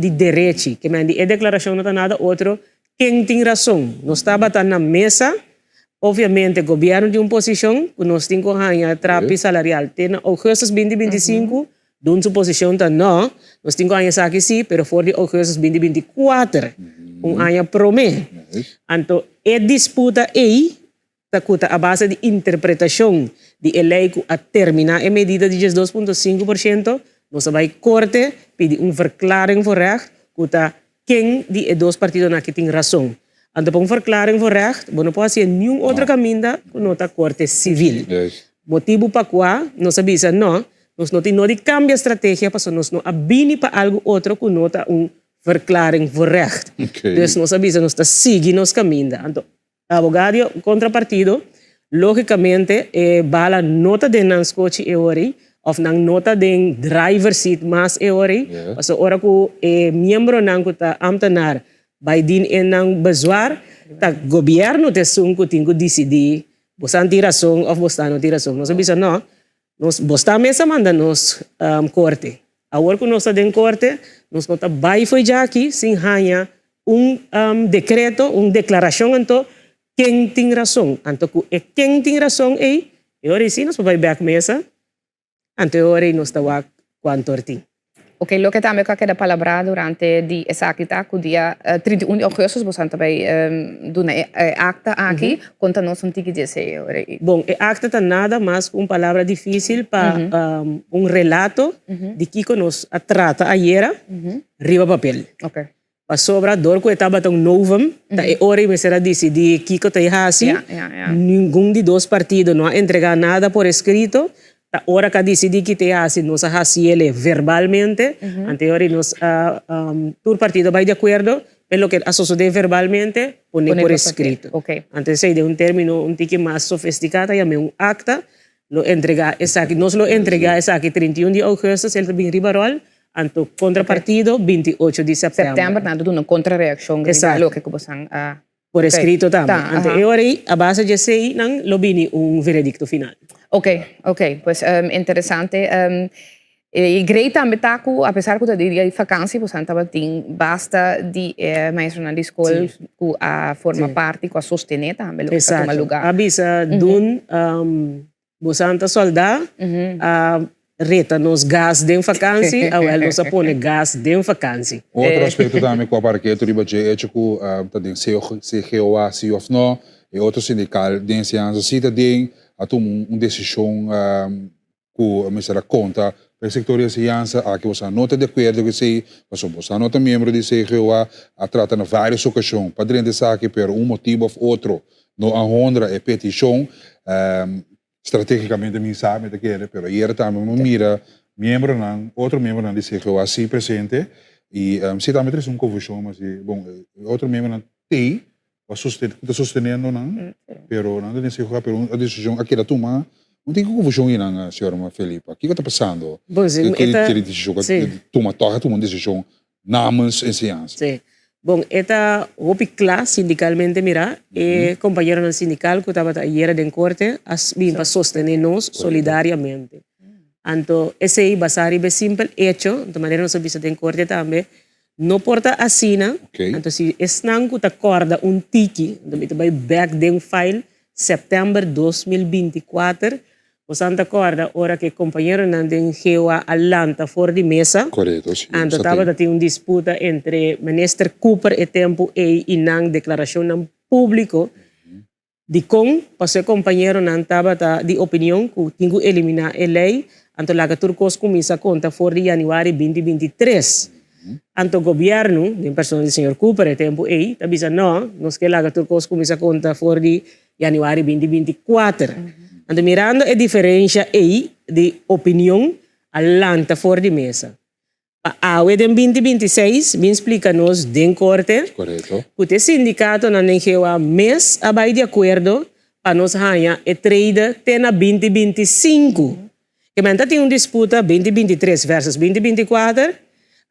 di derechi. Ke men di e deklarashon no ta nada otro ken tin rason. Nos tabata na mesa. Obviamente gobierno tin un posicion cu nos tin cu haña trapi salarial te na augustus binti binti sinku, dun su posicion ta no, nos tin cu haña esaki si, pero for di augustus binti binti kuater, un aña prome. Anto e disputa ey ta cu ta a base di interpretacion di e ley cu a termina e medida di diesdos punto sinku por ciento, nos a bay corte pidi un verklaring voor recht cu ta Ken di e dos partidonan aki tin rason? Anto pa un verklaring voor recht, bo no por hasié niun otro kaminda ku no ta korte sivil. Motibu pa kua nos a bisa no, nos no tin no di kambia strategia pasobra nos no a bini pa algu otro ku no ta un verklaring voor recht. Dus nos a bisa nos ta sigui nos kaminda. Anto Abogadio kontra partido, logikamente e bala no ta den nan skochi e ora ei, òf nan no ta den driver seat mas e ora ei, pasobra ora ku e miembronan ku ta ámtenar bai dien in nan bezwaar, ta gobièrnu ta esun ku tin ku disidí bosan tin rason òf bosnan no tin rason. Nos a bisa nò, Nos bo sta mes a manda nos korte. Awor ku nos ta den korte, nos no ta bai fo'i djaki sin haña un dekreto, un deklarashon anto ken tin rason. Anto ku e ken tin rason ei, e ora ei si nos por bai bèk mesa, anto e ora ei nos ta wak. Kuantu tin. Ok, loke tambe ku a keda palabrá durante di esaki ta ku dia 31 di ougùstùs boso ta bai duna e akta aki. Konta nos un tiki di esei ora ei. Bon, e akta ta nada mas ku un palabra difísil pa un relato di kiko nos a trata ayera riba papel. Pasobra dor ku e tabata un novum, ta e ora ei mester a disidí kiko ta e hasi. Ningun di dos partido no a entregá nada por eskrito. Ta ora ku a disidí ki ta e hasi, nos a hasiel verbalmente. Anto e ora ei nos a tur partido a bai di akuerdo, pe loke a sosodé verbalmente pone por eskrito. Anto esei den un término un tiki mas sofestiká ta yam'é un akta. Lo entregá esaki, nos lo entregá esaki 31 di ougùstùs, el ta bin riba ròl. Anto kontrapartido 28 di sèptèmber. Sèptèmber nan ta duna kontrareakshon riba loke ku bosan a. Por eskrito tambe. Anto e ora ei a base di esei nan lo bini un veredikto final. Ok, ok. Pues interesante. E grei tambe ta ku apesar ku ta di dia di fakansi bosan tabatin basta di e maestronan di skol ku a forma parti ku a sostené tambe loke ta tuma lugá. A bisa dun Bosan ta soldá a reta nos gas den vakansi, awel nos a pone gas den vakansi. Un otro aspecto tambe cu a para ketu riba dje hecho cu ta den CGOA si of no, e otro sindical den enseñansa si ta den, a tuma un decision cu mester a conta pa e sector di enseñansa, aki bosan no ta di acuerdo cu esey, pasobra bosan no ta miembro di CGOA, a trata na varios ocasion pa drenta esaki pero un motibo of otro No a honra e peticion. Strategicamente mi sa mi ta kere, pero ayer tambe mi mira miembronan, otro miembronan di CGOA si presente y si tambe trece un confusion mas di, bon, e otro miembronan tey pa sosten, cu ta sosteniendo nan, pero nan ta den CGOA, pero un decision a keda tuma. No tin confusion eynan, señora Felipa. Kico ta pasando? Bon, si, e ta, si. Tuma, toch a tuma un decision namens enseñansa. Sí. Bon, e ta hopi kla sindicalmente mirá. E kompañeronan sindical ku tabata ayera den korte a bin pa sostené nos solidariamente. Anto esei basá riba e simpel echo, anto manera nos a bisa den korte tambe, no por ta asina, anto si esnan ku ta kòrda un tiki, anto mi ta bai bèk den file, sèptèmber 2024, Bosan ta kòrda ora ku e kompañeronan den GOA a lanta for di mesa? Korekto, si. Anto tabata tin un disputa entre Minister Cooper e tempu ei i nan deklarashonnan públiko. Dikon? Pasobra e kompañeronan tabata di opinion ku tin ku eliminá e lei, anto laga tur kos kuminsá konta for di yanüari 2023. Anto gobièrnu, den persona di señor Cooper e tempu ei, ta bisa nò, nos ke laga tur kos kuminsá konta for di Januari 2024. Anto mirando e diferensha ei di opinion a lanta for di mesa. Pa awe den 2026 bin splika nos den korte ku te sindikatonan den GOA mes a bai di akuerdo pa nos haña e trede te na 2025. Ke men ta tin un disputa 2023 versus 2024,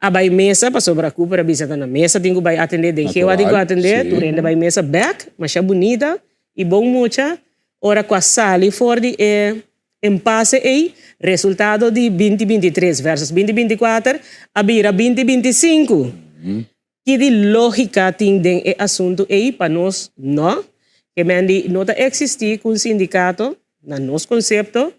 a bai mesa pasobra Cooper a bisa ta na mesa tin ku bai atendé, den Jehová tin ku atendé, tur hende bai mesa bèk, masha bunita i bon mucha, ora ku a sali for di e empase ei, resultado di 2023 versus 2024 a bira 2025. Ki di lógika tin den e asuntu ei pa nos? No. Ke men di no ta eksistí ku un sindikato, na nos konsepto,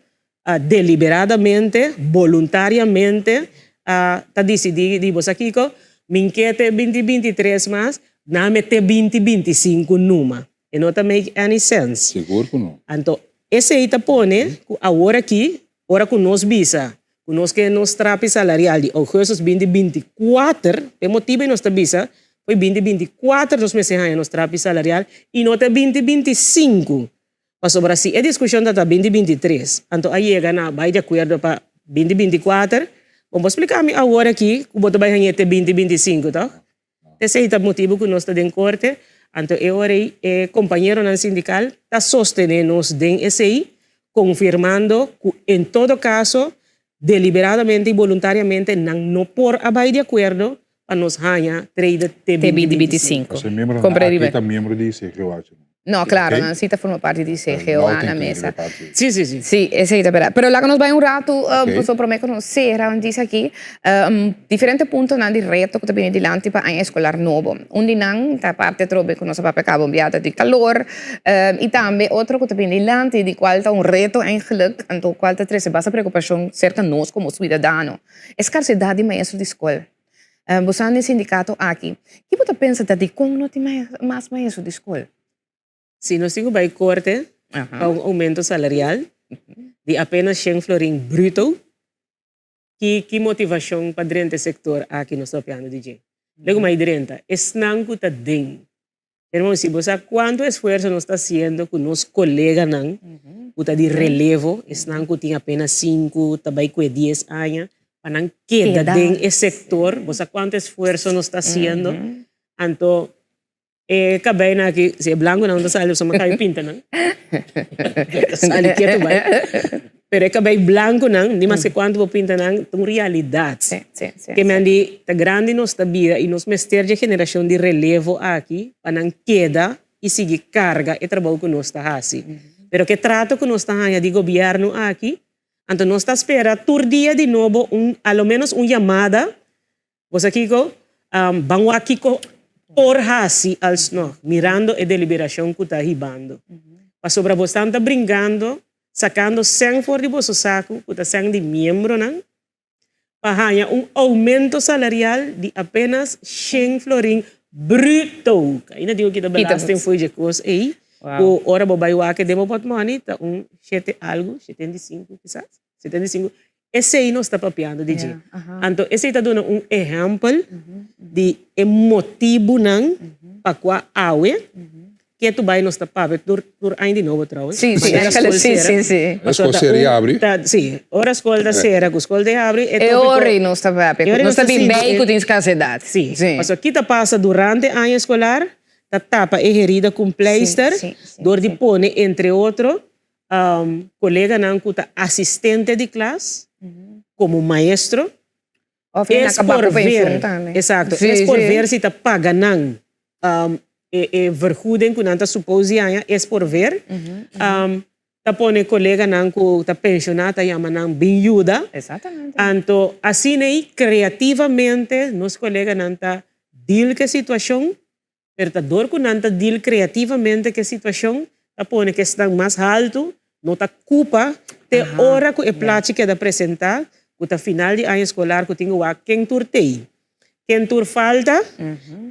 deliberadamente, boluntariamente ta disidí di bo sa kiko, min ke te 2023 mas, nan mete 2025 numa. E no ta make any sense. Sigur ku no. Anto esei ta pone ku awor aki Ora ku nos bisa ku nos ke nos trapi salarial di ougùstùs 2024, p'e motibu ei nos ta bisa fo'i 2024 nos mester haña nos trapi salarial i no ta 2025. Pasobra si e diskushon ta ta 2023, anto a yega na bai di akuerdo pa 2024, bon bo splika mi awor aki ku bo ta bai hañ'é te 2025 tòg? Esei ta motibu ku nos ta den korte, anto e ora ei e kompañeronan sindikal ta sostené nos den esei, konfirmando ku en todo kaso, deliberadamente i boluntariamente nan no por a bai di akuerdo pa nos haña trede te 2025. Pasobra e miembronan aki ta miembro di CGOH. No, claro, nan si ta forma parti di CGOA na mesa. Si, si, si. Si, esei ta berdad. Pero laga nos bai un ratu, pasobra prome ku nos sera, nos dice aki, diferente puntonan di reto ku ta bini dilanti pa aña eskolar nobo. Un di nan ta parti atrobe ku nos a papia kaba un biaha di kalor, i tambe otro ku ta bini dilanti di kual ta un reto eigenlijk, anto kual ta trese basta preokupashon serka nos komo suidadano, e skarsedat di maestro di skol. Bo sa den sindikato aki, ki bo ta pensa ta dikon no tin mas maestro di skol? Si nos tin ku bai korte pa un oumento salarial di apenas shen florin bruto, ki ki motivashon pa drenta e sektor aki nos ta papiando di dje? Lego mai drenta, esnan ku ta den Hermano, si bo sa cuanto esfuerzo nos ta haciendo cu nos coleganan cu ta di relevo, esnan cu tin apenas cinco ta bay cu e dies aña, pa nan keda den e sector, bo sa cuanto esfuerzo nos ta haciendo? Anto e cabeynan aki, si e blanconan no ta sali, pasobra mi a caba di pinta nan, ta sali ketu bay. Pero e cabey blanconan, ni maske cuanto bo pinta nan, ta un realidad. Ke men di ta grandi nos ta bira y nos mester dje generacion di relevo aki pa nan keda y sigui carga e trabou cu nos ta haci. Pero ke trato cu nos ta haña di gobierno aki, anto nos ta spera tur dia di nobo un a lo menos un yamada, bo sa kico, ban wak kico por haci alsnog, mirando e deliberacion cu ta hibando. Pasobra bo stan ta bringando Sakando sèn for di boso saku, ku ta sèn di miembronan, pa haña un oumento salarial di apenas shen florin bruto. Ainda tin ku kita belasting fo'i dje kos ei, ku ora bo bai wak den bo pòtmòni ta un shete algu, 75 kisas, 75. Esei nos ta papiando di dje. Anto esei ta duna un ehèmpel di e motibunan pa kua awe ketu bai nos ta papia tur tur aña di nobo trouwens. Sí, sí, Manera skol sí, sera. sí, sí. Ora skol sera i abri. Ta, sí, ora skol ta sera ku skol ta habri e E tópiko. ora ei nos ta papia E ku ora ei nos nos ta ta bin sinti bei e ku tin skarsedat. Sí, Sí. pasobra ki ta pasa durante aña eskolar ta tapa e herida ku un pleister Sí, sí, sí, dor di sí. pone entre otro Coleganan cu ta asistente di klas como maestro. Of e Es na caba por cu pensioen ver, tambe. exacto, Sí, es por sí. ver si ta paga nan e e vergoeding cu nan ta suppose di haña, es por ver. Ta pone coleganan cu ta pensiona ta yama nan bin yuda. Exactamente. Anto asina ei creativamente nos coleganan ta deal cu e situacion. Pero ta dor ku nan ta deal kreativamente ku e situashon ta pone ku esnan mas haltu no ta kupa te ora ku e plachi keda presentá ku ta final di aña eskolar ku tin ku wak ken tur tei, ken tur falta,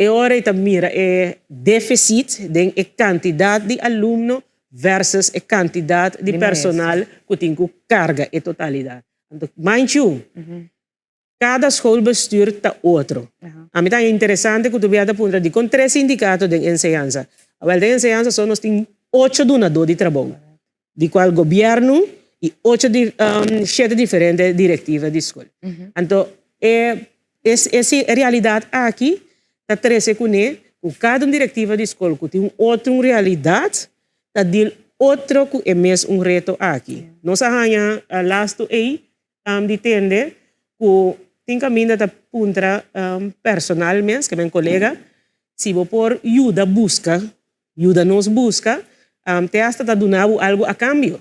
e ora ei ta mira e defisit den e kantidat di alumno versus e kantidat di personal ku tin ku karga e totalidat. Anto, mind you, Kada schoolbestuur ta otro. Ami ta haña interesante ku tur bia ta puntra dikon tres sindikato den enseñansa. Awel den enseñansa so nos tin ocho dunadó di trabou, di kual gobièrnu i ocho di shete diferente direktiva di skol. Anto e e realidat aki ta trese kuné ku kada un direktiva di skol ku tin un otro un realidat ta dil otro ku e mes un reto aki. Nos a haña lastu ei di tende ku tin kaminda ta puntra personal mes, ke men kolega, si bo por yuda buska, yuda nos buska, te hasta ta duna bo algu a kambio.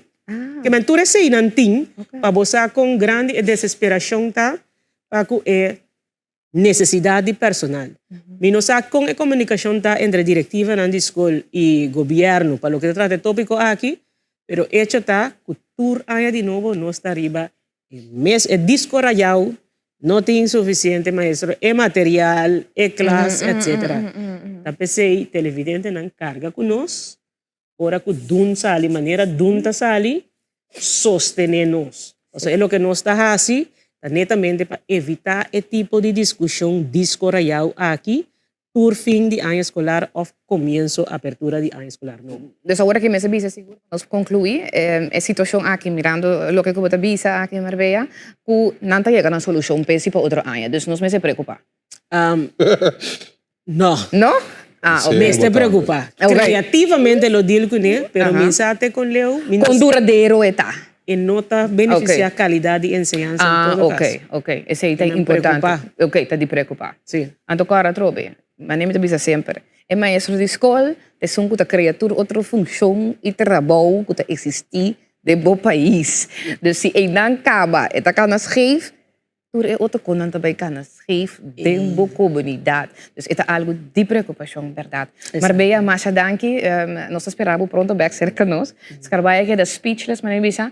Ke men tur eseinan tin pa bo sa kon grandi e desesperashon ta pa ku e nesesidat di personal. Mi no sa kon e komunikashon ta entre direktivanan di skol i gobièrnu pa loke ta trata e tópiko aki, pero echo ta ku tur aña di nobo nos ta riba e mes e disko rayau, no tin sufisiente maestro, e material, e klas, etcetera. Ta p'esei televidentenan karga ku nos Ora ku dun sali manera dun ta sali, sostené nos. Pasobra e loke nos ta hasi ta netamente pa evitá e tipo di diskushon diskorayau aki tur fin di aña eskolar òf komienso apertura di aña eskolar nobo. Dus awor aki mester bisa sigur pa nos konkluí e situashon aki mirando loke ku bo ta bisa aki Marbella ku nan ta yega na solushon p'esi pa otro aña. Dus nos mester preokupá. No. No? Ah, ok. Mester preocupa. Ok. Creativamente lo deal cune, pero mi sa te con leu. Mi no Con duradero e ta. E no ta beneficia calidad di enseñansa en Ah, todo ok, caso. ok. Esey ta Te nan importante. preocupa. Ok, ta di preocupa. Si. Anto cora atrobe, mane mi ta bisa semper. E maestro di skol ta esun ku ta krea tur otro funshon i trabou ku ta eksistí den bo pais. Dus si einan kaba e ta kana scheef, tur e otro konan ta bai kana scheef den bo komunidat. Dus e ta algu di preokupashon bèrdat. Marbella, masha danki. Nos ta spera bo pronto bèk serka nos. Skarbaya keda speechless manera mi bisa.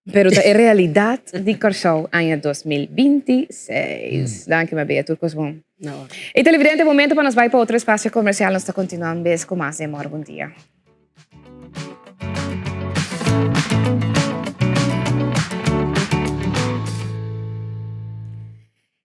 Pero ta e realidad di Kòrsou aña 2026. Danki Mabea, tur kos bon. E televidente, momento pa nos bai pa otro espacio comercial. Nos ta continua un bes cu mas den Mòrgo Bon Dia.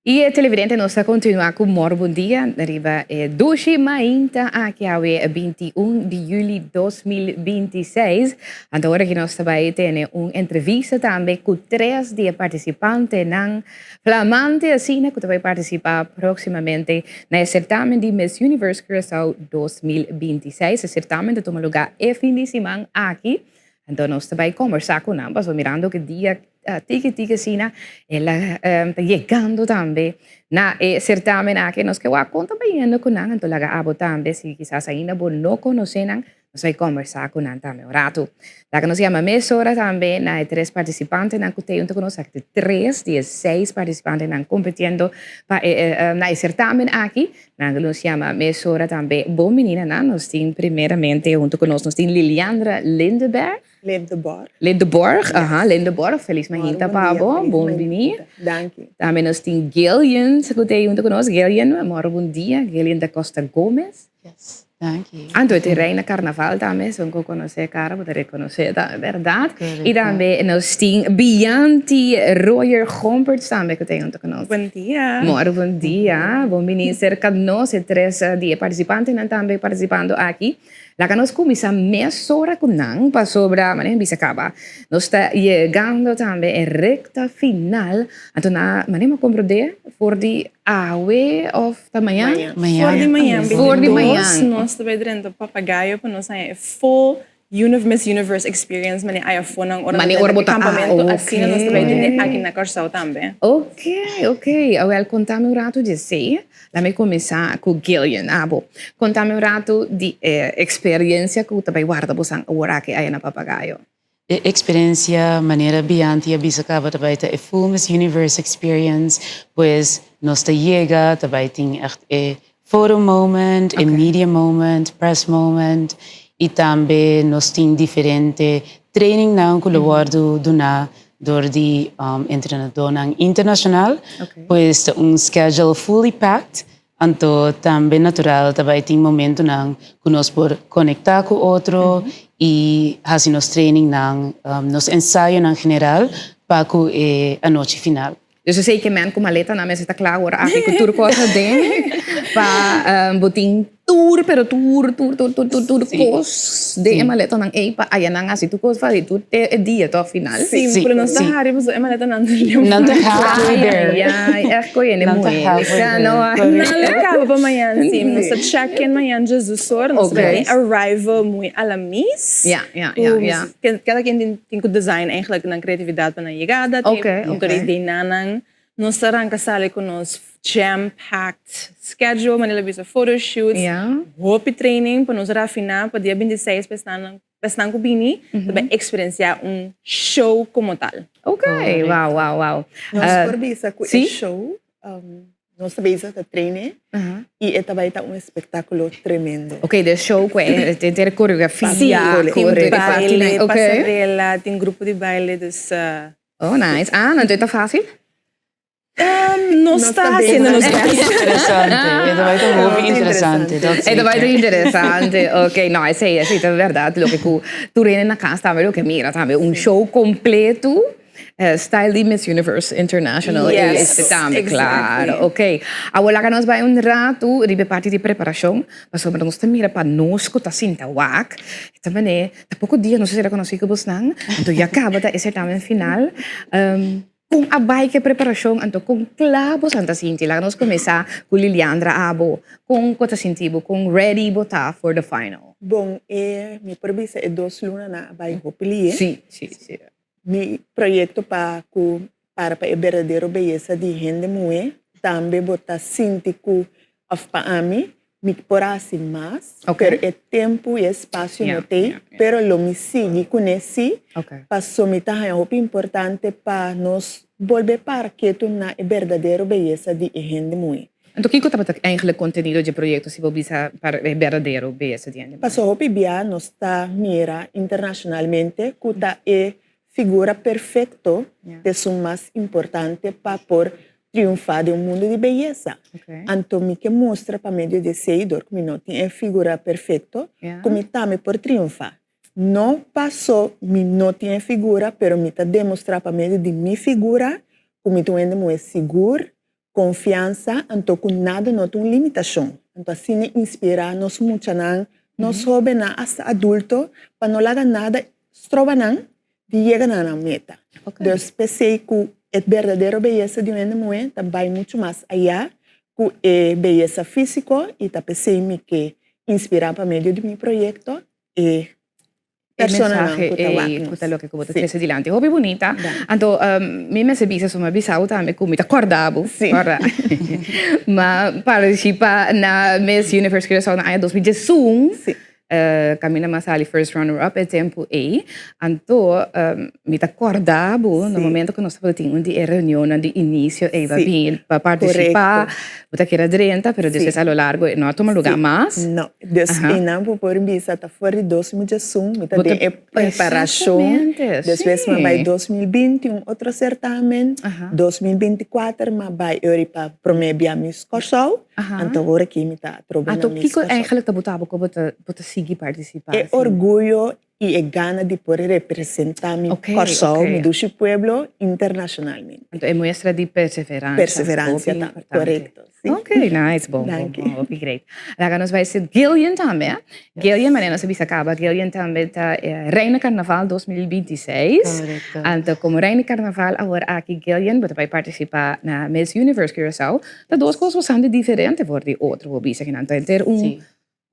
Y e televidente nos ta continua cu Mor Bon Dia riba e dushi mainta aki awe 21 di juli 2026. Anto ora ki nos ta bay tene un entrevista tambe cu tres di e participantenan flamante asina cu ta bay participa proximamente na e certamen di Miss Universe Curaçao 2026. E certamen ta tuma lugar e fin di siman aki. Anto nos ta bay combersa cu nan pasobra mirando ki dia Tiki tiki asina el a ta yegando tambe na e certamen aki. Nos ke wak kon ta bayendo ku nan, anto laga abo tambe si kisas ainda bo no konosé nan, nos bai kombersá ku nan tambe un ratu. Laga nos yama mesora tambe na e tres partisipantenan ku ta huntu ku nos, aki ta tres di e seis partisipantenan kompetiendo pa e na e certamen aki. Nan nos yama mesora tambe bo meninanan. Nos tin primeramente huntu ku nos, nos tin Liliandra Lindeberg. Lindeborg. Lindeborg, aha, Lindeborg. Feliz mañita pa bo. Bon bini. Danki. Tambe nos tin Gillian ku ta huntu ku nos. Gillian, moro bon dia. Gillian da Costa Gomez. Yes, danki. Anto e ta reina karnaval tambe, esun ku konosé kara bo ta rekonosé tambe, bèrdat? I tambe nos tin Bianti Royer Gomperts tambe ku ta huntu ku nos. Bon dia. Moro bon dia. Bon bini serka nos, e tres di e partisipantenan tambe partisipando aki. Laga nos kuminsá mesora ku nan pasobra manera mi bisa kaba nos ta yegando tambe e rekta final anto na manera mi a komprondé for di awe òf ta mañan? For di mañan 22 nos ta bai drenta Papagayo pa nos haña e full Miss Universe experience manera aya afó nan ora nan ta den e kampamentu asina nos ta bai tene aki na Kòrsou tambe. Ok ok awèl kontami un ratu di esei. Lami kuminsá ku Gillian. Abo, konta mi un ratu di e eksperiencia ku ta bai warda bosan awor aki aya na Papagayo. E eksperensia manera Bianti a bisa kaba ta bai ta e full Miss Universe experience, pues nos ta yega ta bai tin ègt e photo moment, e media moment, press moment i tambe nos tin diferente trainingnan ku lo wòrdu duná Dor di entrenadornan internacional, pues ta un schedule fully packed, anto tambe natural ta bay tin momentonan cu nos por conecta cu otro y haci nos trainingnan, nos ensayonan general pa cu e anochi final. Dus esey ke men ku maletanan mester ta kla ora aki ku tur kos aden pa bo tin tur pero tur tur tur tur tur tur kos den e maletanan ey pa aya nan hasi tur kos pa tur te e dia tok final. Sí, pero nos ta hari pasobra e maletanan ta bien Nan ta halfway there. Ay ay echt koe hende Nan ta muhe. halfway there. Nan lo kaba pa mañan sí. Nos ta check in mañan djesdos or. Nos ta tin arrival muy a la mis. Ya ya ya ya. Kada ken tin ku design eigenlijk nan kreatividat pa nan yegada. Tin un tur ideanan. Nos ta ranka sali ku nos jam packed schedule, manera lo bisa photoshoots, hopi training pa nos rafiná pa dia 26 pa esnan pa esnan ku bini ta bai eksperensiá un show komo tal. Ok, wow, wow, wow. Nos por bisa ku e show Nos ta bezig ta traine y e ta bay ta un espectaculo tremendo. Ok, de show cu e tin coreografia, Sí, tin baile, pasarela, tin grupo di baile, dus. Oh, nice. Ah, no, entonces ta facil? Nos ta haciendo nos best. Interesante, e ta bay ta hopi interesante. E ta bay ta interesante, ok. No, esey, esey ta verdad, loke cu tur hende na cas tambe lo ke mira tambe, un show completo. Style di Miss Universe International Yes, e tambe, exactly. claro. Ok. Awor laga nos bai un ratu riba e parti di preparacion, pasobra nos ta mira pa nos cu ta sinta wak, e ta mane, ta poco dia nos a sera conoci cu bosnan, anto ya caba ta e certamen final. Con a bai cu e preparacion, anto con cla bosan ta sinti? Laga nos cuminsa cu Liliandra, abo, con bo ta sinti bo, con ready bo ta for the final? Bon, e, mi por bisa e dos lunanan a bai hopi lie. Si, si, si. Mi proyekto pa ku para pa e berdadero beyesa di hende muhé tambe bo ta sinti ku òf pa ami. Mi por a hasi mas, pero e tempu i e spasio no t'ei, pero lo mi sigui kuné sí, paso mi ta haña hopi importante pa nos bolbe para ketu na e berdadero beyesa di e hende muhé. Anto kiko tabata eigenlijk kontenido dje proyekto si bo bisa para e berdadero beyesa di hende muhé? Paso hopi bia nos ta mira internashonalmente ku ta e figura perfekto t'esun mas importante pa por triunfá den un mundu di beyesa. Anto mi ke mustra pa medio di esei, dor ku mi no tin e figura perfekto, ku mi tambe por triunfá. No paso mi no tin e figura, pero mi ta demostrá pa medio di mi figura ku mi ta un hende muhé sigur, konfiansa, anto ku nada no ta un limitashon. Anto asina inspirá nos muchanan, nos hóbennan, asta adulto, pa no laga nada stroba nan di yega na nan meta. Dus p'esei ku e berdadero beyesa di un hende muhé ta bai muchu mas ayá ku e beyesa físiko i ta p'esei mi ke inspirá pa medio di mi proyekto e personanan ku ta wak nos. Ku ta loke ku bo ta trese dilanti. Hopi bunita. Anto mi mester bisa su mi a bisa bo tambe ku mi ta kòrda bo. Kòrda. Mi a partisipá na Miss Universe Curaçao na aña 2011. Caminda m'a sali first runner up e tempu ei. Anto mi ta corda bo na momento cu nos tabata tin un di e reunionnan di inicio ei pa bin pa participa. Bo ta keda drenta pero despues a lo largo e no a tuma lugar mas. No, dus einan bo por bisa ta for di 2011 mi ta den e preparacion. Despues m'a bai 2020 un otro certamen, 2024 m'a bai ori pa prome bia Miss Kòrsou. Anto awor aki mi ta atrobe na Anto mis kiko kòrsou. eigenlijk ta buta bo ku bo ta bo ta sigui partisipá E asina? orguyo i e gana di por representá mi Oké, Kòrsou, oké. mi dushi pueblo, internashonalmente. Anto e muestra di perseveransha. Perseveransha Hopi ta, importante. korekto, si. Oké, nice, bon, bon, Danki. bon, hopi great. Laga nos bai si Gillian tambe, eh. Gillian, manera nos a bisa kaba, Gillian tambe ta e Reina Karnaval 2026. Korekto. Anto komo Reina Karnaval awor aki Gillian bo ta bai partisipá na Miss Universe Curaçao. Ta dos cos bastante diferente for di otro, bo bisa kinan ta henter un Sí.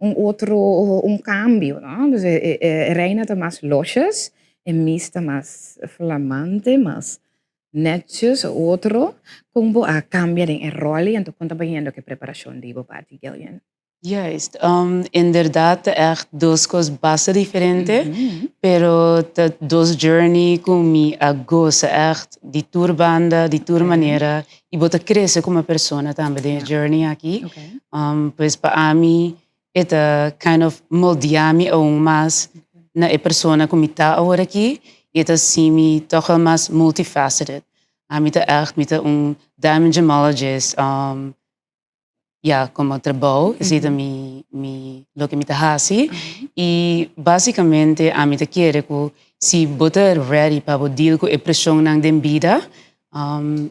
un otro un cambio, no? Dus e e reina ta mas losjes, e miss ta mas flamante, mas netjes, otro. Con bo a cambia den e rol ei, anto con ta bayendo cu e preparacion di bo parti, Gillian? Juist, inderdaad ta echt dos kos basta diferente, pero ta dos journey ku mi a gosa echt di tur banda, di tur manera i bo ta krese komo persona tambe den e journey aki. Pues pa ami e ta kind of moldia mi aun mas na e persona ku mi ta awor aki i e ta hasi mi tòg wel mas multifaceted. Ami ta echt, mi ta un diamond gemologist, ya como trabou, esei ta mi mi loke mi ta hasi y basicamente ami ta kere cu si bo ta ready pa bo deal cu e presionnan den bida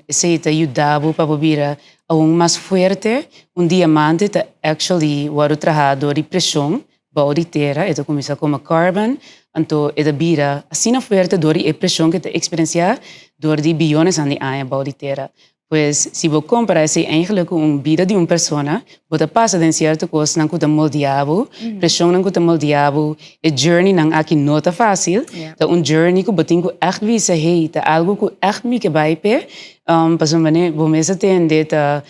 esei ta yuda bo pa bo bira aun mas fuerte, un diamante ta actually wordo traha door di presion bou di tera, e ta cuminsa come carbon, anto e ta bira asina fuerte door di e presion cu e ta experiencia door di biyonesnan di aña bou di tera. Pues, si bo compara esey eigenlijk cu un bida di un persona, bo ta pasa den cierto cosnan cu ta moldia bo, presionnan cu ta moldia bo, e journeynan aki no ta facil, ta un journey cu bo tin cu echt bisa, hey, ta algo cu echt mi ke bay p'e, pasobra manera bo mes a tende ta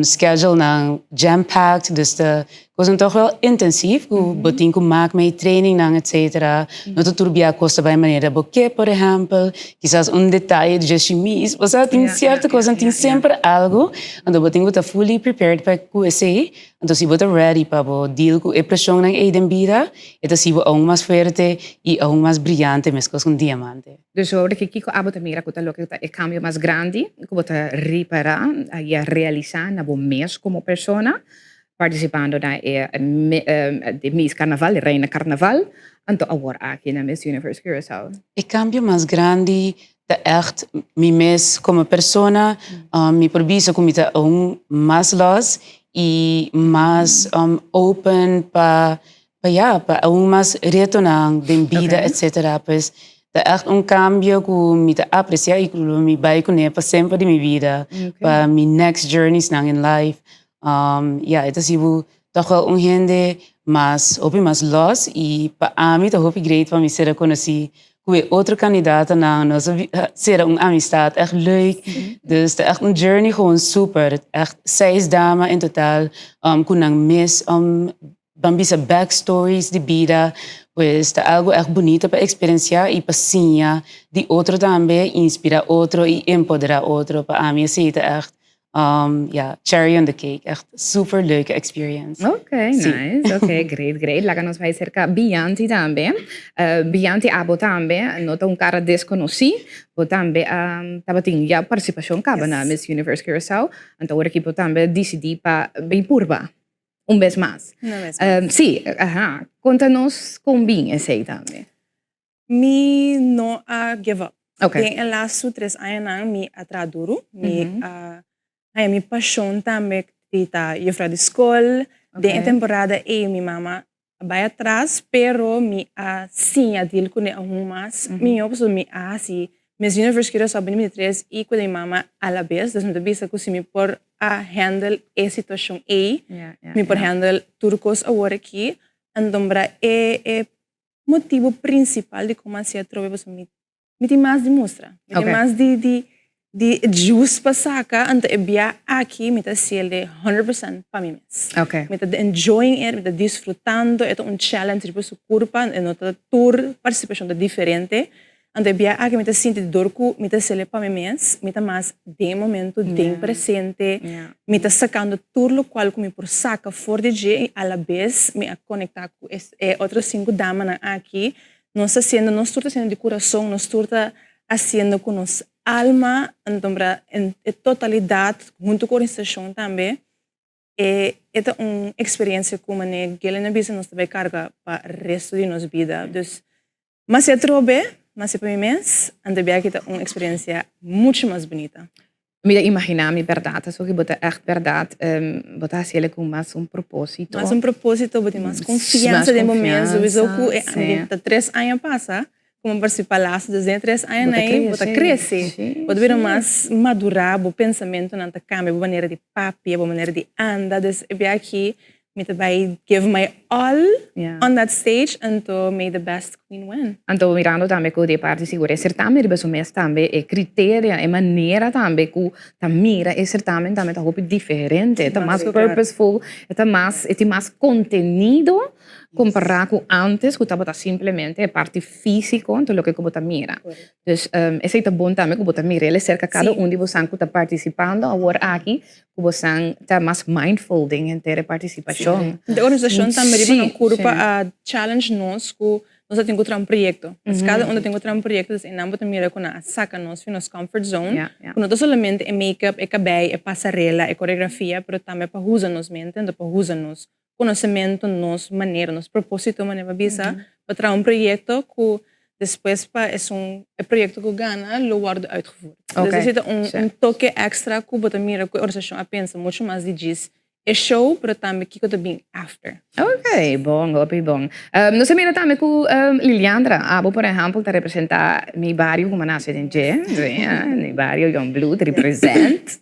schedulenan jam-packed, dus ta Cosnan toch wel intensief cu bo tin cu maak mee trainingnan etcetera. No ta tur bia cos ta bay manera bo ke por ehempel. Kisas un detaye di dje shimis. Bo sa tin cierto cosnan tin semper algo. Anto bo tin cu ta fully prepared pa cu esey. Anto si bo ta ready pa bo deal cu e presionnan ey den bida e ta haci bo aun mas fuerte y aun mas briyante mescos cu un diamante. Dus ora ki kiko abo ta mira ku ta loke ta e kambio mas grandi ku bo ta ripará i a realisá na bo mes komo persona partisipando na e Miss Carnaval, Reina Carnaval, anto awor aki na Miss Universe Curaçao? E kambio mas grandi ta ègt mi mes komo persona. Mi por bisa ku mi ta aun mas lòs i mas open pa Pa ya, pa aun mas retonan den bida etcetera. Pues ta echt un cambio cu mi ta aprecia y cu lo mi bay cune pa semper di mi bida, pa mi next journeysnan in life. Ya, e ta haci bo toch wel un hende mas, hopi mas los y pa ami ta hopi great pa mi ser reconoci. ku e otro kandidatonan, nos a sera un amistat ègt leuk. Dus ta ègt un journey gewoon super. Ègt seis dama en total ku nan mes ban bisa backstories di bida. Pues ta algu ègt bunita pa eksperensiá i pa siña di otro tambe, inspirá otro i empoderá otro. Pa ami esei ta ègt ya, cherry on the cake, echt super leuke experience. Ok, nice, ok, great, great. Laga nos bai serka Bianti tambe. Bianti, abo tambe no ta un kara deskonosí, bo tambe a tabatin ya partisipashon kaba na Miss Universe Curaçao, anto awor aki bo tambe a disidí pa bin purba un bes mas. Una bes mas. Sí, aha. Konta nos kon bin esei tambe. Mi no a give up. Den e lastu tres añanan mi a traha duru. Mi a haña mi pashon tambe di ta yefra di skol. Den e temporada ei mi mama a bai atras pero mi a siña deal kuné aun mas mihó pasobra mi a hasi Miss Universe Curaçao 2023 i kuida mi mama alabes. Dus mi ta bisa ku si mi por a handle e situashon ei mi por handle tur kos awor aki. Antombra e motibu prinsipal di kon hasi atrobe pasobra mi mi tin mas di mustra, mi tin mas di di di juice pa saka, anto e bia aki mi ta hasiel 100% pa mi mes. Mi ta enjoying it, mi ta disfrutando, e ta un challenge riba su kurpa, e no ta tur partisipashon ta diferente, anto e bia aki mi ta sinti dor ku mi ta hasiel pa mi mes, mi ta mas den e momento, den presente, mi ta sakando tur lokual ku mi por saka for di dje i alabes mi a konektá ku e otro sinku damanan aki. Nos ta hasiendo, nos tur ta hasiendo di kurason, nos tur ta hasiendo ku nos alma, antombra en e totalidat huntu ku organisashon tambe e e ta un eksperensia ku manera Gillian a bisa nos ta bai karga pa resto di nos bida. Dus Mas e atrobe, mas e pa mi mes, anto bia ki ta un experiencia mucho mas bunita. Mi ta imagina mi berdad, asoki bo ta echt berdad, bo ta haciele cu mas un proposito. Mas un proposito, bo tin mas confiansa den bo mes, sowieso cu e ta tres aña pasa cu bo participa laatste, dus den e tres añanan ey bo ta crece, bo ta bira mas madura, bo pensamentonan ta cambia, bo manera di papia, bo manera di anda, dus e bia aki Mi ta bai give my all on that stage anto may the best queen win. Anto mirando tambe ku di e parti sigur e sertamen riba su mes tambe e criteria e manera tambe ku ta mira e sertamen tambe ta hopi diferente e ta mas purposeful e ta mas e tin mas contenido compara ku antes ku tabata simplemente e parti fisico anto loke ku bo ta mira. Dus esei ta bon tambe ku bo ta mir'el serka kada un di bosan ku ta partisipando awor aki ku bosan ta mas mindful den henter e partisipashon. De organisashon tambe riba nan kurpa a challenge nos ku nos a tin ku traha un proyekto. Nos kada un ta tin ku traha un proyekto, dus einan bo ta mira ku nan a saka nos fi nos comfort zone, ku no ta solamente e make-up, e kabei, e pasarela, e koreografia, pero tambe pa usa nos mente, anto pa usa nos konosementu, nos manera, nos propósito manera pa bisa, pa traha un proyekto ku despues pa esun e proyekto ku gana lo wòrdu uitgevoerd. Dus esei ta un un toke èkstra ku bo ta mira ku e organisashon a pensa muchu mas di djis e show pero tambe kiko ta bin after. Ok, bon, hopi bon. Nos a mira tambe ku Liliandra, abo por ehèmpel ta representá mi bario ku mi a nase den dje, mi bario Jongbloed represent.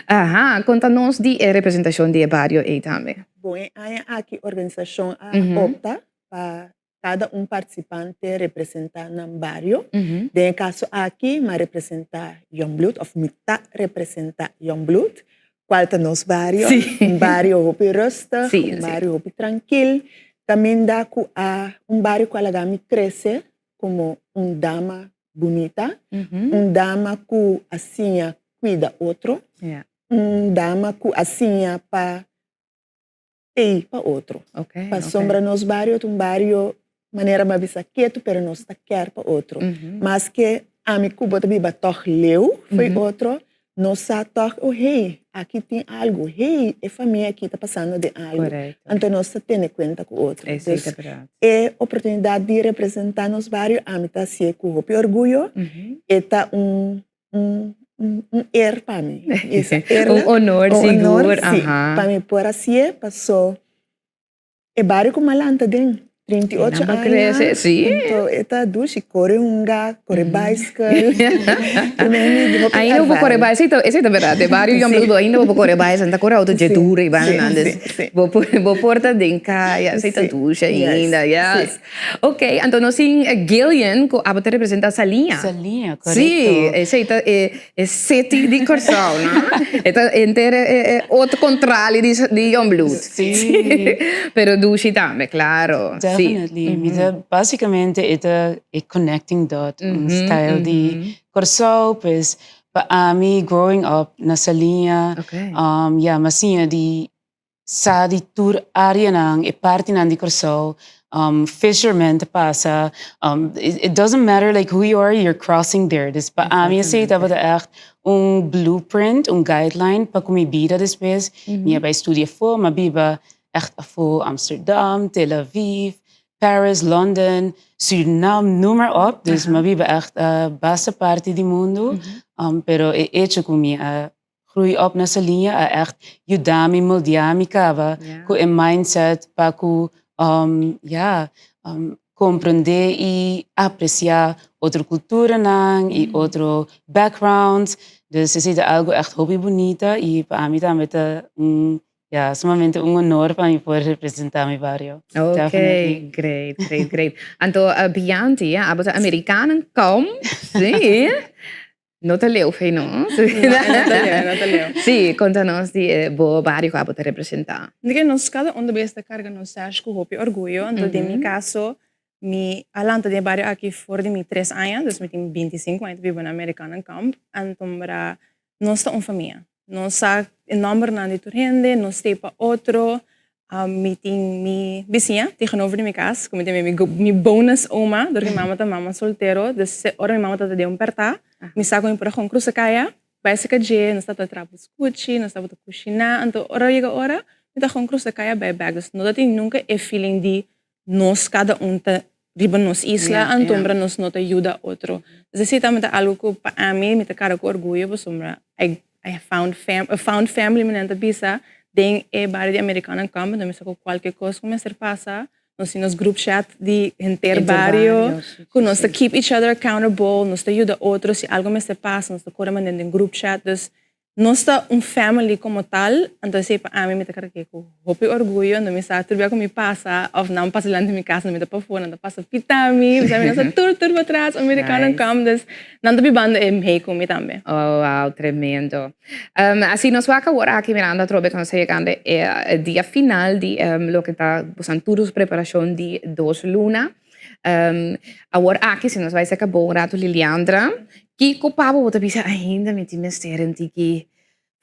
Aha, konta nos di e representashon di e bario ei tambe. Bon, e aña aki organisashon a opta pa kada un partisipante representá nan bario. Den e kaso aki mi a representá Jongbloed òf mi ta representá Jongbloed, kual ta nos bario. Un bario hopi rustig, un bario hopi trankil, kaminda ku a un bario ku a laga mi krese komo un dama bunita, un dama ku a siña kuida otro, un dama ku a siña pa ei pa otro. Pasobra nos bario ta un bario manera mi a bisa ketu pero nos ta kèr pa otro. Maske ami ku bo ta biba tòg leu fo'i otro, nos sa tòg, oh hey, aki tin algu, hey, e famia aki ta pasando den algu. Anto nos ta tene kuenta ku otro. Dus e oportunidat di representá nos bario ami ta hasié ku hopi orguyo. E ta un un un eer pa mi. Un honor sigur. Pa mi por hasié paso e bario ku mi a lanta den. 38 aña, anto e ta dushi kore hunga, kore baiskel. Ainda bo por kore baiskel, esei ta berdad, e bario Jan Bloed ainda bo por kore baiskel, nan ta kore auto dje duro i banda nan, dus bo por ta den kaya, esei ta dushi ainda, yes. Ok, anto nos tin Gillian ku abo ta representa Saliña. Saliña, korekto. Si, esei ta e city di Kòrsou, no? E ta henter e otro kontrali di Jan Bloed. Si. Pero dushi tambe, klaro. Definitely. Mi ta basikamente e ta e connecting dot, un style di Kòrsou, pues pa ami growing up na Saliña, ya mi a siña di sa di tur areanan, e partinan di Kòrsou, fishermen ta pasa, it doesn't matter like who you are, you're crossing there. Dus pa ami esei tabata ègt un blueprint, un guideline pa ku mi bida despues. Mi a bai studia afó, mi a biba ègt afó, Amsterdam, Tel Aviv, Paris, London, Surinam, noem maar op. Dus mi a biba ègt basta parti di mundu, pero e echo ku mi a Groei op na Saliña a ègt yuda mi moldeá mi kaba ku e mindset pa ku ya komprendé i apresiá otro kulturanan i otro backgrounds. Dus esei ta algu ègt hopi bunita i pa ami tambe ta un ya sumamente un honor pa mi por representá mi bario. Ok, great, great, great. Anto Bianti, abo ta amerikanen kom, sí. No ta leu fe no. No, no ta leu, no ta leu. Sí, konta nos di e bo bario ku abo ta representá. Di ke nos kada un ta bes ta karga nos sash ku hopi orguyo, anto den mi kaso mi a lanta den e bario aki for di mi tres aña, dus mi tin binti sinku aña ta biba na Amerikanenkamp, antombra nos ta un famia. Nos sa e nòmbernan di tur hende, nos stay pa otro. Mi tin mi bisiña tegenover di mi kas, ku mi tin mi bonus oma, dor ku mi mama ta mama soltero. Dus ora mi mama tabata den un pèrtá, mi sa ku mi por a kon krusa kaya, bai serka dje, nos tabata traha buskuchi, nos tabata kushiná. Anto ora yega ora, mi ta kon krusa kaya bai bèk. Dus no ta tin nunka e feeling di nos kada un ta riba nos isla, antombra nos no ta yuda otro. Dus esei tambe ta algu ku pa ami mi ta kara ku orguyo pasobra I I found fam found family mi nan ta bisa den e bario di Amerikanen Kamp, anto mi sa ku kualke kos ku mester pasa nos tin nos group chat di henter bario ku nos ta keep each other accountable, nos ta yuda otro si algu mester pasa nos ta kore manda den group chat, dus Nos ta un family como tal, anto esey pa ami mi ta carg'e cu hopi orguyo, anto mi sa tur bia cu mi pasa of nan pasa dilanti mi casa, mi ta pafó, nan ta pasa pita mi, mi sa mi nan sa tur tur patras, Americano kam, dus nan ta bibando e mey cu mi tambe. Oh wow, tremendo. Asi nos wak awor aki mirando atrobe cu nos ta yegando e dia final di loke ta bosan tur su preparacion di dos luna. Awor aki si nos bai saka bo un rato Liliandra, kiko pa bo bo ta bisa ainda mi tin mester un tiki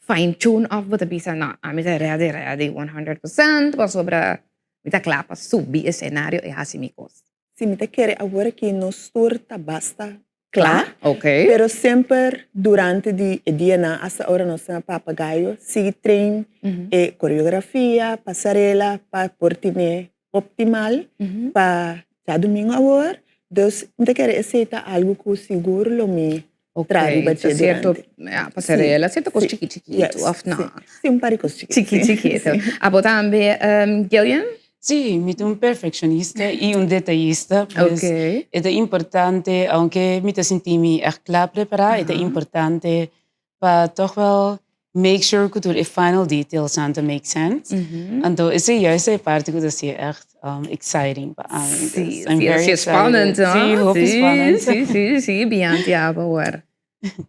fine tune of bo ta bisa no ami ta ready ready 100% pasobra mi ta kla pa subi escenario i hasi mi kos. Si mi ta kere awor aki nos tur ta basta kla, pero semper durante di e dianan hasta ora nos ta na Papagayo sigui train e koreografia, pasarela pa por tene optimal pa djadumingu awor, dus mi ta kere esei ta algu ku sigur lo mi traha riba dje durante. Ya, pasarela, sierto kos chiki chikitu òf no? Si, un par di kos chiki chiki. Chiki chikitu. Abo tambe, Gillian? Si, mi ta un perfekshonista i un detayista, pues e ta importante, aunke mi ta sinti mi ègt kla prepará, e ta importante pa tòg wèl make sure ku tur e final detailsnan ta make sense. Anto esei juist ta e parti ku ta hasié ègt exciting pa ami. Sí, sí, hasié spannend, no? Sí, hopi spannend. Sí, sí, sí, Bianti abo awor.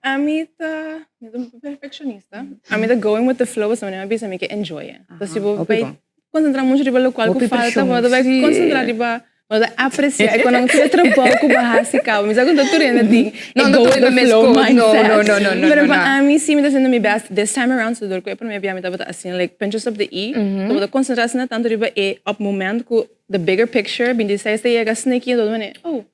Ami ta, mi ta un perfeccionista. Ami ta going with the flow, pasobra mi a bisa mi ke enjoy e. Entonces si bo bai concentra mucho riba locual cu falta, bo ta bai concentra riba, bo ta aprecia e con tur e trabou cu bo haci caba. Mi sa cu no tur hende tin e go with the flow mindset. Pero pa ami si mi ta haciendo mi best this time around, so dor cu e prome bia mi tabata asina like pinches op de i, tabata concentra asina tanto riba e op moment cu the bigger picture, binti seis ta yega sneaky, enton bo ta mane, oh.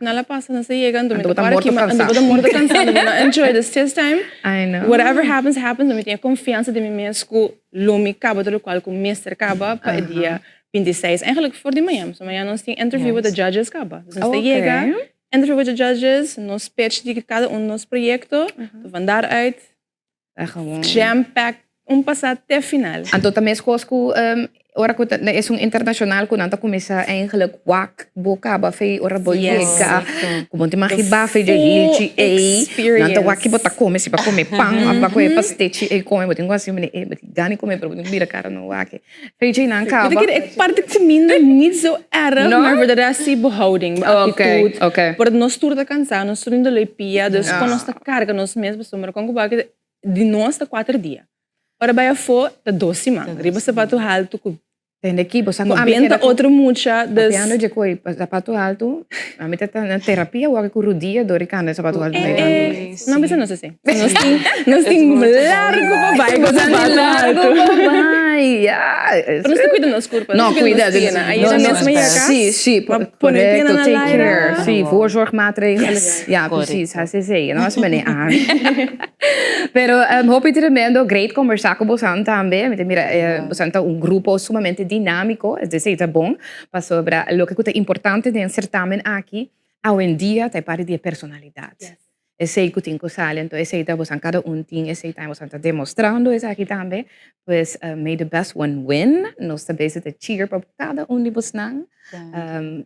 Nan la pasa, nan sa yega, anto mi ta para aki, anto bo ta morto kansa, anto bo no enjoy this this time. I know. Whatever happens, happens, mi tin e konfiansa den mi mes ku lo mi kaba tur lokual ku mester kaba pa e dia 26. Eigenlijk for di mañan, so mañan nos tin interview with the judges kaba. Dus nos ta yega, interview with the judges, nos pitch di kada un nos proyekto, van daaruit jam packed. un pasá te final. Anto ta meskos ku ora ku ta esun internashonal ku nan ta kuminsá eigenlijk wak bo kaba fei ora bo yega ku bo no ta imagibá fei dje hilchi ei nan ta wak ki bo ta kome si bo a kome pan òf bo a kome pastechi ei kome bo tin ku hasi manera ei bo tin gana di kome pero bo tin ku bira kara no wak ei fei dje nan kaba. Bo ta kere e parti kuminda nit zo erg maar voor de rest si bo houding bo actitud por nos tur ta kansa nos tur tin dolor di pia dus kon nos ta karga nos mes pasobra kon ku bo a keda Di nos ta kuater dia. Ora bai afó ta dos siman. Riba sapatu haltu ku. Tende ki bo sa ku ami keda ku. Otro mucha dus. Papiando dje koi sapatu haltu ami ta na terapia wòrdu ku rudia dor di kanda sapatu haltu bai tantu. No bisa nos así. Nos tin nos tin largu pa bai ku sapatu haltu. Largu pa bai ya. Pero nos ta kuida nos kurpa. No kuida. Ayera mes mi yega kas. Si si korekto take care si voorzorgmaatregelen ya precies hasi esei no así manera ami. Pero hopi tremendo, great conversa cu bosan tambe. Mi ta mira bosan ta un grupo sumamente dinamico, es decir, ta bon pasobra loke cu ta importante den certamen aki awendia ta e parti di e personalidad. Esey cu tin cu sali, enton esey ta bosan cada un tin esey tambe, bosan ta demostrando esaki tambe. Pues may the best one win. Nos ta bezig ta cheer pa cada un di bosnan.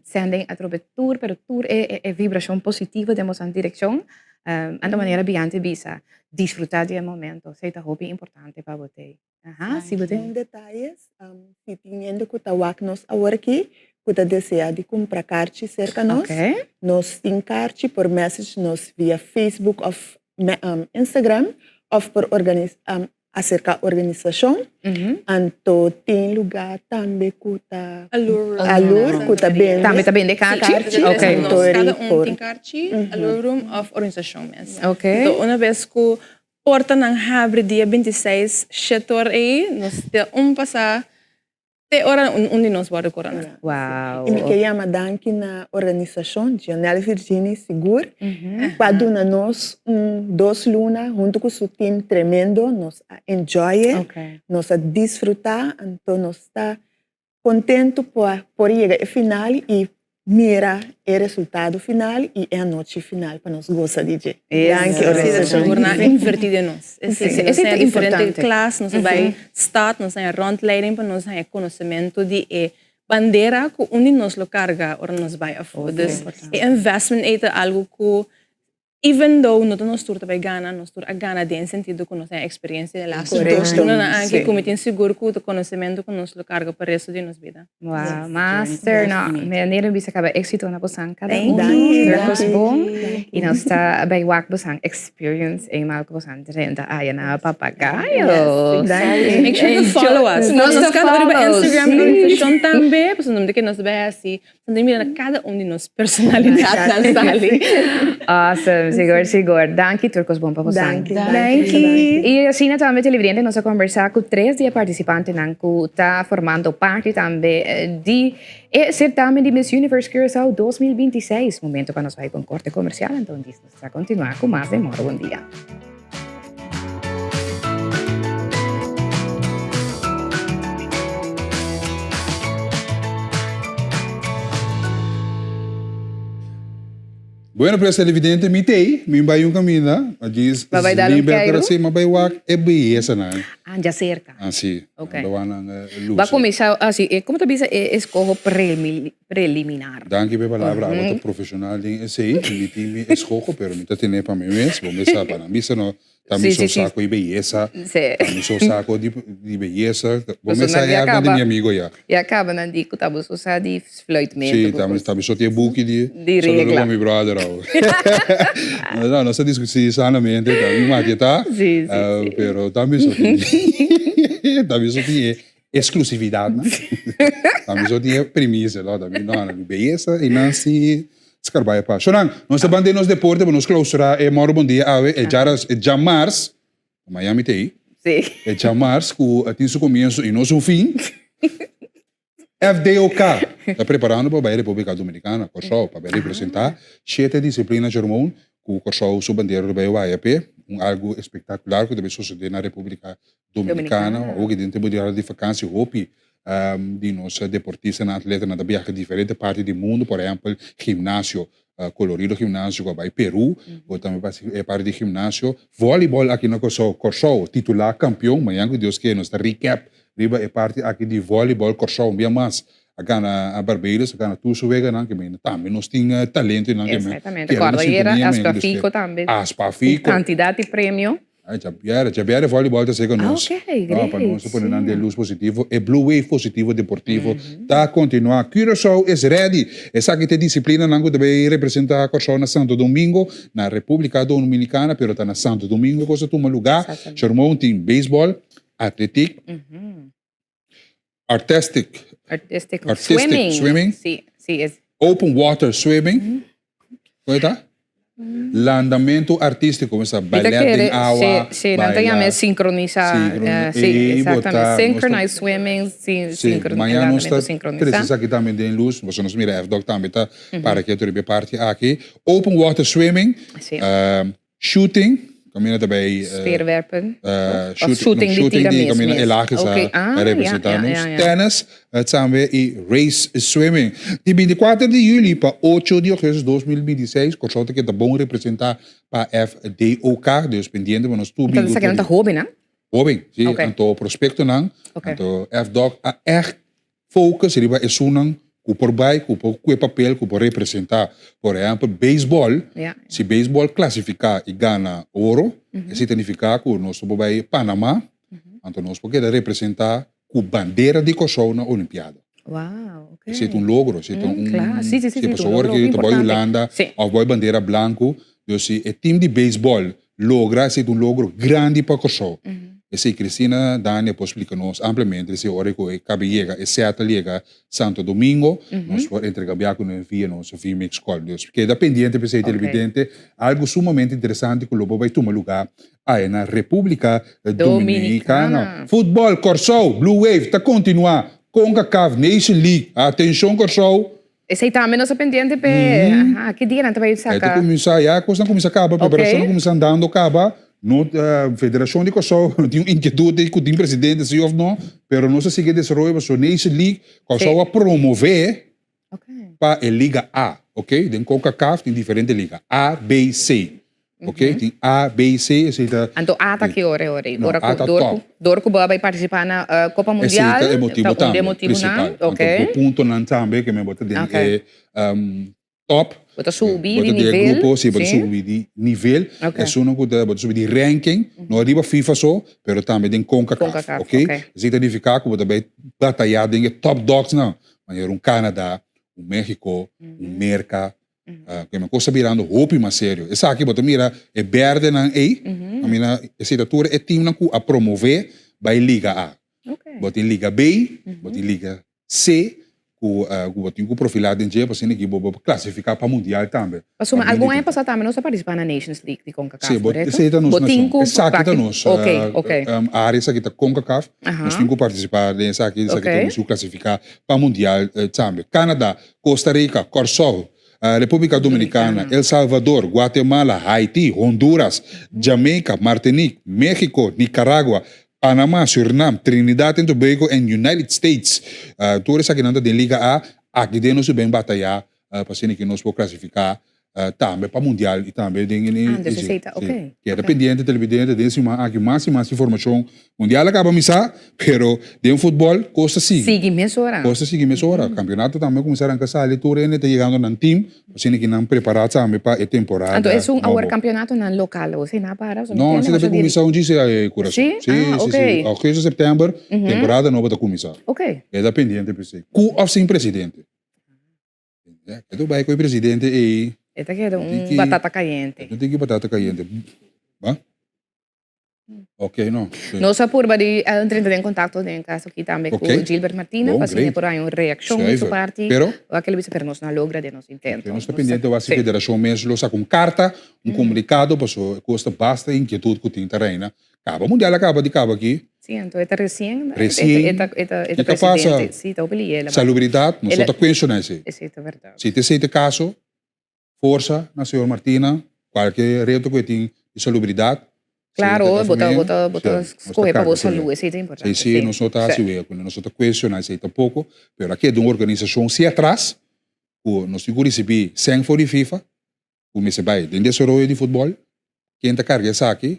Sending atrobe tur, pero tur e vibracion positivo den bosan direccion. Anto manera Bianti bisa, disfruta di e momento, esei ta hopi importante pa bo tei. Aha, si bo tin. Un detayes, si tin hende ku ta wak nos awor aki, ku ta desea di kumpra karchi serka nos, nos tin karchi por message nos via Facebook òf Instagram òf por aserka organisashon. Anto tin lugá tambe ku ta Allure ku ta bende. Tambe ta bende karchi? Si, nos kada un tin karchi, Allure Room òf organisashon mes. Anto una bes ku portanan habri dia 26 shetor ei, nos ta un pasá Te ora un di nos wòrdu koroná. Wow. I mi ke yama danki na organisashon Gionel Virgini sigur ku a duna nos un dos luna huntu ku su team tremendo. Nos a enjoy e, nos a disfruta, anto nos ta kontentu pa por yega e final i mira e resultado final i e anochi final pa nos gosa di dje. Danki organisashon. Sigur nan a inverti den nos. Esei ta importante. Klas, nos a bai stad, nos a haña rondleiding pa nos haña konosementu di e bandera ku un di nos lo karga ora nos bai afó. Dus e investment ei ta algu ku Even though no ta nos tur ta bai gana, nos tur a gana den sentido ku nos tin experiencia de laatste dos lunanan aki ku mi tin sigur ku ta konosementu ku nos lo karga pa resto di nos bida. Wow, master, no, mi a bisa kaba éxito na bosan kada un, tur kos bon, i nos ta bai wak bosan experience eenmaal ku bosan drenta aya na Papagayo. Make sure to follow us. Nos ta follow, riba Instagram i organisashon tambe, pasobra nos ta kere nos ta bai hasi Nos ta mira na kada un di nos personalidadnan sali. Awesome, sigur sigur. Danki tur kos bon pa bosan. Danki. Danki. I asina tambe televidente nos a kombersá ku tres di e partisipantenan ku ta formando parti tambe di e sertamen di Miss Universe Curaçao 2026. Momento pa nos bai pa un korte komersial, anto nos ta kontinuá ku mas den Moro Bon Dia. Bueno, pues televidente, mi tei, mi bai un caminda, a djis Ba bai dar un liber keiru? pero sí, ma bai wak e beyesa nan. Ah, ya cerca. Ah, sí. Ok. Bai wak nan Ba luce. cuminsa así, eh, como ta bisa e escoho prelimi preliminar. Danki pa e palabra, abo ta profesional den esei, mi tin mi escoho pero mi ta tene pa mi mes, bo mes sa pa nan bisa no ta mi so saco di beyesa, ta mi so saco di beyesa, bo mes sa e algo di mi amigo ya. Ya caba nan di cu ta bo so sa di fluitmento. Si, ta mi so tin e buki di saludo pa mi brother awo. No, nos ta discuti sanamente, ta mi maki ta, pero ta mi so tin, ta mi so tin e Exclusividad nan. Tambe so tin e premisa lo tambe no no beyesa y nan si scarbaya pa. Shonan, nos ta ban den nos deporte pa nos clausura e Moro Bon Dia awe e djaras e djamars Miami ta ey. Si. E djamars cu tin su comienso y no su fin. FDOK ta preparando pa bay Republica Dominicana, Corsou, pa bay representa shete disciplina Jermon cu Corsou su bandera lo bay waya p'e. Un algo espectacular cu ta bay sucede na Republica Dominicana, awor ki den tempo di hora di vakantie hopi di nos deportistanan, atletanan ta biaha diferente parti di mundo, por ehempel gimnasio. Colorido Gimnasio ku a bai Peru, bo tambe e parti di gimnasio. Volleyball aki na Kòrsou, Kòrsou titulá kampion, mañan ku Dios ke nos ta recap riba e parti aki di volleyball. Kòrsou un bia mas a gana Barbados, a gana tur su weganan, ke meen tambe nos tin talento nan ke meen. Exactamente, kòrda ayera Aspafico tambe. Aspafico. Ku kantidat di premio. Ay, djabièrè, djabièrè volleyball ta seka nos. Ok, great. No, pa nos ta pone nan den luz positivo. E Blue Wave positivo deportivo ta kontinuá. Curaçao is ready! Esaki ta e disiplinanan ku ta bay representá Kòrsou na Santo Domingo, na Repúblika Dominikana, pero ta na Santo Domingo e kos ta tuma lugá. Shermon tin beisbòl, atletik, artistic, Artistic, artistic swimming. swimming. Sí, sí, es. Open water swimming. Kon e ta? Landamentu artístiko, mester Mi ta ballet kere, den awa, sí, sí, nan ta baila. yama e sinkronisá, Sinkron- eh, sí, Ey, bo exactamente. ta- nos ta- Synchronized swimming, sí, Sí, sinkron- mañana nos landamentu ta sinkronisá. trese esaki tambe den luz, pasobra nos mira FDOC tambe ta para ketu riba e parti aki. Open water swimming, Sí. Shooting, kaminda ta bay. Speerwerpen. Of shooting di tira mes. Kaminda el a Okay. Ah, representa ja, nos. ja, ja. Tennis, tambe y race swimming. Di 24 di juli pa 8 di augustus 2026, Kòrsou ta keda bon representa pa FDOK, dus pendiente pa nos tur Entonces esaki nan ta hobennan? Hoben, si. Okay. Anto prospectonan, Okay. anto FDOK a echt Focus riba esunnan ku por bai, ku por kue papel, ku por representá. Por ehèmpel, beisbòl, si beisbòl klasifiká i gana oro, esei ta nifiká ku nos por bai Panamá, anto nos por keda representá ku bandera di Kòrsou na Olimpiada. Esei ta un logro, esei ta un, si pasobra ora ku ta bai Hulanda òf bai bandera blanku, dus si e tim di beisbòl Logra esei ta un logro grandi pa Kòrsou. Esei Cristina Dania por splika nos ampliamente esei ora ku e kabe yega, e sètel yega Santo Domingo, nos por interkambiá ku nan via nos VMix call. Dus keda pendiente p'esei televidente, algu sumamente interesante ku lo por bai tuma lugá aya na Repúblika Dominikana. Futbòl Kòrsou, Blue Wave ta kontinuá, Concacaf Nation League, atenshon Kòrsou! Esei tambe nos ta pendiente p'e, aha, ki dia nan ta bai Ei ta saka? kuminsá, ya kosnan kuminsá kaba, preparashonnan Oké. kuminsá andando kaba. No, Federashon di Kòrsou no tin un inkietut di ku tin presidente si òf no, pero nos a sigui e desaroyo pasobra Nation League, Kòrsou Sí. a promové Oké. pa e Liga A, oké. Den Concacaf tin diferente liga, A, B, C. Ok, tin A, B, C, esei ta... Anto A ta ki ora e ora ei? No, Ora A ku ta dor top. ku dor ku bo a bai partisipá na Kopa Esei Mundial, ta e motibu ta un tambe, di e motibunan, principal. ok. Anto bo puntonan tambe ke men bo ta den Ok. e top. Bo ta subi Bo di ta den e nivel, grupo, si, bo ta si. subi di nivel. Ok. Esunnan ku ta, bo ta subi di ranking, no riba FIFA so, pero tambe den Concacaf, Concacaf, ok. ok. Esei ta nifiká ku bo ta bai batayá den e top dogs nan, manera un Canada, un Mexico, un Merka, Ke men kos ta birando hopi mas serio. Esaki bo ta mira e berdenan ei, a mira esei ta tur e teamnan ku a promové bai Liga A. Bo tin Liga B, bo tin Liga C, ku bo tin ku profilá den dje pasobra aki bo por klasifiká pa mundial tambe. Pasobra algun aña pasá tambe nos a partisipá na Nations League di Concacaf, Sí, korekto? esei ta nos Bo tin nashon. ku Esaki ta nos área, esaki ta Concacaf. Nos tin ku partisipá den esaki, esaki ta nos ku klasifiká pa mundial tambe. Canada, Costa Rica, Kòrsou, Repúblika Dominikana, El Salvador, Guatemala, Haiti, Honduras, Jamaica, Martinique, México, Nicaragua, Panamá, Surinam, Trinidad and Tobago en United States. Tur esakinan ta den Liga A. Aki den nos ben batayá pa asina ki nos por klasifiká tambe pa mundial y tambe den e Ah, dus esey ta, ok. Sí. Keda pendiente televidente den siman aki mas y mas informacion. Mundial a caba misa, pero den futbol cos ta sigui. Sigui mesora. Cos ta sigui mesora. Campeonato tambe a cuminsa ranca sali, tur hende ta yegando nan team, asina ki nan prepara tambe pa e temporada Anto esun nobo. awor campeonatonan local o esey na para? No, esey ta bay cuminsa un djis curason. Sí? Sí, Ah, sí, ok. sí. Augustus, september, temporada nobo ta cuminsa. Ok. Keda pendiente p'esey. Cu of sin presidente. E ta bai ku e presidente ei. E ta keda un batata kayente. No tin ki batata kayente. Ba? Ok, no. Nos a purba di drenta den kontakto den e kaso aki tambe ku Gilbert Martina pa asina por haña un reakshon di su parti. Pero? Wak el a bisa pero nos no a logra den nos intento. Nos ta pendiente wak si federashon mes lo saka un karta, un komunikado pasobra e kos ta basta inkietut ku tin ta reina. Kaba mundial a kaba di kaba aki. Sí, anto e ta resien. Resien. E ta, e ta, e ta Kiko pasa? presidente. Sí, ta hopi liela. Salubridat, nos no ta cuestiona esei. Esei ta berdad. Si ta esei ta e caso, forsa na señor Martina, cualke reto cu e tin di salubridat. Claro, bo ta, bo ta, bo ta scoge pa bo salud, esei ta importante. Sí, sí, nos no ta haci wea cu nos no ta cuestiona esei tampoco, pero a keda un organisacion si atras. Ku nos tin ku risibí sèn for di FIFA ku mester bai den desaroyo di futbòl. Ken ta karga esaki?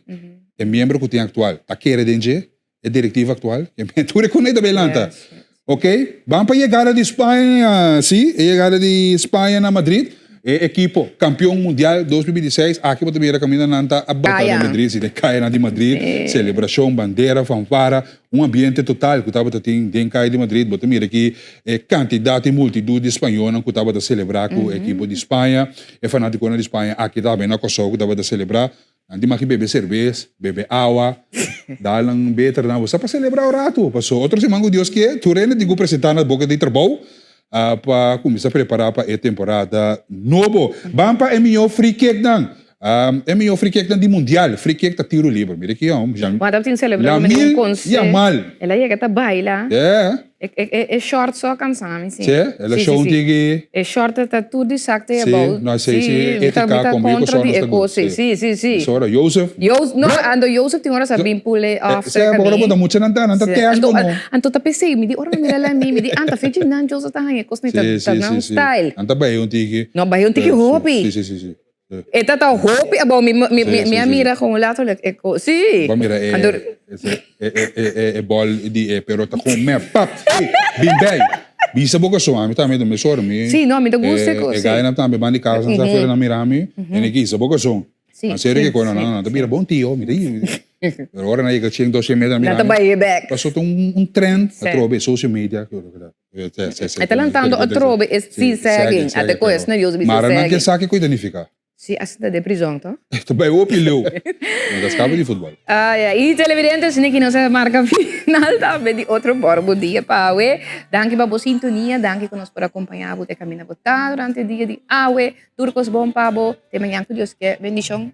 E miembro ku tin aktual ta kere den dje, e direktiva aktual. Tur e kune ta bai lanta. Ok, ban pa yegada di Spaña, si, e yegada di Spaña na Madrid. E ekipo kampion mundial 2026, aki bo ta mira kaminda nan ta a bota den Madrid, si, den kayanan di Madrid, selebrashon, bandera, fanfara. Un ambiente total ku tabata tin den kaya di Madrid. Bo ta mira aki e kantidat i multitut di spañolnan ku tabata selebrá ku ekipo di Spaña. E fanátikonan di Spaña aki tambe na Kòrsou ku tabata selebrá. Nan tin maki bebe serbes, bebe awa, dal nan beter nan. Bo sa pa selebrá un ratu. Paso otro siman ku Dios ke, tur hende tin ku presentá na boka di trabou pa kuminsá prepará pa e temporada nobo. Ban pa e mihó free kicknan. E mihó free kicknan di mundial. Free kick ta tiro liber. Mira aki hom. Juan tabatin selebrá ku Lamil un konse. Yamal. El a yega ta baila. Yeah. E short so a kansa mi si. Sí? El a show un tiki. E short ta tur di sak te abou. Sí, no sí, sí. Ética mi ta kontra di e kos. Sí, sí, sí, sí. Mesora Joseph. No, anto Joseph tin ora sa bin pule off serka mi. Sí, ora bo ta mucha nan ta, nan ta test bo no. Anto ta pesey, mi di ora mi mira Lamil, mi di anta fechi nan Joseph ta haña e kos ni ta nan style. Nan ta bahe un tiki. No, bahe un tiki hopi. Sí, sí, sí, sí. E ta ta hopi abou mi mi mi a mira gewoon letterlijk e ko si. Bo a mira e e e e bol di e pero ta gewoon mep pap ey bin bay bisa bo kaso ami tambe ta mesora mi Si no mi ta gusta e kos e gainan tambe ban di casa nan sa afuera nan mira mi e nan kisa bo kaso nan serio ke kono nan ta bira bon tio mi ta pero ora nan yega chen dos chen meter nan mira mi nan ta bay bek paso ta un trend atrobe social media E ta lantando atrobe e si sagging. Ate koe es nervioso bisa Mara nan sagging. ke sa kiko identifica. Si asina ta den prizon to. Ta bai hopi leu. No ta skapa di futbol. Ay ay y televidentes Nicky nos a marca final tambe di otro bor bo dia pa awe. Danki pa bo sintonia, danki ku nos por acompaña bo te caminda bo ta durante dia di awe. Tur cos bon pa bo. Te mañan ku Dios ke. Bendicion.